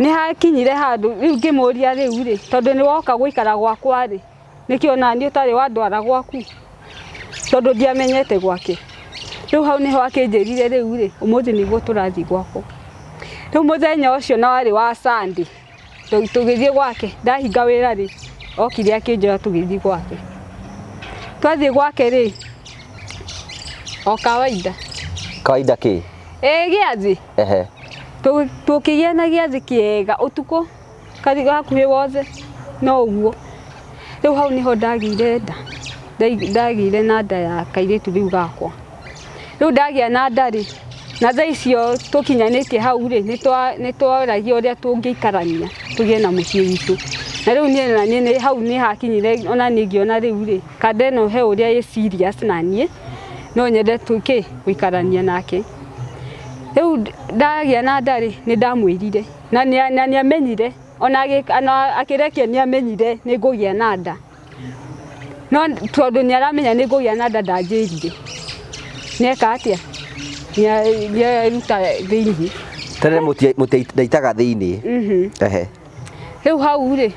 Nĩ hakinyire handũ rĩu ngĩmũria, rĩu rĩ, tondũ nĩ woka gũikara gwakwa rĩ, nĩkĩo nani ũtarĩ wandwara gwaku, tondũ ndiamenyete gwake. Rĩu hau nĩho akĩnjĩrire, rĩu rĩ, ũmũthĩ nĩguo tũrathiĩ gwakwa. Rĩu mũthenya ũcio na warĩ wa Sunday, tũgĩthiĩ gwake. Ndahinga wĩra rĩ, okire akĩnjoya, tũgĩthiĩ gwake. Twathiĩ gwake rĩ, o kawaida. Kawaida kĩ? Ĩ gĩathĩ. Tũkĩgĩa na gĩathĩ kĩega ũtukũ kari hakuhĩ wothe no ũguo. Rĩu hau nĩho ndagĩire nda. Ndagĩire na nda ya kairĩtu rĩu gakwa. Rĩu ndagĩa na nda rĩ, na thaa icio tũkinyanĩtie hau rĩ, nĩ tworagia ũrĩa tũngĩikarania tũgĩe na mũciĩ witũ. Na rĩu niĩ na niĩ hau nĩ hakinyire ona niĩ ngĩona rĩu rĩ, kanda ĩno he ũrĩa ĩ serious, na niĩ no nyende tũkĩ gũikarania nake. Rĩu ndagĩa na nda rĩ, nĩ ndamwĩrire na nĩ amenyire ona akĩrekia, nĩ amenyire nĩ ngũgĩa na nda, no tondũ nĩ aramenya nĩ ngũgĩa na nda, ndanjĩrire. Nĩeka atĩa? Nĩaruta thĩiniĩ. Tene mũtiaitaga thĩinĩ. Ehe. Rĩu hau rĩ,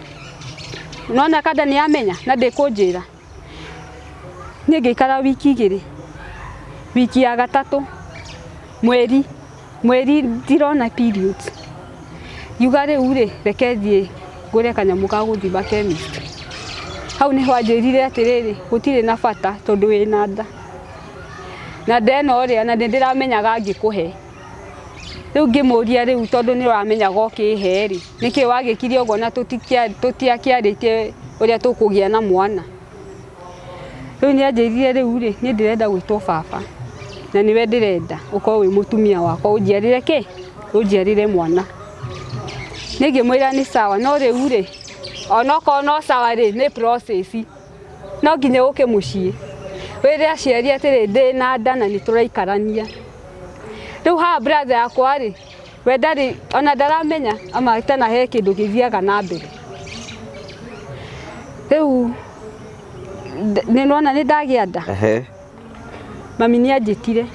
nona kanda nĩ amenya na ndĩkũnjĩra. Niĩ ngĩikara wiki 2, wiki ya gatatũ, mweri mweri ndirona periods. Ngiuga rĩu rĩ, reke thiĩ ngũre kanyamũ ga gũthima chemist. Hau nĩho anjĩrire atĩrĩrĩ, gũtirĩ na bata tondũ wĩna nda, na nda ĩno rĩ, ona nĩ ndĩramenyaga ngĩkũhe. Rĩu ngĩmũria, rĩu tondũ nĩ ũramenyaga ũkĩhe rĩ, nĩkĩ wagĩkire ũguo na tũtiakĩarĩtie ũrĩa tũkũgĩa na mwana? Rĩu nĩ anjĩrire, rĩu rĩ, niĩ ndĩrenda gwĩtwo baba na nĩwe ndĩrenda ũkorwo wĩ mũtumia wakwa, ũnjiarĩre kĩ, ũnjiarĩre mwana. Niĩ ngĩmwĩra nĩ sawa, no rĩu rĩ, onokorwo no sawa rĩ, nĩ process, no nginya ũke mũciĩ wĩre aciari atĩrĩ, ndĩ na nda na nĩ tũraikarania. Rĩu haha brother yakwa rĩ, we ndarĩ ona ndaramenya ama tena he kĩndũ gĩthiaga na mbere. Rĩu nĩ nona nĩ ndagĩa nda. Mami nĩ anjĩtire,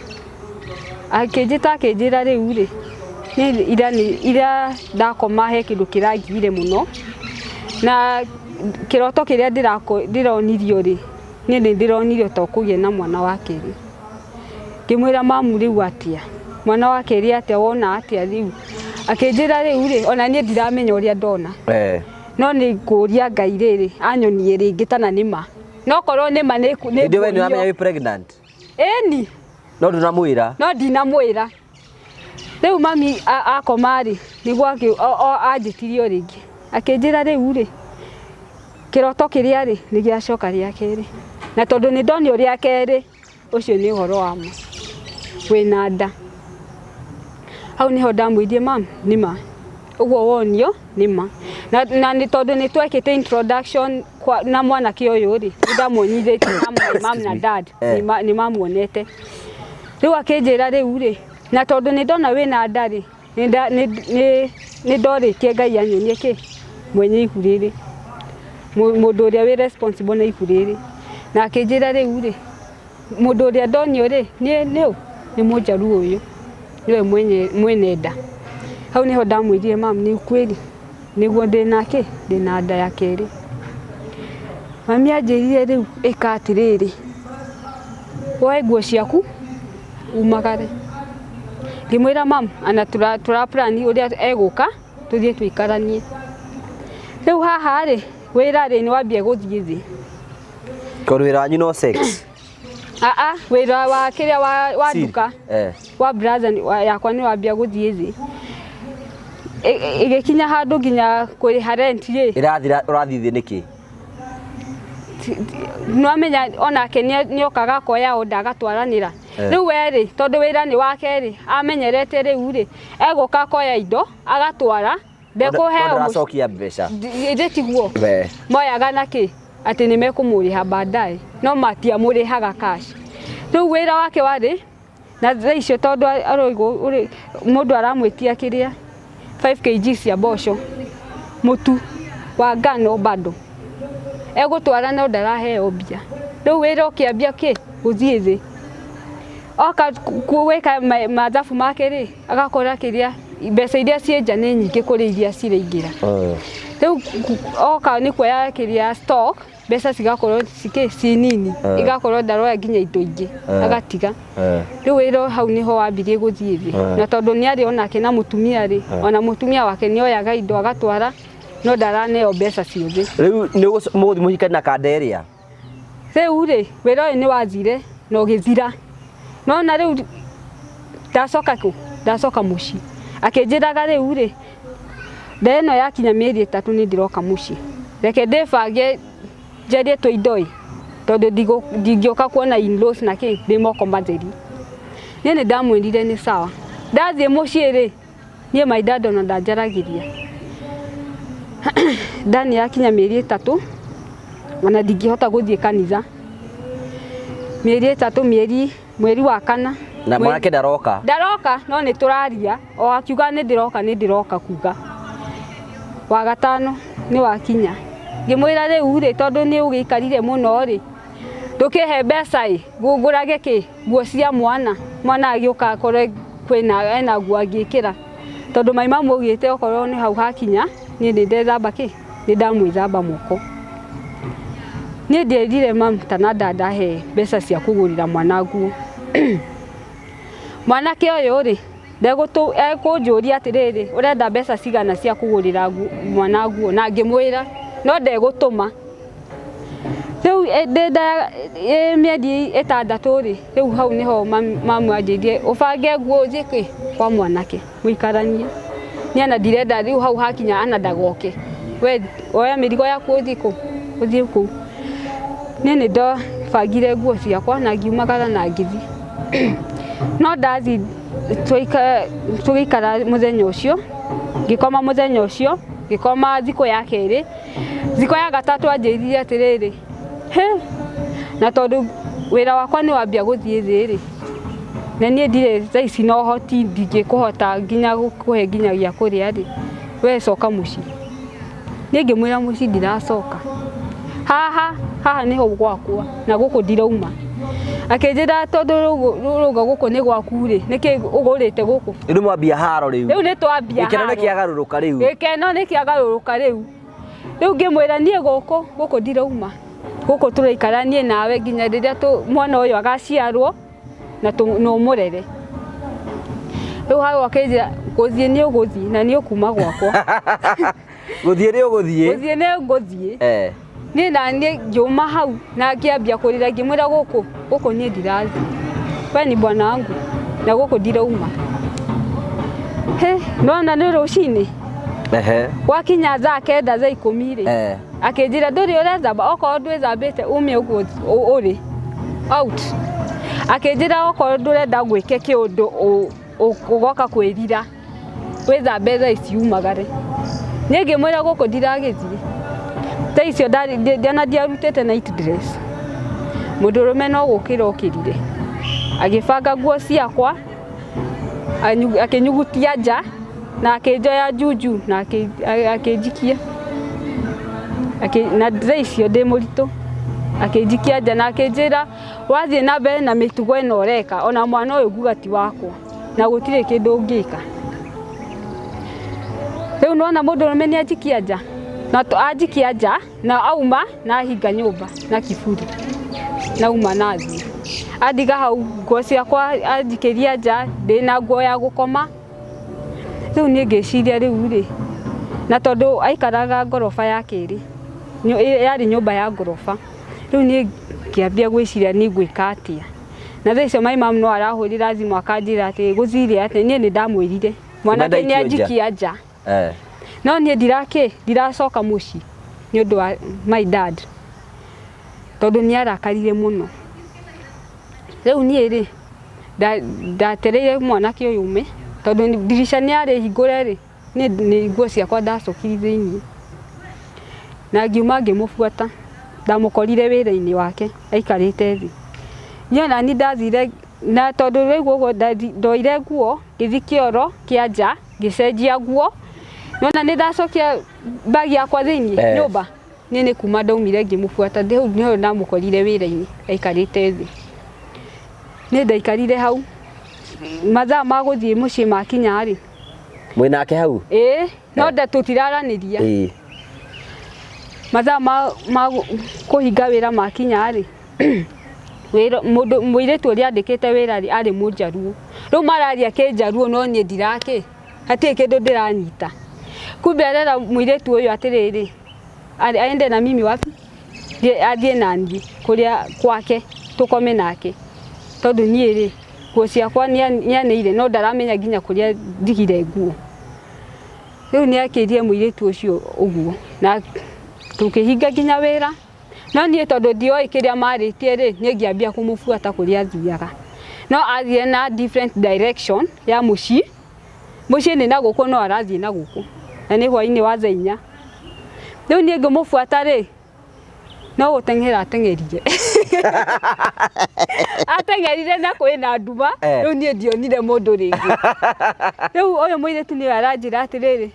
akĩnjĩta, akĩnjĩra, rĩu rĩ, nĩ ira, nĩ ira ndakoma he kĩndũ kĩrangiire mũno, na kĩroto kĩrĩa ndĩronirio rĩ, niĩ nĩ ndĩronirio ta ũkũgĩa na mwana wa kerĩ. Ngĩmwĩra, mamu, rĩu atĩa, mwana wa kerĩ atĩa, wona atĩa? Rĩu akĩnjĩra, rĩu rĩ, ona niĩ ndiramenya ũrĩa ndona, no nĩ ngũria Ngai rĩrĩ anyonie rĩngĩ tana nĩ ma, no korwo nĩ ma nĩ Hĩndĩ we nĩ ũramenya wĩ pregnant? Ĩni. No ndũnamwĩra? No ndinamwĩra. Rĩu mami akoma rĩ, nĩguo anjĩtirie o rĩngĩ, akĩnjĩra, rĩu rĩ, kĩroto kĩrĩa rĩ, nĩ gĩacoka rĩa kerĩ, na tondũ nĩ ndonio rĩa kerĩ, ũcio nĩ ũhoro wa ma, wĩna nda. Hau nĩho ndamwĩrire, mam, nĩ ma ũguo wonio nĩ ma, na nĩ tondũ nĩ twekĩte introduction kwa, na mwanake ũyũ rĩ, nĩ ndamuonithĩtie na my mom na dad. Nĩ mamuonete. Rĩu akĩnjĩra, rĩu rĩ, na tondũ nĩ ndona wĩna nda rĩ, nĩ ndorĩtie Ngai anyonie kĩ mwenye ihu rĩrĩ, mũndũ ũrĩa wĩ responsible na ihu rĩrĩ, na akĩnjĩra, rĩu rĩ, mũndũ ũrĩa ndonio rĩ, nĩ nĩ nĩ mũnjaruo ũyũ, nĩwe mwene nda. Hau nĩho ndamwĩrire, mam, nĩ kweli nĩguo ndĩna kĩ, ndĩna nda ya kerĩ. Mami anjĩrire, rĩu ĩka atĩrĩrĩ, woe nguo ciaku umagare. Ngĩmwĩra, mam, ana tũra plan ũrĩa egũka tũthiĩ tũikaranie. Rĩu haha rĩ, wĩra rĩ, nĩ wambia gũthiĩ thĩ. Tondũ wĩra wanyu no sex? Aa, wĩra wa kĩrĩa wa nduka wa brother yakwa nĩ wambia gũthiĩ thĩ. Ĩgĩkinya handũ nginya kũrĩha rent rĩ. Ĩrathira, ũrathiĩ thĩ nĩkĩ? Nĩwamenya onake nĩokaga akoya order agatwaranĩra. Rĩu we rĩ, tondũ wĩra nĩ wake rĩ, amenyerete rĩu rĩ, egũka akoya indo agatwara, ndekũheo. Ndũracokia mbeca? Ithĩ tiguo moyaga na kĩ atĩ nĩ mekũmũrĩha baadaye, no matiamũrĩhaga cash. Rĩu wĩra wake warĩ na thaa icio, tondũ aroigwo mũndũ aramwĩtia kĩrĩa 5 kg cia mboco, mũtu wa ngano bado. Egũtwara no ndaraheo mbia. Rĩu wĩra ũkĩambia kĩ gũthiĩ thĩ. Oka gwĩka mathabu make rĩ, agakora kĩrĩa mbeca iria ciĩ nja nĩ nyingĩ kũrĩ iria ciraingĩra. Rĩu oka nĩ kuoya kĩrĩa stock, mbeca cigakorwo cikĩ ci nini, igakorwo ndaroya nginya indo ingĩ, agatiga. Rĩu wĩra hau nĩho wambirie gũthiĩ thĩ. Na tondũ nĩ arĩ onake na mũtumia rĩ, ona mũtumia wake nĩ oyaga indo agatwara, no ndaraneo mbeca ciothe. Rĩu nĩ mũgũthiĩ mũhikanie na kanda ĩrĩa? Rĩu rĩ, wĩra ũyũ nĩ wathire na ũgĩthira. Nona rĩu ndacoka kũ? Ndacoka mũciĩ. Akĩnjĩraga rĩu rĩ, nda ĩno yakinya mĩeri 3 nĩ ndĩroka mũciĩ. Reke ndĩbange njarie tũindo ĩ, tondũ ndingĩũka kuona in-laws na kĩ ndĩ moko matheri. Niĩ nĩ ndamwĩrire nĩ sawa. Ndathiĩ mũciĩ rĩ, niĩ my dad ona ndanjaragĩria. Nda nĩ yakinya mĩeri 3, ona ndingĩhota gũthiĩ kanitha. Mĩeri 3, mweri wa kana. Na mwanake ndaroka? Ndaroka, no nĩ tũraria. O akiuga nĩ ndĩroka, nĩ ndĩroka kuga. Wa gatano nĩ wakinya. Ngĩmwĩra rĩu rĩ, tondũ nĩ ũgĩikarire mũno rĩ, ndũkĩhe mbeca ĩ, ngũrage kĩ? Nguo cia mwana. Mwana agĩũka akore kwĩna ena nguo angĩkĩra. Tondũ mai mamu augĩte okorwo nĩ hau hakinya, niĩ nĩ ndethamba kĩ? Nĩ ndamwĩthamba moko. Niĩ ndierire mamu kana ndandahe mbeca cia kũgũrĩra mwana nguo. Mwanake ũyũ rĩ, ekũnjũria atĩrĩrĩ, ũrenda mbeca cigana cia kũgũrĩra mwana nguo? Na ngĩmwĩra, no ndegũtũma. Rĩu ndĩ mĩeri 6 rĩ, rĩu hau nĩho mamu anjĩrire ũbange nguo ũthiĩ kĩ? Kwa mwanake mũikaranie. Niĩ ona ndirenda rĩu hau hakinya ana ndagoke. We oya mĩrigo yaku ũthiĩ kũ? Ũthiĩ kũu. Niĩ nĩ ndabangire nguo ciakwa na ngiumagara na ngĩthiĩ. No ndathiĩ tũgĩikara mũthenya ũcio, ngĩkoma mũthenya ũcio, ngĩkoma thikũ ya kerĩ. Thikũ ya gatatũ anjĩrire atĩrĩrĩ, he, na tondũ wĩra wakwa nĩ wambia gũthiĩ thĩ rĩ, na niĩ ndirĩ thaa ici na ũhoti, ndingĩkũhota nginya gũkũhe nginya gĩa kũrĩa rĩ, we coka mũciĩ. Niĩ ngĩmwĩra mũciĩ ndiracoka. Haha, haha nĩho gwakwa na gũkũ ndirauma. Akĩnjĩra tondũ rũga gũkũ nĩ gwaku rĩ, nĩkĩ ũgũrĩte gũkũ? Rĩu mwambia haro rĩu. Rĩu nĩ twambia haro. Gĩkeno nĩ kĩagarũrũka rĩu. Gĩkeno nĩ kĩagarũrũka rĩu. Rĩu ngĩmwĩra niĩ gũkũ, gũkũ ndirauma. Gũkũ tũraikara niĩ nawe nginya rĩrĩa mwana ũyũ agaciarwo na ũmũrere. Rĩu hau akĩnjĩra gũthiĩ nĩ ũgũthiĩ na nĩ ũkuma gwakwa. Gũthiĩ nĩ ũgũthiĩ? Gũthiĩ nĩ ngũthiĩ. Niĩ na niĩ ngiuma hau na ngĩambia kũrĩra ngĩmwĩra gũkũ, gũkũ niĩ ndirathiĩ. We ni bwana wangu na gũkũ ndirauma. He, nona nĩ rũcinĩ. Gwakinya thaa 9 thaa 10 rĩ. Akĩnjĩra ndũrĩ ũrethamba, okorwo ndwĩthambĩte ume ũguo ũrĩ out. Akĩnjĩra okorwo ndũrenda gwĩke kĩũndũ ũgoka kwĩrira, wĩthambe thaa ici umagare. Niĩ ngĩmwĩra gũkũ ndiragĩthiĩ. Thaa icio ona ndiarutĩte night dress. Mũndũrũme no gũkĩra okĩrire. Agĩbanga nguo ciakwa, akĩnyugutia nja na akĩnjoya juju na akĩnjikia. Na thaa icio ndĩ mũritũ. Akĩnjikia nja na akĩnjĩra wathiĩ na mbere na mĩtugo ĩno ũreka, ona mwana ũyũ nguga ti wakwa na gũtirĩ kĩndũ ũngĩka. Rĩu nĩwona mũndũrũme nĩ anjikia nja, na anjikia nja na auma na ahinga nyũmba na kiburi na auma na athiĩ. Andiga hau nguo ciakwa anjikĩria nja ndĩna nguo ya gũkoma. Rĩu niĩ ngĩciria rĩu rĩ, na tondũ aikaraga ngoroba ya kerĩ, yarĩ nyũmba ya ngoroba. Rĩu niĩ ngĩambia gwĩciria niĩ ngwĩka atĩa. Na thaa icio my mom no arahũrĩra thimũ akanjĩra atĩ gũthire atĩa, niĩ nĩ ndamwĩrire mwanake nĩ anjikia nja. No niĩ ndiracoka mũciĩ nĩ ũndũ wa my dad, tondũ nĩ arakarire mũno. Rĩu niĩ rĩ, ndatereire mwanake ũyũ ume, tondũ ndirica nĩ yarĩ hingũre rĩ, niĩ nĩ nguo ciakwa ndacokirie thĩiniĩ. Na ngiuma ngĩmũbuata, ndamũkorire wĩra-inĩ wake aikarĩte thĩ. Niĩ ona niĩ ndathire, na tondũ rĩu ũguo ndoire nguo, ngĩthiĩ kĩoro kĩa nja, ngĩcenjia nguo. Nĩwona nĩ ndacokia bag yakwa thĩiniĩ nyũmba. Niĩ nĩ kuma ndaumire ngĩmũbuata, hau nĩho ndamũkorire wĩra-inĩ aikarĩte thĩ. Niĩ ndaikarire hau mathaa ma gũthiĩ mũciĩ makinya rĩ, Mwĩ nake hau? Ĩĩ, no nda tũtiraranĩria. Mathaa ma kũhinga wĩra makinya rĩ, wĩra mũndũ mũirĩtu ũrĩa andĩkĩte wĩra rĩ, arĩ mũnjaruo. Rĩu mararia kĩnjaruo no niĩ ndirakĩ, hatirĩ kĩndũ ndĩranyita. Kumbe arera mũirĩtu ũyũ atĩrĩrĩ, aende na mimi wapi? Athiĩ na niĩ kũrĩa gwake tũkome nake. Tondũ niĩ rĩ, nguo ciakwa nĩaneire no ndaramenya nginya kũrĩa ndigire nguo. Rĩu nĩakĩrire mũirĩtu ũcio ũguo na tũkĩhinga nginya wĩra. No niĩ tondũ ndioĩ kĩrĩa marĩtie rĩ, niĩ ngĩambia kũmũbuata kũrĩa athiaga. No athire na different direction ya mũciĩ, mũciĩ nĩ na gũkũ no arathiĩ na gũkũ, na nĩ hwainĩ wa thaa inya. Rĩu niĩ ngĩmũbuata rĩ, no gũteng'era ateng'erire. Ateng'erire na kwĩna nduma, rĩu niĩ ndionire mũndũ rĩngĩ. Rĩu ũyũ mũirĩtu nĩwe aranjĩra atĩrĩrĩ,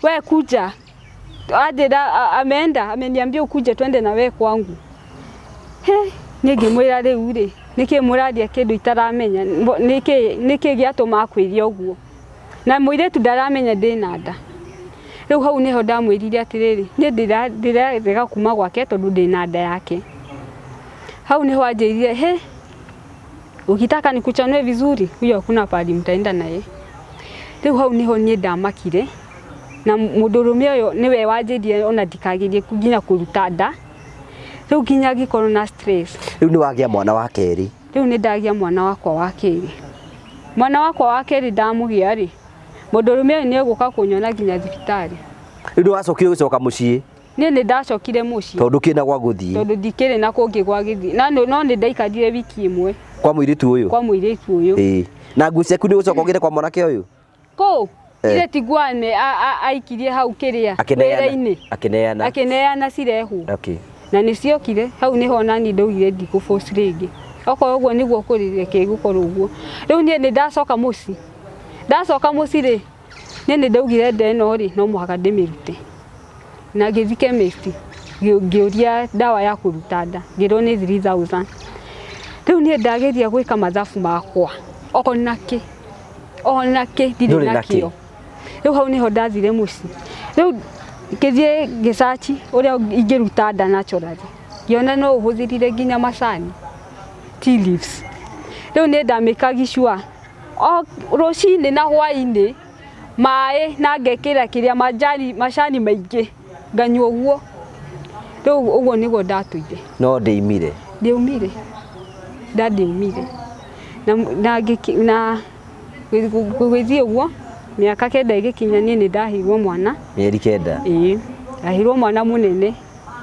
we kuja anjĩra ameenda ameniambia ukuje twende na we kwangu. He, niĩ ngĩmwĩra rĩu rĩ, nĩkĩ mũraria kĩndũ itaramenya, nĩkĩ gĩatũma akwĩre ũguo, na mũirĩtu ndaramenya ndĩna nda. Rĩu hau nĩho ndamwĩrire atĩrĩrĩ, niĩ ndĩrarega kuma gwake tondũ ndĩna nda yake. Hau nĩho anjĩrire, he, ukitaka nikuchanue vizuri, huyo hakuna pahali mtaenda naye. Rĩu hau nĩho niĩ ndamakire, na mũndũrũme ũyũ nĩwe wanjĩrire ona ndikagerie nginya kũruta nda. Rĩu nginya ngĩkorwo na stress. Rĩu nĩ wagĩa mwana wa kerĩ. Rĩu nĩ ndagĩa mwana wakwa wa kerĩ. Mwana wakwa wa kerĩ ndamũgĩa rĩ, mũndũrũme ũyũ nĩ egũka kũnyona nginya thibitarĩ. Rĩu nĩ wacokire gũcoka mũciĩ? Niĩ nĩ ndacokire mũciĩ. Tondũ ndũkĩrĩ na gwa gũthiĩ? Tondũ ndikĩrĩ na kũngĩ gwa gũthiĩ. Na no nĩ ndaikarire wiki ĩmwe. Kwa mũirĩtu ũyũ? Kwa mũirĩtu ũyũ. Ĩĩ. Na nguo ciaku nĩ ũgũcoka ũgĩre kwa mwanake ũyũ? Kũ? Ile ti nguo aikirie hau kĩrĩa wĩra-inĩ. Akĩneana. Akĩneana cirehwo. Okay. Na nĩ ciokire, hau nĩho onani ndaugire ndikũ force rĩngĩ. Okorwo ũguo nĩguo kũrĩ, reke gũkorwo ũguo. Rĩu niĩ nĩ ndacoka mũciĩ. Ndacoka mũciĩ rĩ, niĩ nĩ ndaugire nda ĩno rĩ, no mũhaka ndĩmĩrute. Na ngĩthiĩ chemist, ngĩũria ndawa ya kũruta nda, ngĩrwo nĩ 3000. Rĩu niĩ ndageria gwĩka mathabu makwa, ona kĩ, ona kĩ ndirĩ nakĩo. Rĩu hau nĩho ndathire mũciĩ. Rĩu ngĩthiĩ ngĩsearch ũrĩa ingĩruta nda naturally. Ngĩona no ũhũthĩrire nginya macani, tea leaves. Rĩu niĩ ndamĩkaga sure o rũcinĩ na hwainĩ, maĩ na ngekĩra kĩrĩa majani, macani maingĩ, nganyua ũguo. Rĩu ũguo nĩguo ndatũire. No ndĩimire. Ndĩumire. Nda ndĩumire. Na gũgĩthiĩ ũguo, mĩaka 9 ĩgĩkinya niĩ nĩ ndaheirwo mwana. Mĩeri 9? Ĩĩ. Ndaheirwo mwana mũnene.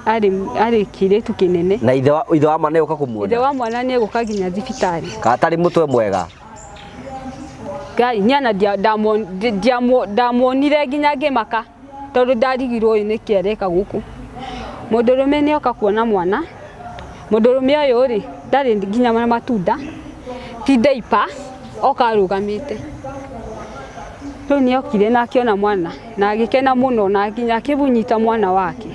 Arĩ kĩirĩtu kĩnene. Na ithe wa mwana nĩegũka kũmuona? Ithe wa mwana nĩegũka nginya thibitarĩ. Kana atarĩ mũtwe mwega? Ngai, niĩ ona ndamuonire nginya ngĩmaka, tondũ ndarigirwo ũyũ nĩkĩ areka gũkũ. Mũndũrũme nĩoka kuona mwana. Mũndũrũme ũyũ rĩ, ndarĩ nginya na matunda, ti diaper, oka arũgamĩte. Rĩu nĩokire na akĩona mwana, na agĩkena mũno na nginya akĩmũnyita mwana wake.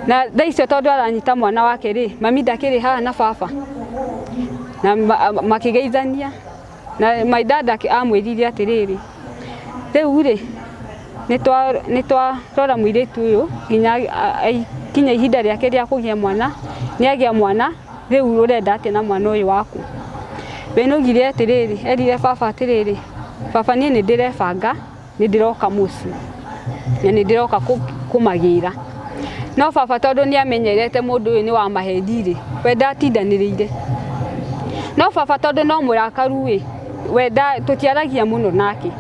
Na thaa icio tondũ aranyita mwana wake rĩ, mami ndakĩrĩ haha na baba. Na makĩgeithania. Na my dad amwĩrire atĩrĩrĩ, rĩu rĩ, nĩtwarora mũirĩtu ũyũ nginya kinya ihinda rĩake rĩa kũgĩa mwana, nĩagĩa mwana, rĩu ũrenda atĩa na mwana ũyũ waku? We nĩaugire atĩrĩrĩ, erire baba atĩrĩrĩ, baba niĩ nĩndĩrebanga, nĩndĩroka mũciĩ, na nĩndĩroka kũmagĩra. No baba tondũ nĩamenyerete mũndũ ũyũ nĩ wa maheni rĩ, we ndatindanĩrĩire. No baba tondũ no mũrakaru ĩ, we tũtiaragia mũno nake.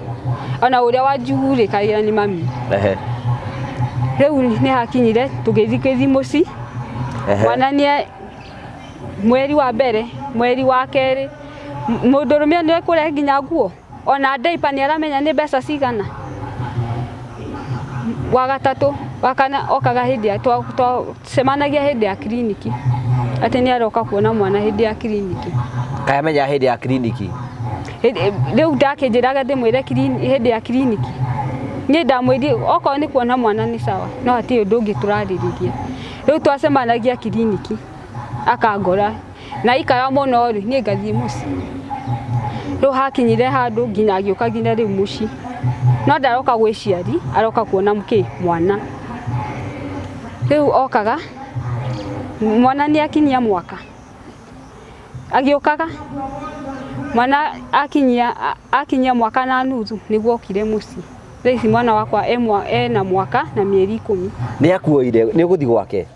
Ona ũrĩa wanjugurĩkagĩra nĩ mami. Rĩu nĩ hakinyire tũgĩthiĩ gĩthiĩ mũciĩ. Mwana nĩ mweri wa mbere, mweri wa kerĩ, mũndũrũme nĩ ekũrehe nginya nguo. Ona diaper nĩ aramenya nĩ mbeca cigana. Wa gatatũ, wa kana okaga hĩndĩ ya twacemanagia hĩndĩ ya kiriniki. Atĩ nĩ aroka kuona mwana hĩndĩ ya kiriniki. Kaĩ amenya hĩndĩ ya kiriniki? Rĩu ndakĩnjĩraga ndĩmwĩre hĩndĩ ya kiriniki. Niĩ ndamwĩrire okorwo nĩ kuona mwana nĩ sawa, no hatirĩ ũndũ ũngĩ tũrarĩrĩria. Rĩu twacemanagia kiriniki akangora na aikara mũno rĩ, niĩ ngathiĩ mũciĩ. Rĩu hakinyire handũ nginya agĩũka nginya rĩu mũciĩ, no ndaroka gwĩ ciari, aroka kuona kĩ mwana. Rĩu okaga mwana nĩ akinyia mwaka, agĩũkaga mwana akinyia mwaka na nuthu nĩguo okire mũciĩ. Thaa ici mwana wakwa ena mwaka na mĩeri 10. Nĩ akuoire nĩ ũgũthiĩ gwake?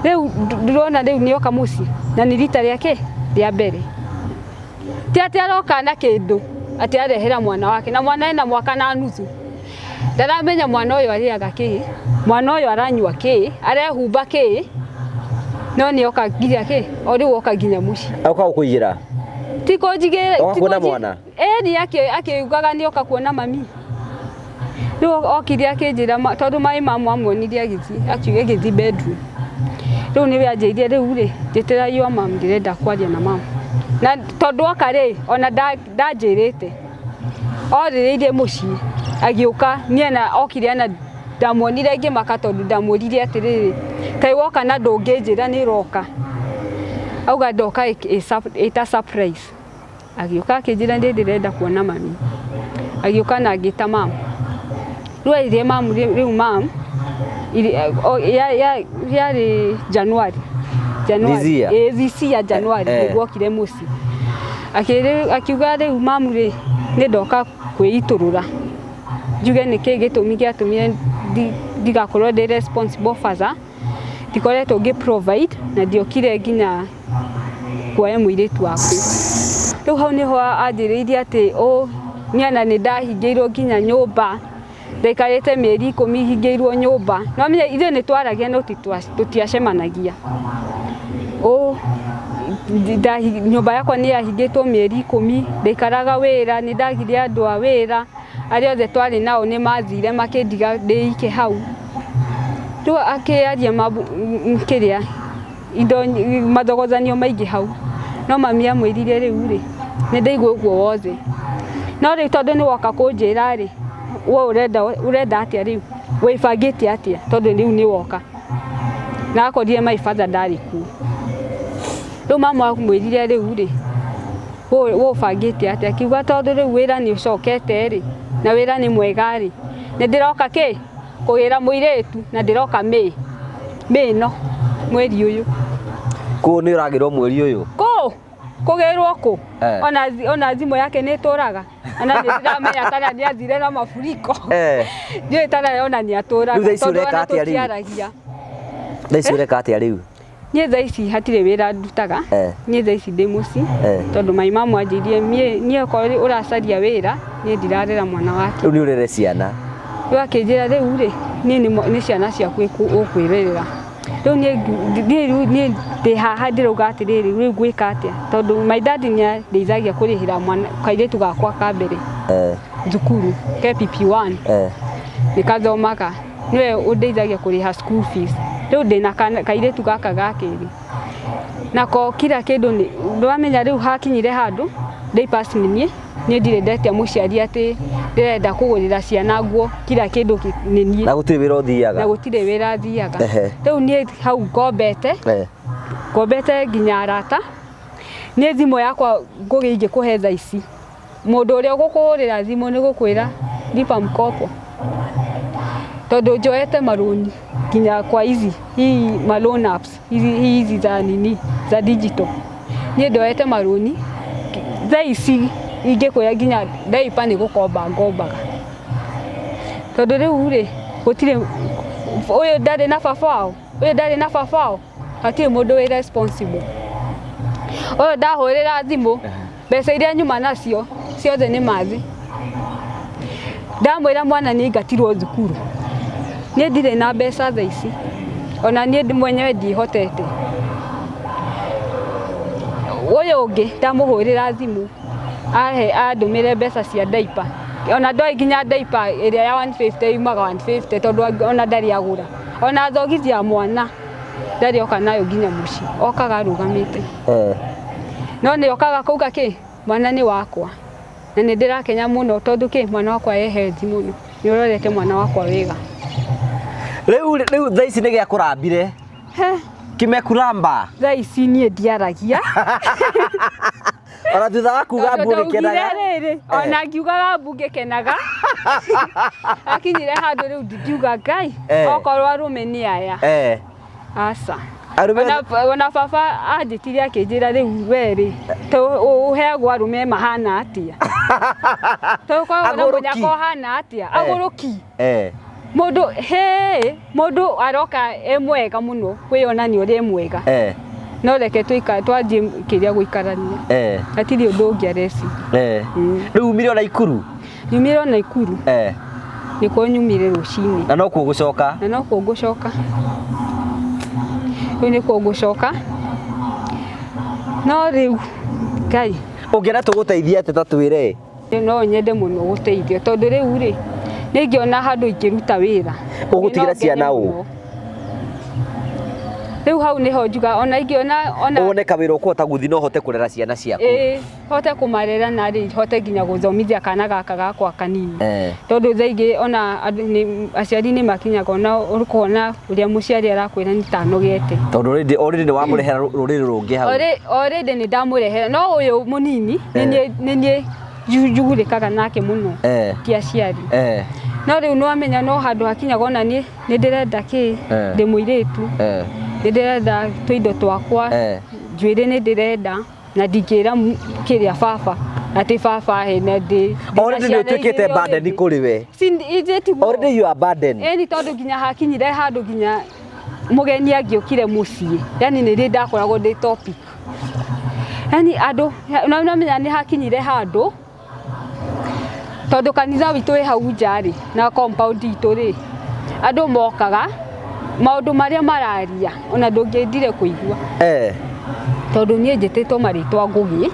Rĩu ndĩrona rĩu nĩoka mũciĩ na nĩ rita rĩake rĩa mbere. Ti atĩ aroka na kĩndũ atĩ arehera mwana wake, na mwana ena mwaka na nuthu. Ndaramenya mwana ũyũ arĩaga kĩ, mwana ũyũ aranyua kĩ, arehumba kĩ, no nĩoka nginya kĩ, o rĩu oka nginya mũciĩ. Oka gũkũiyĩra? Ti kũnjigĩrĩra. Oka kuona mwana? Ĩni, akiugaga nĩoka kuona mami. Rĩu okire akĩnjĩra tondũ maĩ mamu amuonirie agĩthiĩ, akiuga agĩthiĩ bedroom. Rĩu nĩwe anjĩrire rĩu rĩ, njĩtĩra your mum, ndĩrenda kwaria na mum. Na tondũ oka rĩ, ona ndanjĩrĩte. Orĩrĩirie mũciĩ, agĩũka, niĩ na okire na ndamuonire ngĩmaka tondũ ndamũririe atĩrĩrĩ, kaĩ woka na ndũngĩnjĩra nĩ ũroka. Auga ndoka ĩta surprise. Agĩũka akĩnjĩra nĩ ndĩrenda kuona mami. Agĩũka na ngĩta mam. Rĩu erire mam rĩu mam yarĩ January. January. This year? Ĩĩ, this year January nĩguo okire mũciĩ. Akiuga rĩu mamu rĩ, nĩ ndoka kwĩitũrũra. Njuge nĩkĩ gĩtũmi gĩatũmire ndigakorwo ndĩ responsible father. Ndikoretwo ngĩ provide na ndiokire nginya kuoya mũirĩtu waku. Rĩu hau nĩho anjĩrĩirie atĩ niĩ ona nĩ ndahingĩirwo nginya nyũmba. Ndaikarĩte mĩeri 10 hingĩirwo nyũmba. No menya ithuĩ nĩ twaragia no tũtiacemanagia. Nyũmba yakwa nĩ yahingĩtwo mĩeri 10, ndaikaraga wĩra, nĩ ndagire andũ a wĩra, arĩa othe twarĩ nao nĩ mathire makĩndiga ndĩike hau. Rĩu akĩaria kĩrĩa indo mathogothanio maingĩ hau. No mami amwĩrire rĩu rĩ, nĩ ndaigua ũguo wothe. No rĩu tondũ nĩ woka kũnjĩra rĩ, we ũrenda atĩa rĩu? Wĩbangĩte atĩa tondũ rĩu nĩ woka? Na akorire my father ndarĩ kuo. Rĩu mama amwĩrire rĩu rĩ, we ũbangĩte atĩa? Akiuga tondũ rĩu wĩra nĩ ũcokete rĩ, na wĩra nĩ mwega rĩ, nĩ ndĩroka kĩ? Kũgĩra mũirĩtu na ndĩroka May. May no mweri ũyũ. Kũu nĩ ũragĩrwo mweri ũyũ? Kũ? Kũgĩrwo kũ? Ona thimũ yake nĩ ĩtũraga. Ona nĩ ndĩramenya kana nĩ athire na mafuriko. Ndiũĩ kana ona nĩ atũraga. Rĩu thaa ici ũreka atĩa rĩu? Tũtiaragia. Thaa ici ũreka atĩa rĩu? Niĩ thaa ici hatirĩ wĩra ndutaga. Niĩ thaa ici ndĩ mũciĩ. Tondũ my mum anjĩrire niĩ okorwo ũracaria wĩra, niĩ ndirarera mwana wake. Rĩu nĩ ũrere ciana. Rĩu akĩnjĩra rĩu rĩ, niĩ nĩ ciana ciaku ũkwĩrerera. Rĩu niĩ ndĩ haha ndĩrauga atĩrĩrĩ, rĩu ngwĩka atĩa? Tondũ my dad nĩ andeithagia kũrĩhĩra mwana kairĩtu gakwa ka mbere. Thukuru ke PP1. Nĩ kathomaga. Nĩwe ũndeithagia kũrĩha school fees. Rĩu ndĩna kairĩtu gaka ga kerĩ. Nako kila kĩndũ nĩ ndwamenya rĩu hakinyire handũ diapers nĩ niĩ, niĩ ndirĩ ndetia mũciari atĩ ndĩrenda kũgũrĩra ciana nguo, kila kĩndũ nĩ niĩ. Na gũtirĩ wĩra ũthiaga? Na gũtirĩ wĩra thiaga. Rĩu niĩ hau ngombete, ngombete nginya arata. Niĩ thimũ yakwa ngũgĩ ingĩkũhe thaa ici, mũndũ ũrĩa ũgũkũhũrĩra thimũ nĩ gũkwĩra lipa mkopo. Tondũ njoete marũni nginya kwa hizi hii ma loan apps hizi za nini za digital. Niĩ ndoete marũni thaa ici ingĩkwĩra nginya diaper nĩ gũkomba ngombaga. Tondũ rĩu rĩ, gũtirĩ ũyũ ndarĩ na baba wao, ũyũ ndarĩ na baba wao, hatirĩ mũndũ wĩ responsible. Ũyũ ndahũrĩra thimũ, mbeca iria nyuma nacio ciothe nĩ mathi. Ndamwĩra mwana nĩ aingatirwo thukuru. Niĩ ndirĩ na mbeca thaa ici. Ona niĩ mwenyewe ndihotete. Ũyũ ũngĩ ndamũhũrĩra thimũ, ahe andũmĩre mbeca cia diaper. Ona ndoĩ nginya diaper ĩrĩa ya 150 yumaga 150 tondũ ona ndarĩ agũra. Ona thogithi ya mwana ndarĩ oka nayo nginya mũciĩ, okaga arũgamĩte. No nĩ okaga kuuga kĩ, mwana nĩ wakwa. Na nĩ ndĩrakena mũno tondũ kĩ, mwana wakwa e healthy mũno. Nĩ ũrorete mwana wakwa wega. Rĩu rĩu thaa ici nĩ gĩa kũrambire. He, Kimekuramba. Thaa ici niĩ ndiaragia. Ona thutha wa kuga Tondũ mbu ndaugire ũgĩkenaga. rĩrĩ, ona ngiugaga mbu ngĩkenaga. Akinyire handũ rĩu ndingiuga Ngai, okorwo arũme nĩ aya. Aca. Arũme Ona baba anjĩtire akĩnjĩra rĩu we rĩ, ũheagwo arũme mahana atĩa? Tũkoragwo na Agũrũki. mũnyaka ũhana atĩa? Agũrũki. Mũndũ he mũndũ aroka e mwega mũno kwĩyonania ũrĩa e mwega. No reke tũikare twanjie kĩrĩa gũikarania. Hatirĩ ũndũ ũngĩ areciria. Rĩu umire ona Ikuru? Nyumire ona Ikuru. Nĩkuo nyumire rũcinĩ. Na nokuo gũcoka? Na nokuo ngũcoka. Rĩu nĩkuo ngũcoka. No rĩu Ngai. Ũngĩenda tũgũteithie atĩa ta twĩre? No nyende mũno gũteithio tondũ rĩu rĩ nĩ ingĩona handũ ingĩruta wĩra. Ũgũtigĩra No ngene ciana ũ? mũno. Rĩu hau nĩho njuga ona ingĩona ona Wone kawĩra ũkũhota gũthiĩ no ũhote kũrera ciana ciaku. Ĩĩ, hote kũmarera na rĩ hote nginya gũthomithia kana gaka gakwa kanini. Tondũ thaa ingĩ ona andũ nĩ aciari nĩ makinyaga ona ũkona ũrĩa mũciari arakwĩra nĩ ta anogete. Tondũ already already nĩ wamũrehera rũrĩrĩ rũngĩ hau. Already nĩ ndamũrehera no ũyũ mũnini nĩ niĩ njugurĩkaga nake mũno ti aciari. No rĩu nĩ wamenya no handũ hakinyaga ona niĩ nĩ ndĩrenda kĩ ndĩ mũirĩtu nĩ ndĩrenda tũindo twakwa njuĩrĩ nĩ ndĩrenda na ndingĩra kĩrĩa baba atĩ baba he na ndĩ Already nĩ ũtuĩkĩte burden kũrĩ we. Ithuĩ tiguo. Already you are burden. Ĩni tondũ nginya hakinyire handũ nginya mũgeni angĩokire mũciĩ yani nĩ rĩ ndakoragwo ndĩ topic. Yani andũ na ũramenya nĩ hakinyire handũ tondũ kanitha witũ wĩ hau nja rĩ na compound itũ rĩ andũ mokaga maũndũ marĩa mararia ona ndũngĩendire kũigua. Tondũ niĩ njĩtĩtwo marĩtwa Ngũgĩ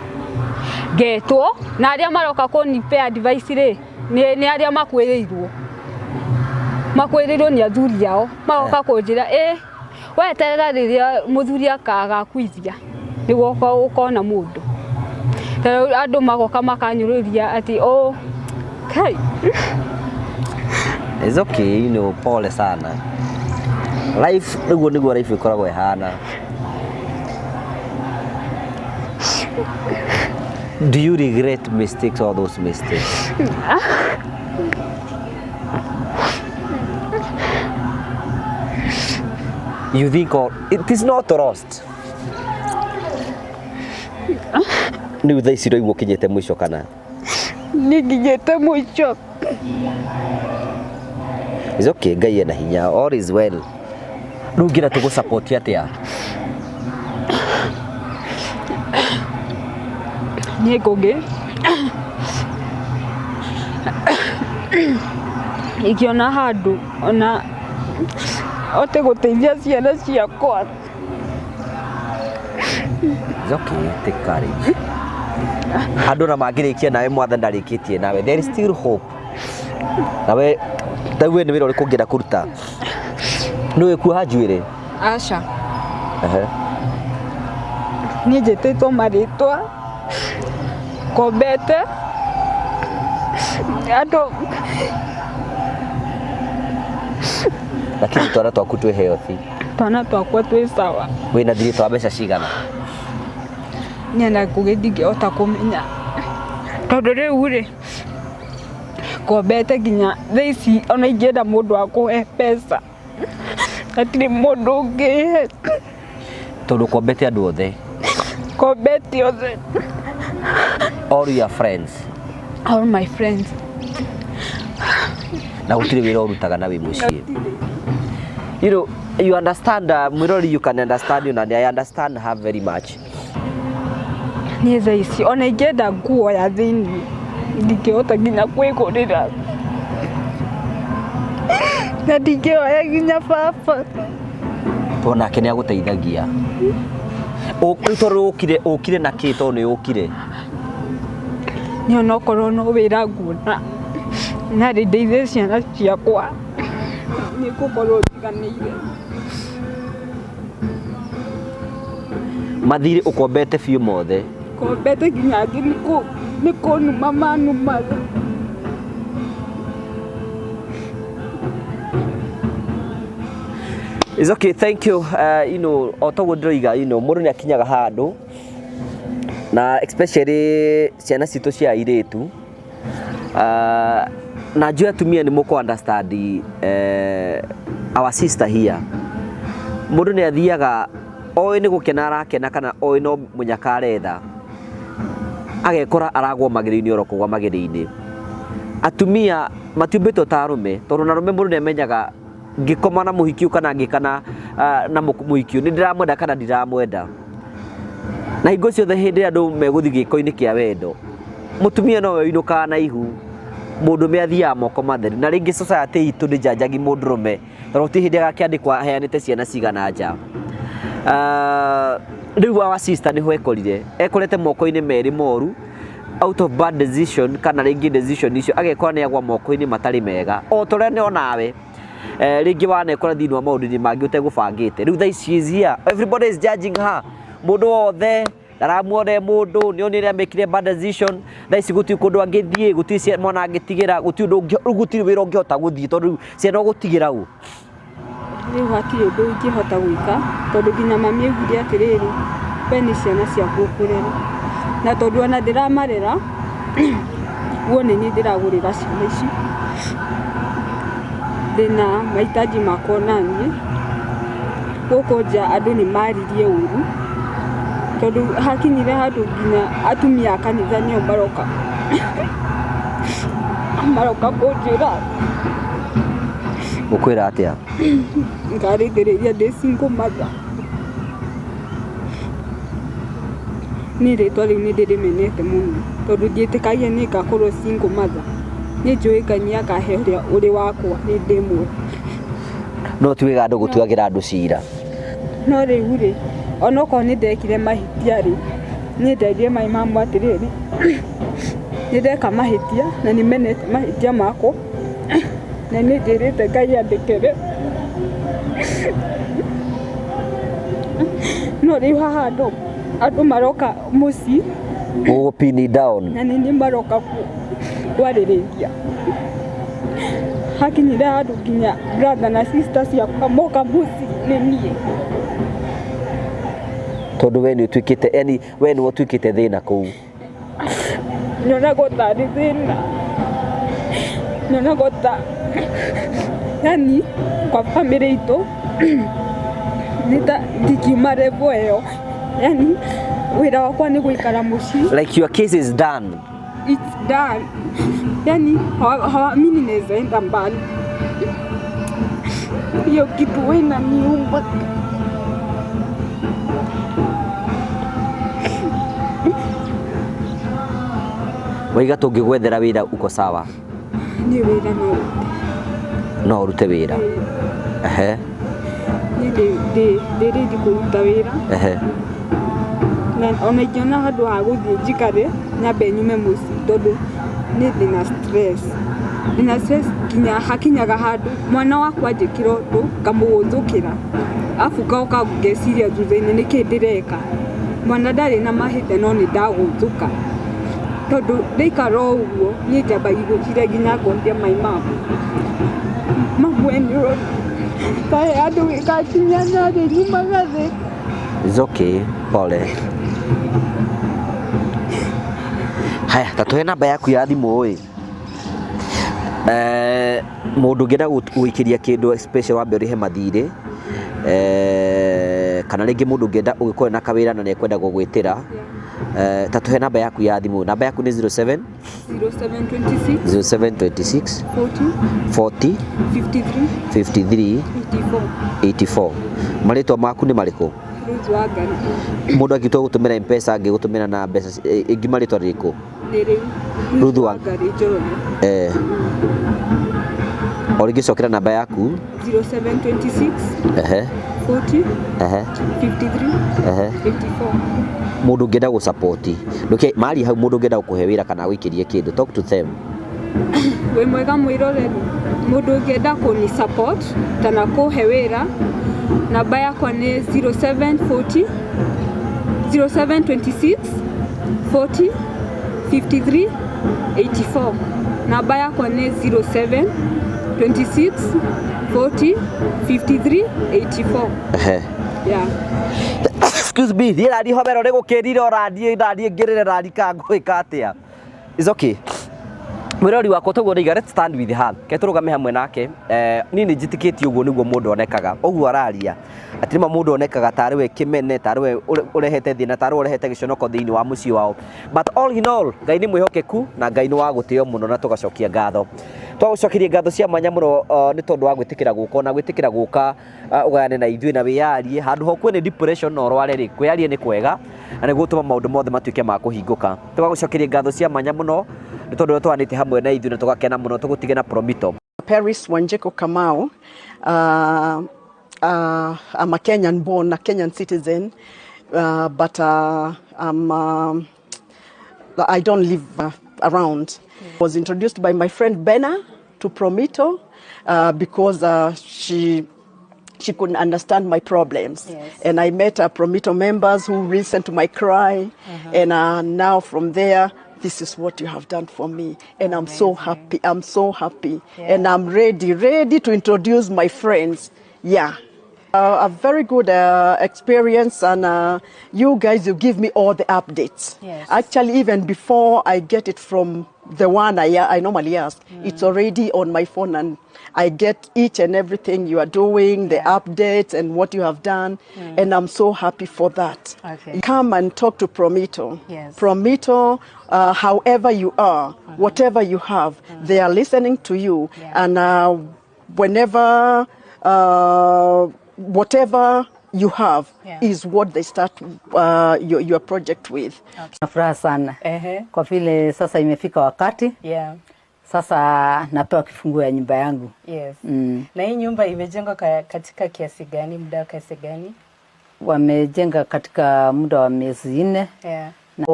ngetwo na arĩa maroka kũnipe advice rĩ nĩ arĩa makuĩrĩirwo makuĩrĩirwo nĩ athuri ao magoka kũnjĩra ĩ weterera rĩrĩa mũthuri akagakuithia nĩguo ũkona mũndũ. Rĩu andũ magoka makanyũrũria atĩ oh kai. It's okay, you know, pole sana. Life nĩguo nĩguo life ĩkoragwo ĩhana. Do you regret mistakes all those mistakes? You think all, it is not lost. Rĩu thaa ici ũraigua ũkinyĩte mũico kana? Niĩ nginyĩte mũico. It's okay, Ngai ena hinya, all is well. Rĩu ngĩra tũgũ support atĩa? Niĩ Ngũgĩ ingĩona handũ ona hote gũteithia ciana ciakwa. It's okay, take courage. Andũ ona mangĩrĩkia nawe mwathani ndarĩkĩtie nawe. There is still hope. Nawe ta we nĩ wĩra ũrĩkũ ũngĩenda kũruta? Nĩ ũĩ kuoha njuĩrĩ? Aca. Niĩ njĩtĩtwo marĩtwa ngombete andũ Lakini twana twaku twĩ healthy. Twana twakwa twĩ sawa. Wĩna thirĩ twa mbeca cigana? Niĩ na Ngũgĩ ndingĩhota kũmenya tondũ rĩu rĩ ngombete nginya thaa ici ona ingĩenda mũndũ wa kũhe mbeca hatirĩ mũndũ ũngĩhe. Tondũ ũkombete andũ othe? Ngombete othe. All your friends? All my friends. Na gũtirĩ wĩra ũrutaga na wĩ mũciĩ? You know, you understand, Mwirori, you can understand, you know, and I understand her very much. Niĩ thaa ici ona ingĩenda nguo ya thĩiniĩ ndingĩhota nginya kwĩgũrĩra na ndingĩhoya nginya baba. Tondũ nake nĩ agũteithagia. Rĩu tondũ ũkire, ũkire na kĩ tondũ nĩ ũkire? Niĩ onokorwo no wĩra nguona na rĩ ndeithie ciana ciakwa nĩ ngũkorwo njiganĩire. Mathirĩ ũkombete biũ mothe? Ngombete nginya angĩ nĩ kũnuma manumaga. It's okay, thank you. O toguo ndĩroiga, mũndũ nĩ akinyaga handũ na especially ciana citũ cia airĩtu, na njũĩ atumia nĩ mũkũ understand our sister here. Mũndũ nĩ athiaga oĩ nĩ gũkena arakena kana oĩ no mũnyaka aretha, agekora aragwa magerio-inĩ oro kũgwa magerio-inĩ. Atumia matiũmbĩtwo ta arũme, tondũ na arũme mũndũ nĩ amenyaga ngĩkoma na mũhiki ũyũ kana ngĩka na mũhiki ũyũ nĩ ndĩramwenda kana ndiramwenda. Na hingo ciothe hĩndĩ ĩrĩa andũ megũthiĩ gĩko-inĩ kĩa wendo, mũtumia nowe ũinũkaga na ihu, mũndũrũme athiaga moko matheri. Na rĩngĩ society itũ nĩ njanjagi mũndũrũme, tondũ gũtirĩ hĩndĩ agakĩandĩkwo aheanĩte ciana cigana nja. Rĩu our sister nĩho ekorire, ekorete moko-inĩ merĩ moru, out of bad decision kana rĩngĩ decision icio agekora nĩ agwa moko-inĩ matarĩ mega, o ta ũrĩa onawe rĩngĩ wanekora thĩinĩ wa maũndũ-inĩ mangĩ ũtegũbangĩte. Rĩu thaa ici she is here, everybody is judging her, mũndũ wothe ndaramuona e mũndũ, nĩ onire amĩkire bad decision. Thaa ici gũtirĩ kũndũ angĩthiĩ, gũtirĩ mwana angĩtigĩra, gũtirĩ ũndũ ũngĩ, rĩu gũtirĩ wĩra ũngĩhota gũthiĩ, tondũ rĩu ciana ũgũtigĩra ũ? Rĩu hatirĩ ũndũ ingĩhota gwĩka, tondũ nginya mami augire atĩrĩrĩ, we nĩ ciana ciaku ũkũrera, na tondũ ona ndĩramarera guo nĩ niĩ ndĩragũrĩra ciana ici, ndĩna mahitaji makwa onaniĩ. Gũkũ nja andũ nĩ maririe ũru, tondũ hakinyire handũ nginya atumia a kanitha nĩo maroka kũnjĩra. Gũkwĩra atĩa? Ngarĩngĩrĩria ndĩ single mother. Niĩ rĩtwa rĩu nĩ ndĩrĩmenete mũno, tondũ ndiĩtĩkagia nĩ ngakorwo single mother. Niĩ njũĩ Ngai nĩ akahe ũrĩa ũrĩ wakwa hĩndĩ ĩmwe. No ti wega andũ gũtuagĩra andũ cira. No rĩu rĩ, onokorwo nĩ ndekire mahĩtia rĩ, niĩ nderire my mum atĩrĩrĩ, nĩ ndeka mahĩtia na nĩ menete mahĩtia makwa, na nĩ njĩrĩte Ngai andekere. No rĩu haha andũ maroka mũciĩ Gũgũ pin down. Na nĩ niĩ maroka kwarĩrĩria. Hakinyire handũ nginya brother na sister ciakwa moka mũciĩ nĩ niĩ. Tondũ we nĩ ũtuĩkĩte, yani we nĩwe ũtuĩkĩte thĩna kũu. Nyonagwo tarĩ thĩna, nyonagwo ta yani kwa family itũ nĩ ta ndingiuma level ĩyo, yani wĩra wakwa nĩ gũikara mũciĩ. Like your case is done. It's done, yani hawaamini naweza enda mbali. Hiyo kitu we inaniuma. Waiga tũngĩgwethera wĩra uko sawa? Niĩ wĩra no rute. No ũrute wĩra. Ehe. Niĩ ndĩ ready kũruta wĩra. Na ona ingĩona handũ ha gũthiĩ njikare, nyambe nyume mũciĩ, tondũ niĩ ndĩna stress, ndĩna stress nginya hakinyaga handũ mwana wakwa anjĩkĩra ũndũ ngamũgũthũkĩra, arabu ngoka ngeciria thutha-inĩ nĩkĩ ndĩreka. Mwana ndarĩ na mahĩtia, no nĩ ndagũthũka, tondũ ndaikara o ũguo niĩ njambagia gwĩciria nginya ngoria my mom, mamu, we nĩ ũrona kaĩ andũ gĩgakinya narĩ nyumaga thĩ. It's okay, pole. Haya, ta tũhe namba yaku ya thimũ ĩ. Mũndũ ũngĩenda gũikĩria kĩndũ special wambe ũrĩhe mathirĩ, kana rĩngĩ mũndũ ũngĩenda ũgĩkorwo na kawĩra na nĩ ekwenda gũgwĩtĩra, ta tũhe namba yaku ya thimũ. Namba yaku nĩ 07 0726 0726 40 40 53 53 84. 84. Marĩtwa maku nĩ marĩkũ? Ruth Wangari. Mũndũ angĩtua gũtũmĩra M-Pesa angĩgũtũmĩra na mbeca ĩngiuma rĩtwa rĩrĩkũ? Nĩ rĩu. Ruth Wangari Njoroge. O rĩngĩ cokera namba yaku. 0726 40 Ehe. 53 Ehe. 84. Mũndũ ũngĩenda gũ-support ndũke mari hau, mũndũ ũngĩenda gũkũhe wĩra kana gũikĩrie kĩndũ, talk to them. Wĩ mwega mwĩroreri, mũndũ ũngĩenda kũni support kana kũhe wĩra, namba yakwa nĩ 0740 0726 40 53 84. Namba yakwa nĩ 07 26 40 53 84. Ehe. Yeah. Excuse me, thiä rari homero rä gå kä rire å rathiä rathiä ngä rä re rari ka ngwä ka atä a. It's okay. Mwĩrori wakwa toguo ndaiga, let's stand with her, ke tũrũgame hamwe nake. Niĩ nĩ njĩtĩkĩtie ũguo nĩguo mũndũ onekaga ũguo araria atĩ nĩma mũndũ onekaga tarĩ we kĩmene, tarĩ we ũrehete thĩna, tarĩ we ũrehete gĩconoko thĩinĩ wa mũciĩ wao. But all in all, Ngai nĩ mwĩhokeku na Ngai nĩ wa gũtĩo mũno, na tũgacokia ngatho, twagũcokeria ngatho cia mwanya mũno nĩ tondũ wa gwĩtĩkĩra gũka, na gwĩtĩkĩra gũka ũgayane na ithuĩ na wĩyarie handũ ho kwĩnĩ depression na ũrware rĩ, kwĩyaria nĩ kwega na nĩ gũtũma maũndũ mothe matuĩke ma kũhingũka. Tũgagũcokeria ngatho cia mwanya mũno nĩ tondũ ũrĩa twanĩte hamwe na ithuĩ na tũgakena mũno tũgũtige na Promito. Paris Wanjiku Kamau. I'm a Kenyan born, a Kenyan citizen, but I don't live around. Was introduced by my friend Bena to Promito because she couldn't understand my problems. And I met Promito members who listened to my cry. And now from there, this is what you have done for me. And I'm so happy. I'm so happy. And I'm ready, ready to introduce my friends. Yeah. A very good experience, and you guys, you give me all the updates. Actually, even before I get it from the one I normally ask, it's already on my phone, and I get each and everything you are doing, the updates and what you have done, and I'm so happy for that. Come and talk to Promito. Promito, however you are, whatever you have, they are listening to you, and whenever, whatever you have is what they start your project with. Na furaha sana kwa vile sasa imefika wakati sasa napewa kifunguo ya nyumba yangu. Na hii nyumba imejengwa katika kiasi gani, muda wa kiasi gani? Wamejenga katika muda wa miezi 4. Na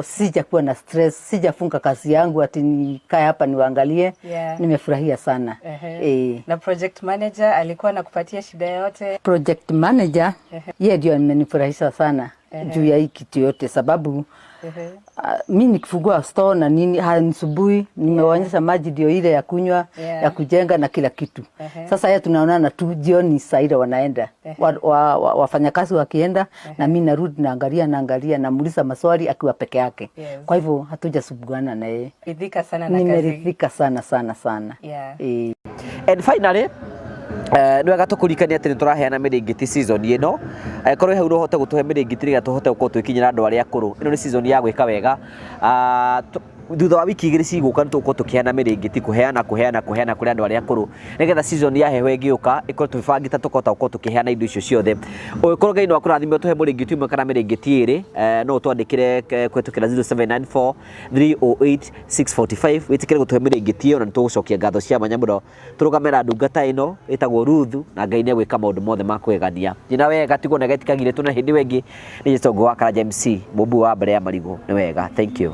sijakuwa na stress, sijafunga kazi yangu ati nikae hapa niwaangalie. Nimefurahia sana. Na project manager alikuwa anakupatia shida yote? Project manager yeye ndio amenifurahisha sana juu ya hii kitu yote, sababu mi nikifungua store na nini hanisumbui, nimewaonyesha maji ndio ile ya kunywa, ya kujenga na kila kitu. Sasa yeye tunaonana tu jioni saa ile wanaenda wafanyakazi wakienda, na mi narudi naangalia naangalia, namuuliza maswali akiwa peke yake. Kwa hivyo hatujasumbuana na yeye. Ridhika sana na kazi. Nimeridhika sana sana sana. And finally, nĩ wega tũkũririkania atĩ nĩ tũraheana mĩrĩngĩti season ĩno. Angĩkorwo hau no ũhote gũtũhe mĩrĩngĩti nĩgetha tũhote gũkorwo twĩkinyĩra andũ arĩa akũrũ, ĩno nĩ season ya gwĩka wega. Thutha wa wiki 2 cigũka nĩ tũgũkorwo tũkĩheana mĩrĩngĩti, kũheana kũheana kũheana kũrĩ andũ arĩa akũrũ, nĩgetha season ya heho ĩngĩũka ĩkorwo twĩbangĩte tũkahota gũkorwo tũkĩheana indo icio ciothe. Ũngĩkorwo Ngai no akũrathime ũtũhe mũrĩngĩti ũmwe kana mĩrĩngĩti 2, no ũtwandĩkĩre kũhĩtũkĩra 0794 308 645, wĩtĩkĩre gũtũhe mĩrĩngĩti ĩyo na nĩtũgũcokia ngatho cia mwanya mũno. Tũrũgame na ndungata ĩno ĩtagwo Ruth, na Ngai nĩ egwĩka maũndũ mothe ma kũgegania. Nyina wega tigwo na getikagire tuna hĩndĩ wengĩ. Nĩ Jesũ wa Karanja MC, mũmbu wa mbere ya marigũ. Nĩ wega, thank you.